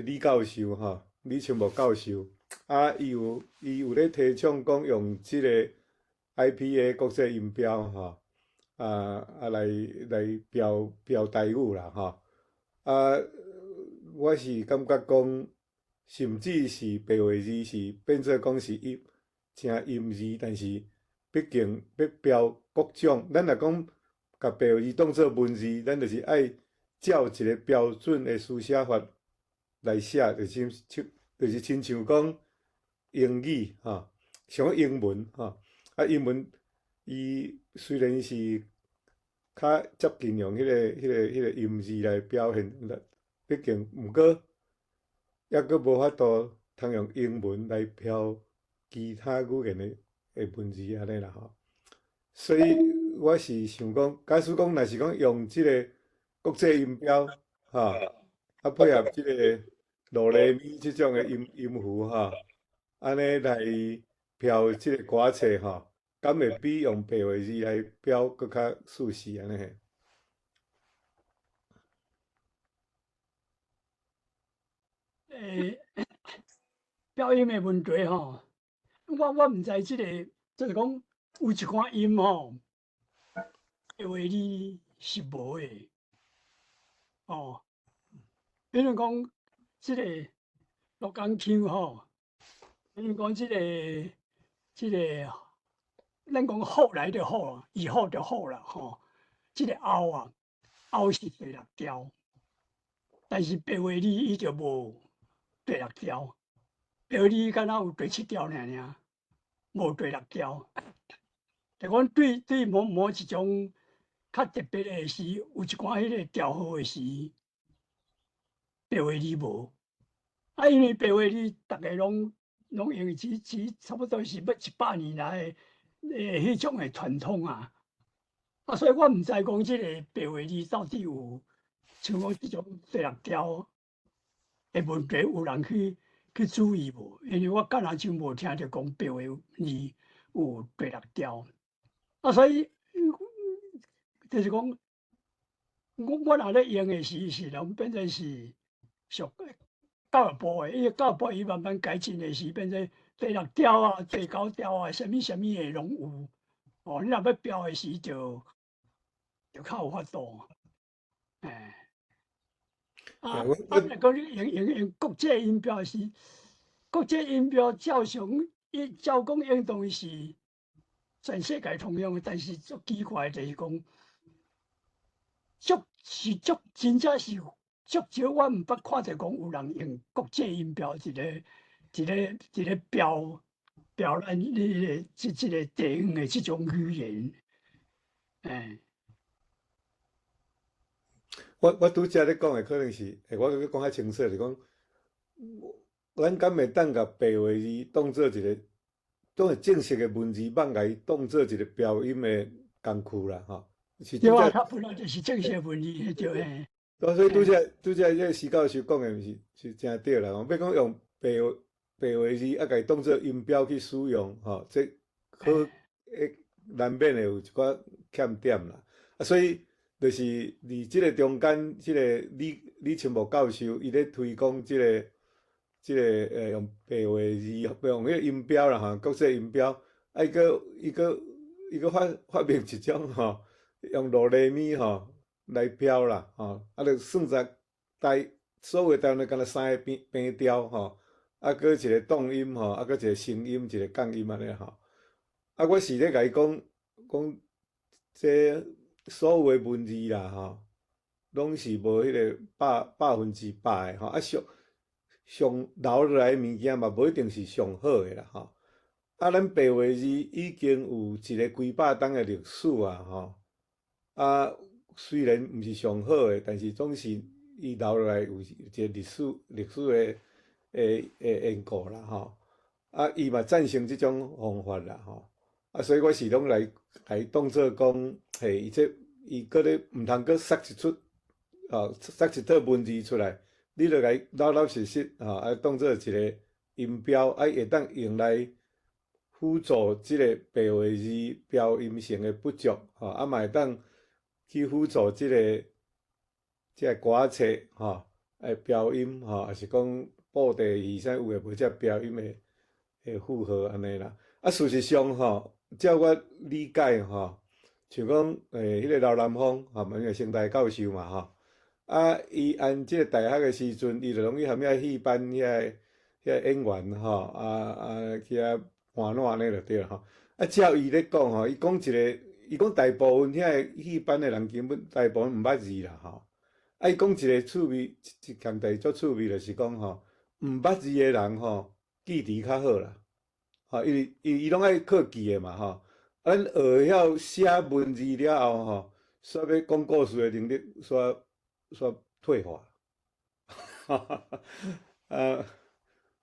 H: 李教授吼，李清木教授，啊，伊有咧提倡講用這个 IPA 國際音標吼，啊來標台語啦吼，啊，我是感覺講，甚至是白話字是變做講是音誠音字，但是畢竟欲標各種，咱若講共白話字當做文字，咱就是愛照一个標準的書寫法來寫，就是親像講英語吼，像英文吼，啊英文伊雖然是較接近用彼個音字來表現，畢竟毋過猶閣無法度通用英文來標其他語言的文字按呢啦吼。所以我是想講，假使講若是講用這个國際音標，吼，啊配合這个哆来咪这种的音符吼，按呢来标这个歌册吼，敢会比用白话字来标阁较舒适按呢？
D: 标音的问题吼，我毋知这个，就是讲有一寡音吼，白话字是无的，哦，比如讲这个鹿港腔吼，比如讲这个，咱讲后来的后，以后的后啦吼，这个后啊，后是第六调，但是白话字伊就无第六调，白话字敢若有第七调尔尔，无第六调。就讲对某一种较特别的时，有一寡彼个调号的时，白话字无。啊，因为白话字逐家拢用，只差不多是欲100年来的彼种的传统啊。啊，所以我毋知讲这个白话字到底有像讲这种第六调的问题，有人去注意无？因为我敢若就无听著讲白话字有第六调。啊，所以就是讲，我若咧用的时，是拢变做是属教育部的，伊个教育部伊慢慢改进的时，变做第六调啊、第九调啊，啥物啥物的拢有。哦，你若欲标的时就较有法度。欸，啊，若讲你用国际音标时，国际音标照常伊照讲应当是全世界通用的，但是足奇怪就是讲，足是足真正是足少，我毋捌看著讲有人用国际音标一个标咱你个这个地方的这种语言，欸。
H: 我拄才咧讲的可能是，欸，我阁讲较清楚，是讲，咱敢会当共白话字当做一个，当做正式的文字，放共伊当做一个标音的工具啦，吼。是
D: 对啊，它本来就是正式文字，对嘿。
H: 所以拄才这个徐教授讲的，毋是是真对啦。欲讲用白话字啊，共伊当做音标去使用，吼，这可会难免会有一寡欠点啦。啊，所以就是伫这个中间，这个李清木教授伊咧推广这个用白话字，用迄个音标啦吼，国际音标，啊，伊阁发明一种吼，用哆来咪吼来标啦，吼，啊，就算在台所有台湾敢若三个平调吼，啊，阁一个动音吼，啊，阁一个声音，一个降音按呢吼。啊，我是咧共伊讲讲，这所有的文字啦吼，拢是无彼个100%的吼，啊，上留落来的物件嘛，无一定是上好的啦吼。啊，咱白话字已经有一个几百冬的历史啊吼。啊，虽然毋是上好的，但是总是伊留落来有一个历史的缘故啦吼。啊，伊嘛赞成这种方法啦吼。啊，所以我是拢来当做讲，嘿，伊这伊阁咧毋通阁塞一出，哦，塞一套文字出来，你著共伊老老实实，吼，啊，当做一个音标，啊，会当用来辅助这个白话字标音性的不足，吼，啊，嘛会当去辅助这个歌册，吼，标音，吼，抑是讲布袋戏啥有的无这标音的符号按呢啦。啊，事实上，吼，照我理解，吼，像讲，彼个刘南风，吼，嘛是成大教授嘛，吼，啊，伊按这个大学的时阵，伊就拢去含遐戏班遐演员，吼，啊去遐换烂按呢就对了，吼。啊，照伊咧讲，吼，伊讲一个，伊讲大部分遐个戏班的人根本大部分毋捌字啦，吼。啊，伊讲一个趣味，一项代志足趣味，就是讲吼，毋捌字的人吼，记忆较好啦。吼，因为伊拢爱靠记的嘛，吼。啊，咱学晓写文字了后，吼，煞欲讲故事的能力，煞退化。啊，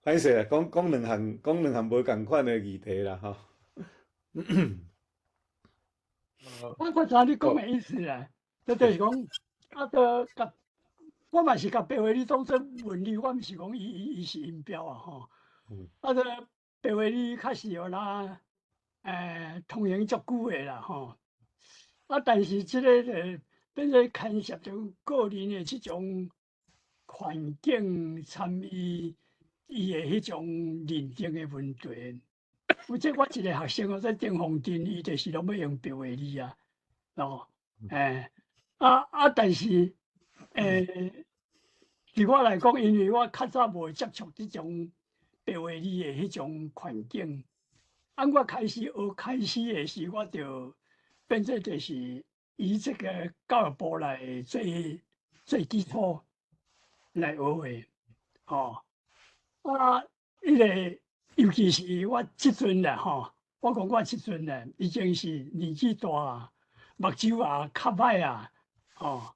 H: 歹势啦，讲两项，讲两项无仝款的议题啦，吼。
D: 我知你讲的意思啦，这就是讲，啊，都共我嘛是共白話字當做文字，我毋是講伊是音標啊吼。啊，這白話字較是有啦，通行足久的啦吼。啊，但是這个就變做牽涉著個人的這種環境參與伊的彼種認定的問題。有這我一個學生哦，在頂鳳鎮，伊就是攏欲用白話字啊，哦，但是，對我來講，因為我較早無接觸這種白話字的彼種環境，按我開始學開始的時，我就變做就是以這個教育部來做做基礎來學的，吼，啊，彼個尤其是我這陣啦，吼，我講我這陣啦，已經是年紀大啊，目睭也較歹啊，吼，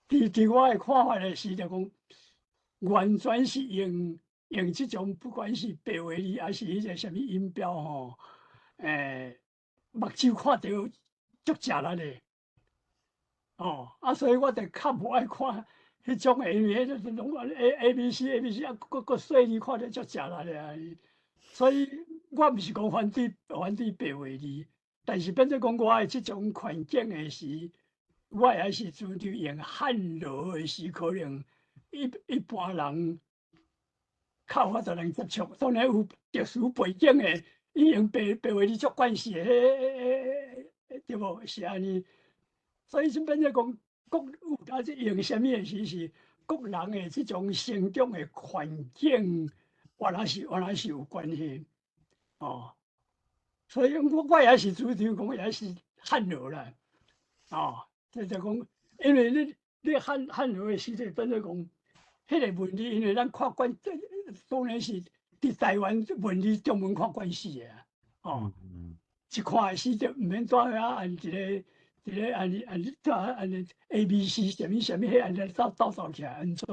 D: 佇我的看法的是，就講完全是用這種不管是白話字，還是彼個啥物音標吼，目睭看著足食力的，哦，啊，所以我就較無愛看彼種的，因為彼個攏 A B C A B C 啊，閣細字看著足食力的啊。所以我毋是講反對白話字，但是變做講我的這種環境的時，我還是主張用漢羅的時，可能一般人較有法度能接觸。當然有特殊背景的，伊用白話字足慣勢的，彼對無？是按呢。所以就變做講，各有當時用啥物的時，是各人的這種成長的環境，原來是有關係，哦。所以我也是主張講，也是漢羅啦，哦，這就講，因為你漢羅的時陣，變做講，彼個文字，因為咱看慣，當然是佇台灣文字中文看慣勢的，哦，一看的時就毋免蹛遐按一個一個按按蹛按 A B C 啥物啥物，彼按呢鬥鬥鬥起來按怎？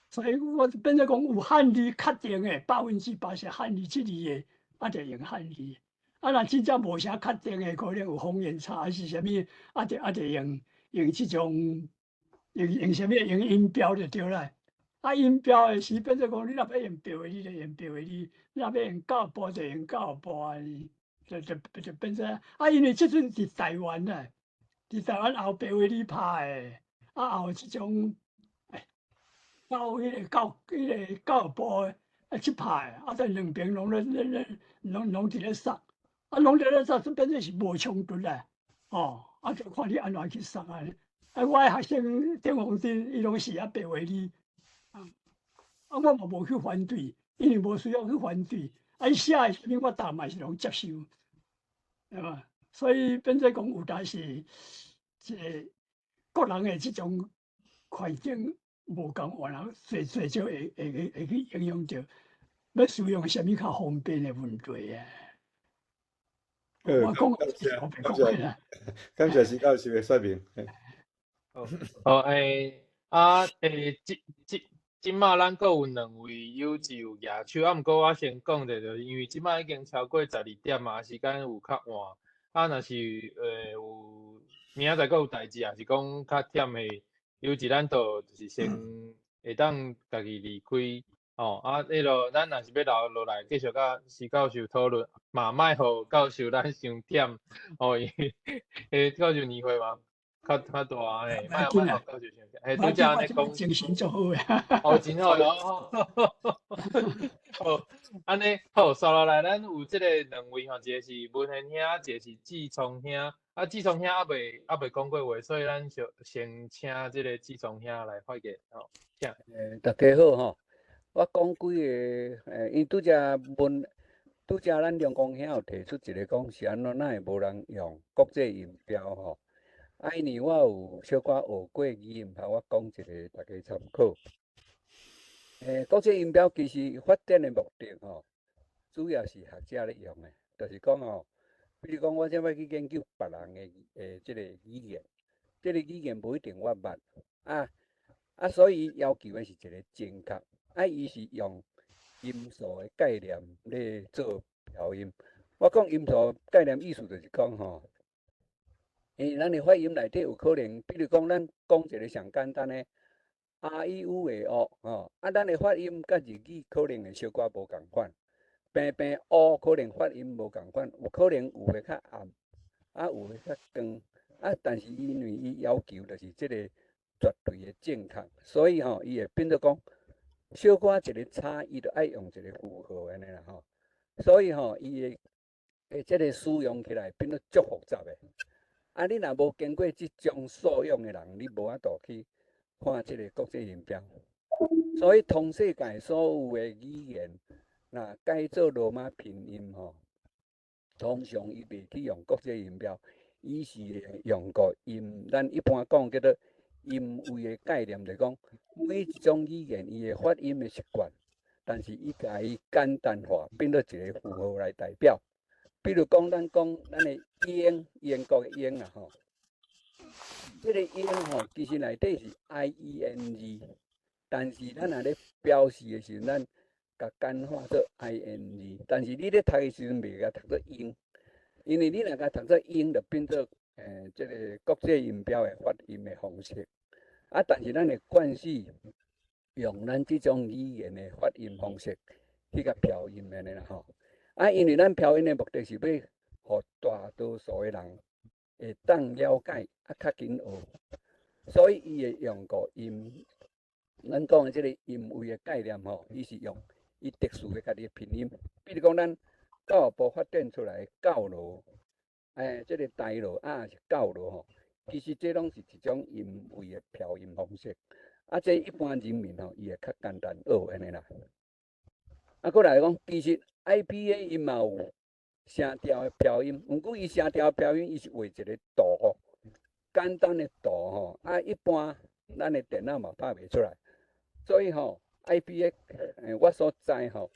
D: 所以我變做講有漢字確定的，80%漢字這字的，啊，就用漢字。啊，若真正無啥確定的，可能有方言差還是啥物，啊，就用這種用啥物用音標就對啦。啊，音標的時變做講，你若欲用白話字就用白話字，你若欲用教育部就用教育部按呢，就變做啊，因為這陣佇台灣啊，佇台灣也有白話字拍的，啊，也有這種，到彼個教育部的啊去拍的，啊，這兩邊攏佇咧殺。啊，攏佇咧殺，這變做是無衝突啦，哦，啊，就看你按怎去殺啊。啊，我的學生頂鳳鎮，伊攏是愛白話字，啊，我嘛無去反對，因為無需要去反對。啊，伊寫的啥物，我逐嘛是攏接受，對吧？所以變做講有當時，這個各人的這種環境無仝款，然後濟少會去影響著，欲使用啥物較方便的問題啊。我講
H: 感謝，感謝，感謝施教授的說明。
B: 好，啊，這這馬咱閣有兩位友姊有舉手，啊，毋過我先講者，就是因為這馬已經超過12點嘛，時間有較晚。啊，若是有明仔載閣有代誌，抑是講較忝的友姊，咱就是先會當家己離開。哦，啊，彼落咱若是欲留落來繼續佮施教授討論，嘛莫予教授咱傷忝，哦，因為教授年歲嘛較大嘿，莫予教授傷忝。嘿，拄才按呢講，
D: 精神足好的。
B: 哦，真好哦。好，按呢好，紲落來，咱有這個兩位吼，一個是文賢兄，一個是志聰兄。啊，志聰兄猶未講過話，所以咱就先請這個志聰兄來發言吼。請。
K: 大家好吼。我講幾个，因拄才問，拄才咱梁公兄有提出一个講是按怎，哪會無人用國際音標吼？啊，因為我有小可學過語音學，我講一个，大家參考。國際音標其實發展的目的吼，主要是學者咧用的，就是講吼，比如講我這擺去研究別人的這个語言，這个語言無一定我捌，啊，所以要求的是一个正確。啊，伊是用音素的概念咧做標音。我講音素概念意思就是講吼，因為咱的發音內底有可能，比如講咱講一个上簡單的，啊伊有的哦，吼，啊，咱的發音佮日語可能會小可無仝款，平平烏可能發音無仝款，有可能有的較暗，啊有的較光，啊，但是因為伊要求就是這個絕對的正確，所以吼，伊會變做講小可一個差，伊就愛用一個符號按呢啦吼，所以吼，伊的會這個使用起來變做足複雜的。啊，你若無經過這種素養的人，你無法度去看這個國際音標。所以，通世界所有的語言，若改做羅馬拼音吼，通常伊袂去用國際音標，伊是會用個音。咱一般講叫做音位的概念，就是講每一種語言伊的發音的習慣，但是伊共伊簡單化，變做一個符號來代表。比如講，咱講咱的英，英國的英啊吼，這個英吼，其實內底是 IENG，但是咱若咧標示的時陣，咱共簡化做 ING，但是你咧讀的時陣袂共讀做英，因為你若共讀做英，就變做這個國際音標的發音的方式。啊，但是咱的慣勢用咱這種語言的發音方式去共標音按呢啦吼。啊，因為咱標音的目的是欲予大多數的人會當了解，啊，較緊學，所以伊會用個音，咱講的這個音位的概念吼，伊是用伊特殊的家己的拼音。比如講，咱教育部發展出來的教羅，這個台羅啊，是教羅吼，其實這攏是一種音位的標音方式。啊，這一般人民吼，伊會較簡單學按呢啦。啊，閣來講，其實 IPA 伊嘛有聲調的標音，毋過伊聲調標音，伊是畫一個圖，簡單的圖吼。啊，一般咱的電腦嘛拍袂出來，所以吼 IPA，我所知吼，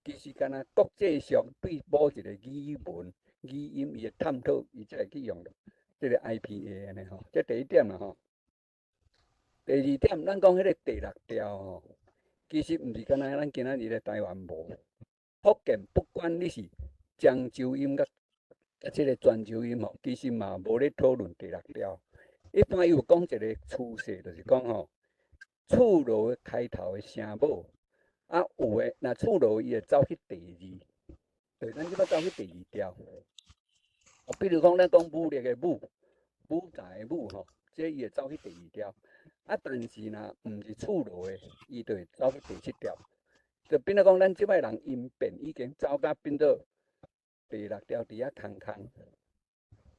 K: 其實敢若國際上對某一個語文語音伊的探討，伊才會去用這個 IPA 按呢吼。這第一點啦吼。第二點，咱講彼個第六調吼，其實毋是敢若咱今仔日咧台灣無。福建不管你是漳州音佮這個泉州音吼，其實嘛無咧討論第六調。一般伊有講一個趨勢，就是講吼，次濁開頭的聲母，啊有的若次濁伊會走去第二，對，咱這擺走去第二調。比如講，咱講武力的武，武大的武吼，這伊會走去第二調。啊，但是若毋是次濁的，伊就會走去第七調。就變做講，咱這擺人音變已經走甲變做第六調佇遐空空，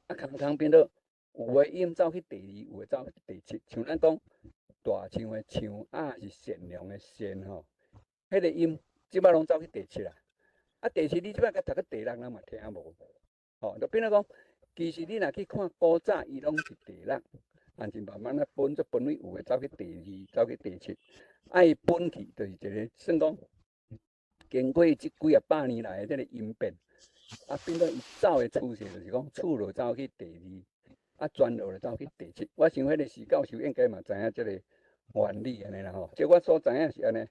K: 啊空空變做有的音走去第二，有的走去第七。像咱講大象的象，啊是善良的善吼，彼個音這擺攏走去第七啦。啊，第七你這擺共讀去第六，人嘛聽無。吼，就變做講，其實你若去看古早，伊攏是第六。但是慢慢仔分，做分為有的走去第二，走去第七，啊，伊分去就是一個算講，經過這幾仔百年來的這個音變，啊，變做伊走的趨勢就是講，次濁走去第二，啊，全濁就走去第七。我想彼個徐教授應該嘛知影這個原理按呢啦吼。這我所知影是按呢。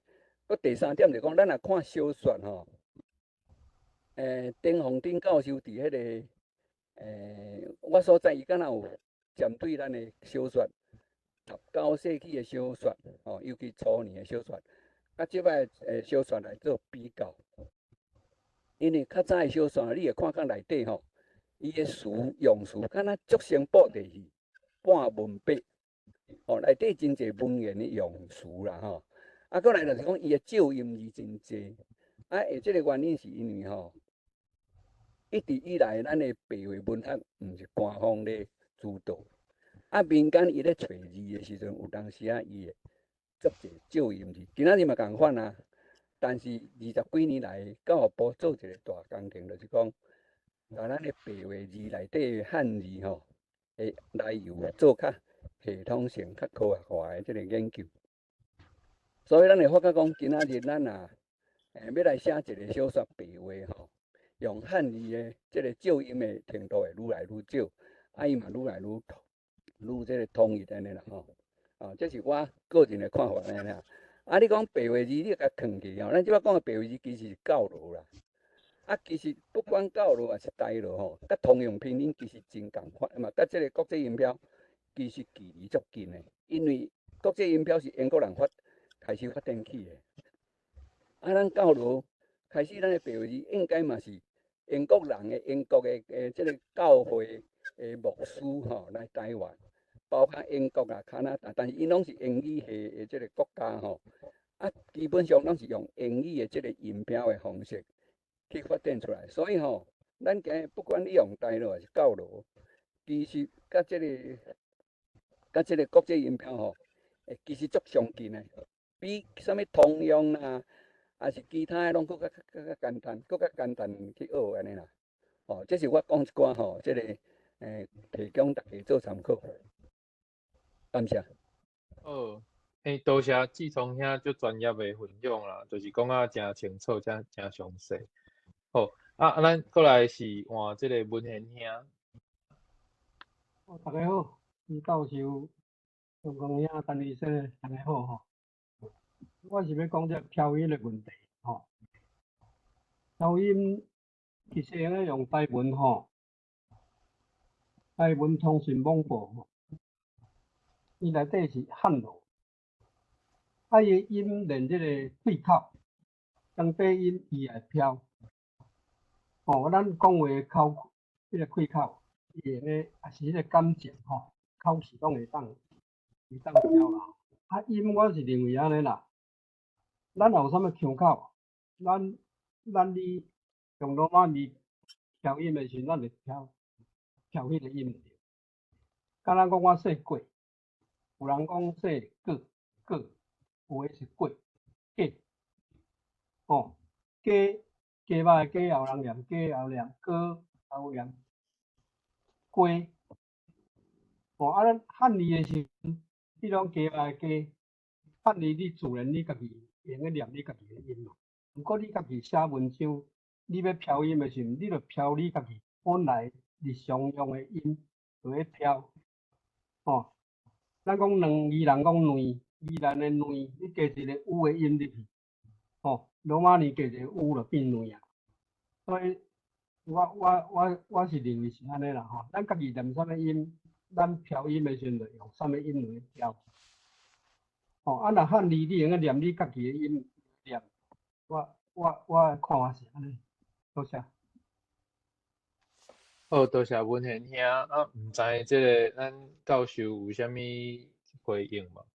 K: 閣第三點就講，咱若看小說吼，丁鳳鼎教授佇彼個，我所知伊敢若有針對咱的小說，19世紀的小說，吼，尤其初年的小說，佮這擺小說來做比較。因為較早的小說，你會看較內底吼，伊的詞用詞敢若足成布袋戲，半文白，吼，內底真濟文言的用詞啦，吼。啊，閣來就是講伊的借音字真濟，啊，會這個原因是因為吼，一直以來咱的白話文學毋是官方咧主導，啊，民間伊咧揣字的時陣，有當時仔伊會足濟借音字，今仔日嘛仝款啊。但是二十幾年來，教育部做一個大工程，就是講，共咱的白話字內底的漢字吼，會來由做較系統性、較科學化的這個研究。所以咱會發覺講，今仔日咱若欲來寫一個小說白話吼，用漢字的這個借音的程度會愈來愈少。啊，伊嘛愈來愈愈這個統一按呢啦吼，啊，這是我個人的看法按呢啦。啊，你講白話字，你共囥去吼，咱這擺講的白話字其實是教羅啦。啊，其實不管教羅抑是台羅吼，佮通用拼音其實真仝款嘛，佮這個國際音標其實距離足近的，因為國際音標是英國人發開始發展起的。啊，咱教羅開始，咱的白話字應該嘛是英國人的英國的這个教會的牧師吼來台灣，包括英國啊、加拿大，但是𪜶攏是英語系的這个國家吼。啊，基本上攏是用英語的這个音標的方式去發展出來，所以吼，咱今日不管你用台羅還是教羅，其實佮這个佮這个國際音標吼，其實足相近的，比啥物通用啦，還是其他的攏閣較較較簡單，閣較簡單去學按呢啦。哦，這是我講一寡吼，這个提供大家做參考。感謝。
B: 好，多謝志聰兄足專業的分享啦，就是講啊誠清楚，誠誠詳細。好，啊，咱過來是換這個文賢兄。
J: 大家好，朱教授、張光兄、陳醫生，大家好吼。我是欲講這飄音的問題吼。飄音其實會用用台文吼，台文通訊網報吼，伊內底是漢羅，啊伊的音連這個對口，長短音伊也會飄。哦，咱講話口，彼个開口，伊會咧，也是彼个感情吼，口齒攏會當會當飄啦。啊，音我是認為按呢啦，咱若有啥物腔口，咱咱你用羅馬字調音的時陣，咱就調調彼个音就對。敢若講我說過，有人講說過過，有的是過過，吼，雞雞肉的雞也有人念，雞也有念，哥也有念，雞，吼，啊，咱漢字的時陣，比如講雞肉的雞，漢字你自然你家己會用得念你家己的音嘛。毋過你家己寫文章，你欲飄音的時陣，你就飄你家己本來日常用的音，就咧飄，吼。咱講卵，宜蘭講卵，宜蘭的卵，你加一個有的音入去，吼，羅馬字加一個有就變卵啊。所以我我我我是認為是按呢啦吼，咱家己念啥物音，咱飄音的時陣就用啥物音來飄。吼，啊，若漢字你會用得念你家己的音念，我我我的看法是按呢，多謝。
B: 好，多謝文賢兄。啊，毋知這个咱教授有啥物回應無？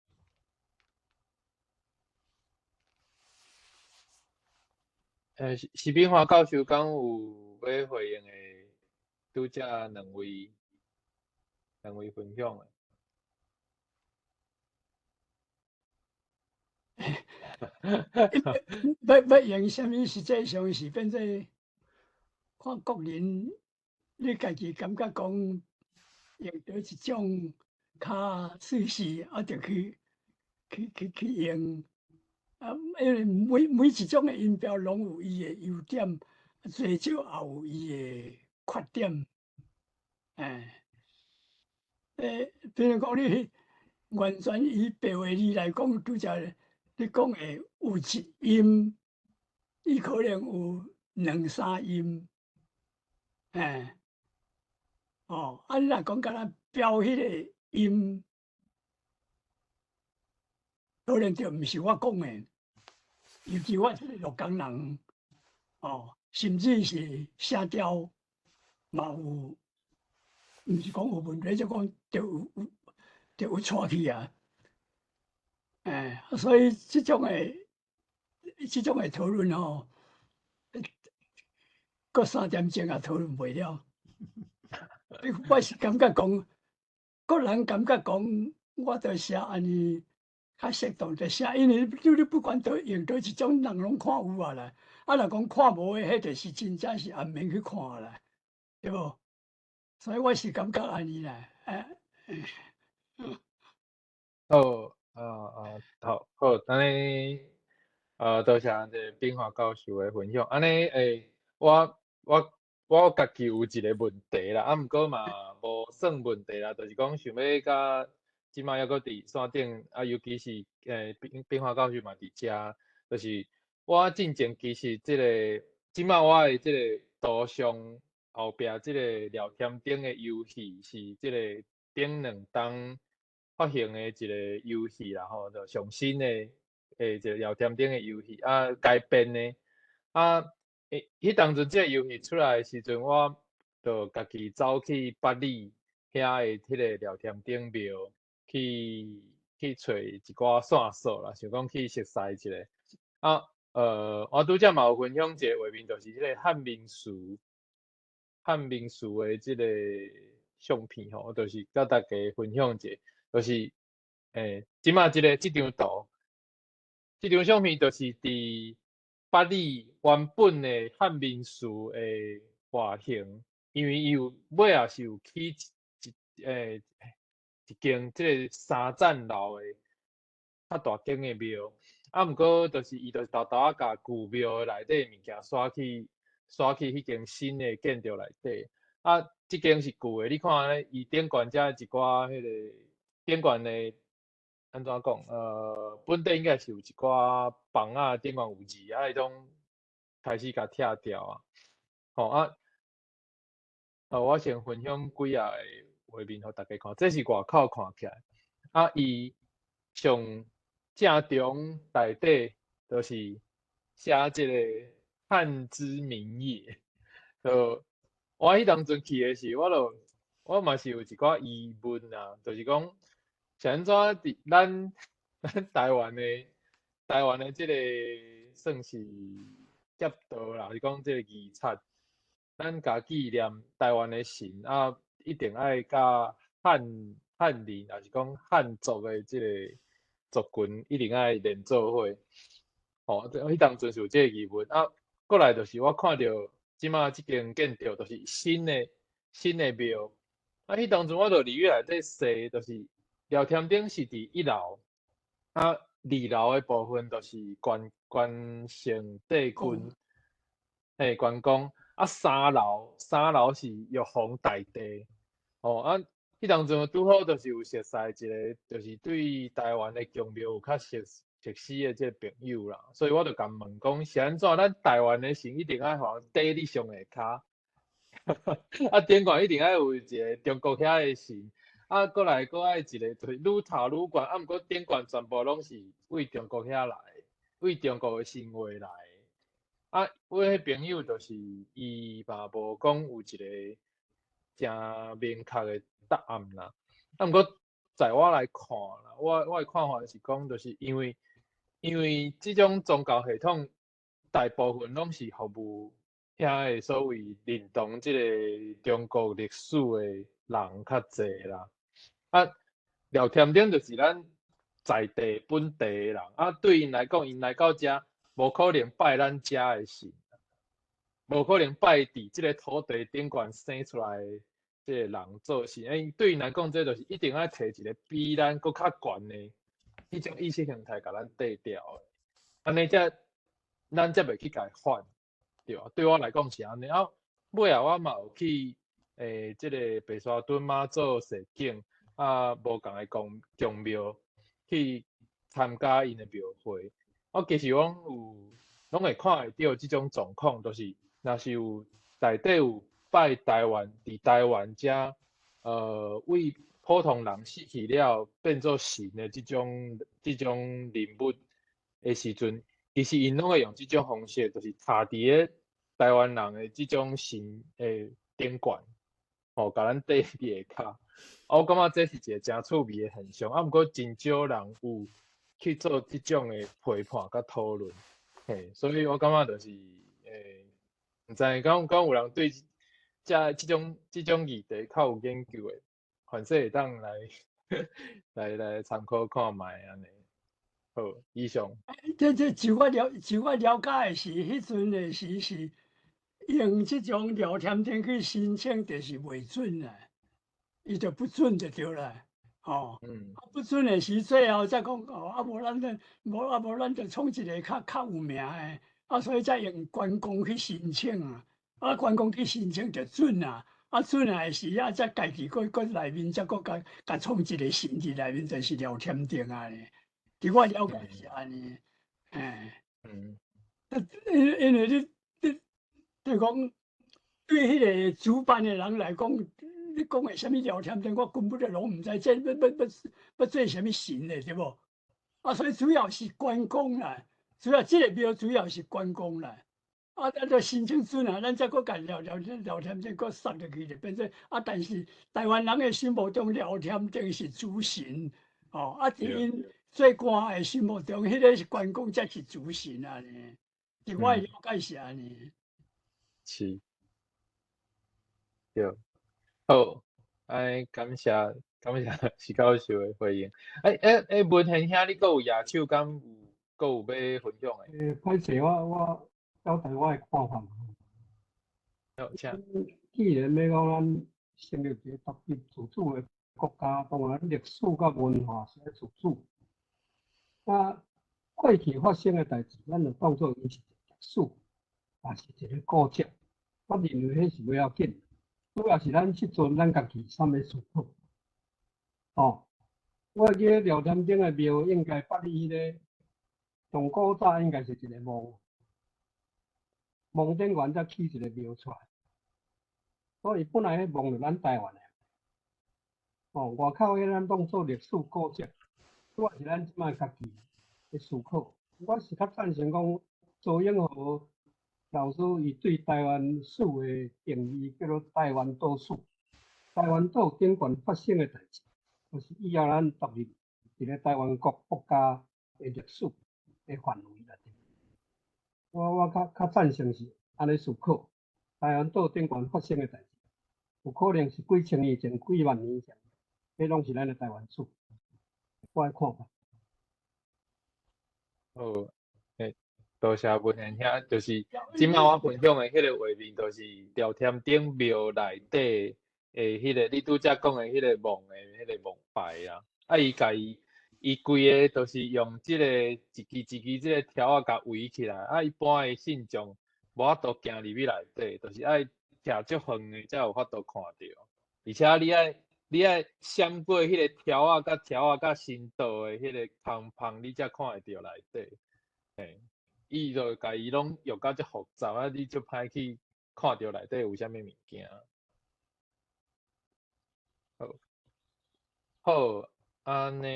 B: 徐秉華教授敢有欲回應的？拄才兩位兩位分享的。
D: 欲欲用啥物？實際上是變做看個人，你家己感覺講用佗一種較舒適，啊，就去去去去用。啊，因為每每一種的音標攏有伊的優點，最少也有伊的缺點。比如講你完全以白話字來講，拄才你講的有一音，伊可能有兩三音。哦，啊，你若講敢若標彼个音，可能就毋是我講的，尤其我這个鹿港人，哦，甚至是寫調嘛有，毋是講有問題，就講就有有就有錯去啊。所以這種的這種的討論吼，閣3點鐘也討論袂了。我是感覺講，個人感覺講，我就寫按呢較適當就寫，因為你不管佗用佗一種人攏看有啊啦。啊，若講看無的，彼就是真正是毋免去看啦，對無？所以我是感覺按呢啦。
B: 好，啊啊，好，好，按呢，多謝這個秉華教授的分享。按呢，我我我家己有一個問題啦，啊，毋過嘛無算問題啦，就是講想欲佮這擺猶閣佇線頂，啊，尤其是秉秉華教授嘛佇遮，就是我進前其實這个這擺我的這個圖像後壁這个廖添丁的遊戲是這个頂兩冬，發行的一個遊戲啦吼，就上新的一個廖添丁的遊戲啊改編的啊，彼當陣這個遊戲出來的時陣，我就家己走去八里遐的彼個廖添丁廟去揣一寡線索啦，想講去熟似一下。啊，我拄才嘛有分享一個畫面，就是彼個漢明書的這個相片吼，就是佮大家分享一下，就是這馬這個這張圖，這張相片就是佇八里原本的漢明寺的外形，因為伊有尾仔是有起一間這個三層樓的較大間的廟，啊，毋過就是伊就是沓沓仔共舊廟內底物件徙去彼間新的建築內底，啊，這間是舊的，你看按呢，伊頂懸遮一寡彼個頂懸的，按怎講？本底應該是有一寡枋仔頂懸有字，啊，伊攏開始共拆掉啊，吼啊，我先分享幾頁的畫面予大家看，這是外口看起來，啊，伊上正中內底就是寫這個漢之名也，就我彼當陣去的時，我嘛是有一寡疑問啊，就是講是按怎佇咱台灣的這個算是劍道啦，是講這個義賊，咱家己念台灣的神啊，一定愛佮漢人，抑是講漢族的這個族群，一定愛連做伙。吼，彼當陣是有這個疑問啊。過來就是我看著這馬這間建築，就是新的廟。啊，彼當陣我就入去內底踅，就是廖添丁是佇一樓，啊，二樓的部分就是關聖帝君，嘿，關公。啊，三樓是玉皇大帝。吼，啊，彼當陣拄好就是有熟似一個，就是對台灣的宮廟有較熟悉的這個朋友啦，所以我就共問講，是按怎咱台灣的神一定愛予人綴佇上下跤，啊，頂懸一定愛有一個中國遐的神，啊，閣來閣愛一個就是愈頭愈懸，啊，毋過頂懸全部攏是為中國遐來，為中國的神話來。啊，我彼朋友就是伊嘛無講有一個誠明確的答案啦。啊，毋過在我來看啦，我的看法是講，就是因為這種宗教系統大部分攏是服務遐個所謂認同這個中國歷史的人較濟啦。啊，廖添丁就是咱在地本地的人，啊，對𪜶來講，𪜶來到遮無可能拜咱遮的神，無可能拜佇這個土地頂懸生出來的這個人做神。因對𪜶來講，這就是一定愛揣一個比咱閣較懸的彼種意識形態，共咱綴掉的。按呢才咱才袂去共反，對啊。對我來講是按呢。啊，尾仔我嘛有去這個白沙屯媽祖踅境，啊，無仝的宮廟去參加𪜶的廟會。我其實攏有，攏會看會著這種狀況，就是若是有內底有拜台灣，佇台灣遮，為普通人死去了變做神的這種人物的時陣，其實𪜶攏會用這種方式，就是插佇咧台灣人的這種神的頂懸，吼，共咱綴佇下跤。我感覺這是一個誠趣味的現象，啊，毋過真少人有去做這種的批判佮討論，嘿，所以我感覺就是，毋知敢有人對這種議題較有研究的，凡勢會當來參考看覓按呢。好，以上。
D: 這就我了解的是，彼陣的時是用這種廖添丁去申請，就是袂准啦，伊就不准就對啦，吼。不准的時，最後才講哦，啊無咱就無啊無咱就創一個較有名的，啊所以才用關公去申請啊，啊關公去申請就准啊，啊准啊的時啊，才家己閣內面才閣共創一個神佇內面，就是廖添丁啊呢。佇我了解是按呢，嘿。因為你就講對彼個主辦的人來講，你講的啥物廖添丁，我根本就攏毋知，這欲做啥物神的，對無？啊，所以主要是關公啦，主要這个廟主要是關公啦。啊，就申請准啊，咱才閣共廖添丁閣塞入去，就變做啊。但是台灣人的心目中，廖添丁是主神，哦，啊，佇𪜶做官的心目中，彼个是關公才是主神啊呢。佇我的了解是按呢。
B: 是。對，好，按呢感謝感謝施教授的回應。欸，文賢兄，你閣有舉手，敢有閣有欲分享的？
J: 欸，歹勢，我交代我的看法。
B: 好，請。
J: 既然欲講咱成立一個獨立自主的國家，當然歷史佮文化是愛自主。啊，過去發生的代誌，咱就當做伊是一個歷史，也是一個古蹟。我認為彼是無要緊，主要是咱這陣咱家己啥物思考。哦，我記得廖添丁的廟應該捌伊彼个，從古早應該是一个墓，墓頂懸才起一个廟出來，所以本來彼墓就咱台灣的。哦，外口彼咱當做歷史古蹟，主要是咱這擺家己的思考。我是較贊成講周永和老師伊對台灣史的定義叫做台灣島史，台灣島頂懸發生的代誌，就是以後咱獨立一个台灣國國家的歷史的範圍內底。我較贊成是按呢思考，台灣島頂懸發生的代誌，有可能是幾千年前、幾萬年前，彼攏是咱的台灣史。我的看法。
B: 好，欸，多謝文賢兄，就是這擺我分享的彼个畫面，就是廖添丁廟內底的彼个，你拄才講的彼個墓的彼个墓牌啊，啊，伊共伊伊規个就是用這个一支一支這个條仔共圍起來，啊，一般的信眾無法度行入去內底，就是愛徛足遠的才有法度看著，而且你愛閃過彼个條仔佮條仔佮神道的彼个空縫，你才看會著內底。嘿，伊就共伊攏用甲足複雜，啊，你足歹去看著內底有啥物物件。好，好，按呢，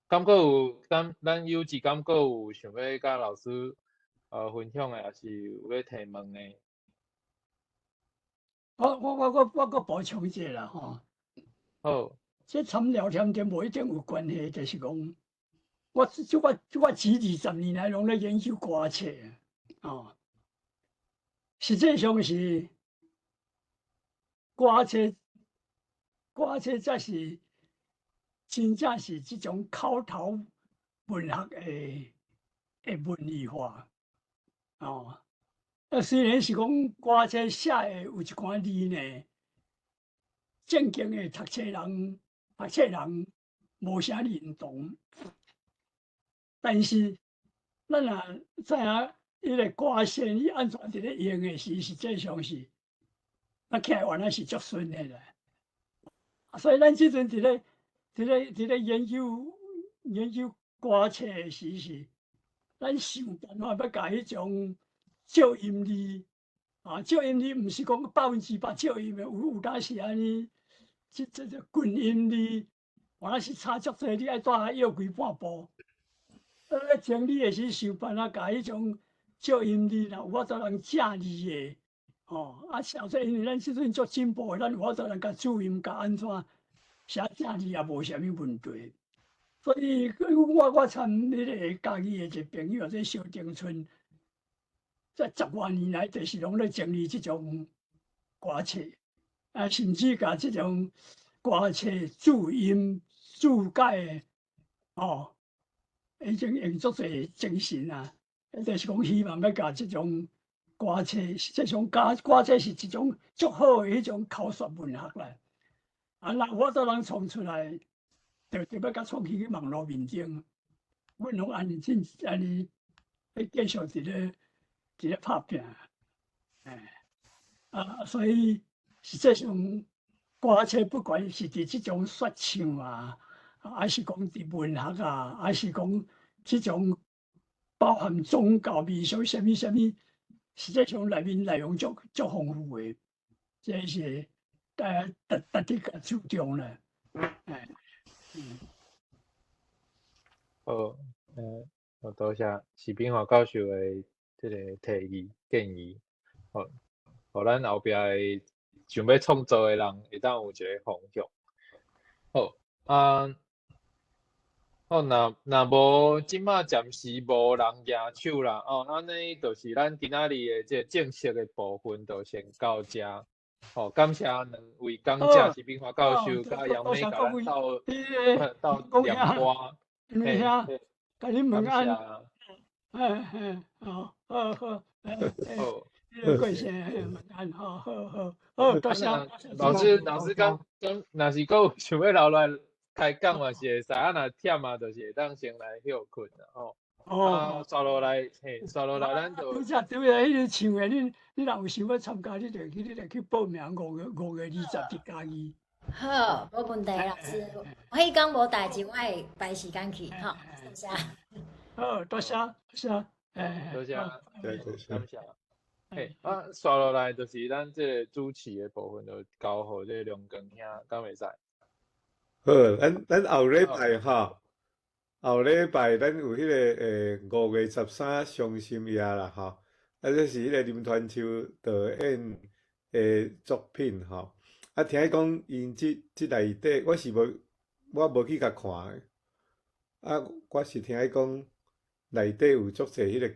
B: 敢閣有，咱有志敢閣有想欲佮老師分享的，抑是有欲提問的？
D: 我閣補充一下啦吼。
B: 好。
D: 這參廖添丁無一定有關係，就是講，我這20年來攏咧研究歌冊，哦，實際上是歌冊，歌冊才是真正是這種口頭文學的文藝化，哦。啊，雖然是講歌冊寫的有一寡字呢，正經的讀冊人、讀冊人無啥認同，但是咱若知影彼个歌線伊按怎佇咧用的時，實際上是，咱起來原來是足順的啦。所以咱這陣佇咧研究歌冊的時，是咱想辦法欲共彼種借音字啊，借音字毋是講100%借音的，有當時按呢，這近音字，原來是差足濟，你愛蹛遐繞規半步。啊，咧整理的時想辦法共彼種借音字，若有法度人正字的，吼，啊，小說因為咱這陣足進步的，咱有法度人共注音共按怎寫正字也無啥物問題。所以，我參彼个嘉義的一個朋友，這蕭長春，這十外年來就是攏咧整理這種歌冊，啊，甚至共這種歌冊注音注解的，哦，已經用足濟精神啊，就是講希望欲共這種歌冊，這種歌冊是一種足好的彼種口說文學啦。啊，若有法度人創出來，就欲共創去網路面頂，阮攏按呢進按呢，欲繼續佇咧拍拚，欸，啊，所以實際上歌冊不管是佇這種說唱啊，還是講佇文學啊，還是講這種包含宗教、迷信啥物啥物，實際上內面內容足豐富的。這是大家值值得共注重啦。哎，
B: 好，好，多謝徐炳華教授的這个提議建議，好，予咱後壁的想欲創作的人會當有一个方向。好，啊，好，若若無這馬暫時無人舉手啦，哦，按呢就是咱今仔日的這个正式的部分就先到這。好，感謝兩位講者，徐炳華教授佮楊美共咱鬥鬥念歌。
D: 嘿，共你問安，嘿嘿，好，好好，
B: 好，
D: 貴姓問安，好好好，好，多謝。
B: 老師，老師講講，若是閣有想欲留落來開講嘛是會使，啊，若忝啊，就是會當先來歇睏啦，吼。
D: 哦。
B: 煞落來，嘿，煞落來，咱就。
D: 拄才拄才彼个唱的，你你若有想欲參加，你就去報名5月20佇嘉義。
C: 好，無問題，老師。我彼工無代誌，我會排時間去，吼，多謝。
D: 好，多謝，多謝，
B: 哎，多謝，感謝。嘿，啊，煞落來就是咱這个主持的部分，就交予這个梁光兄，敢會使？
H: 好，咱咱後禮拜吼，後禮拜咱有彼个5月13傷心夜啦吼，啊，這是彼个林傳秋導演的作品吼。啊，聽伊講，𪜶這這內底，我是無，我無去共看。啊，我是聽伊講內底有足濟彼个。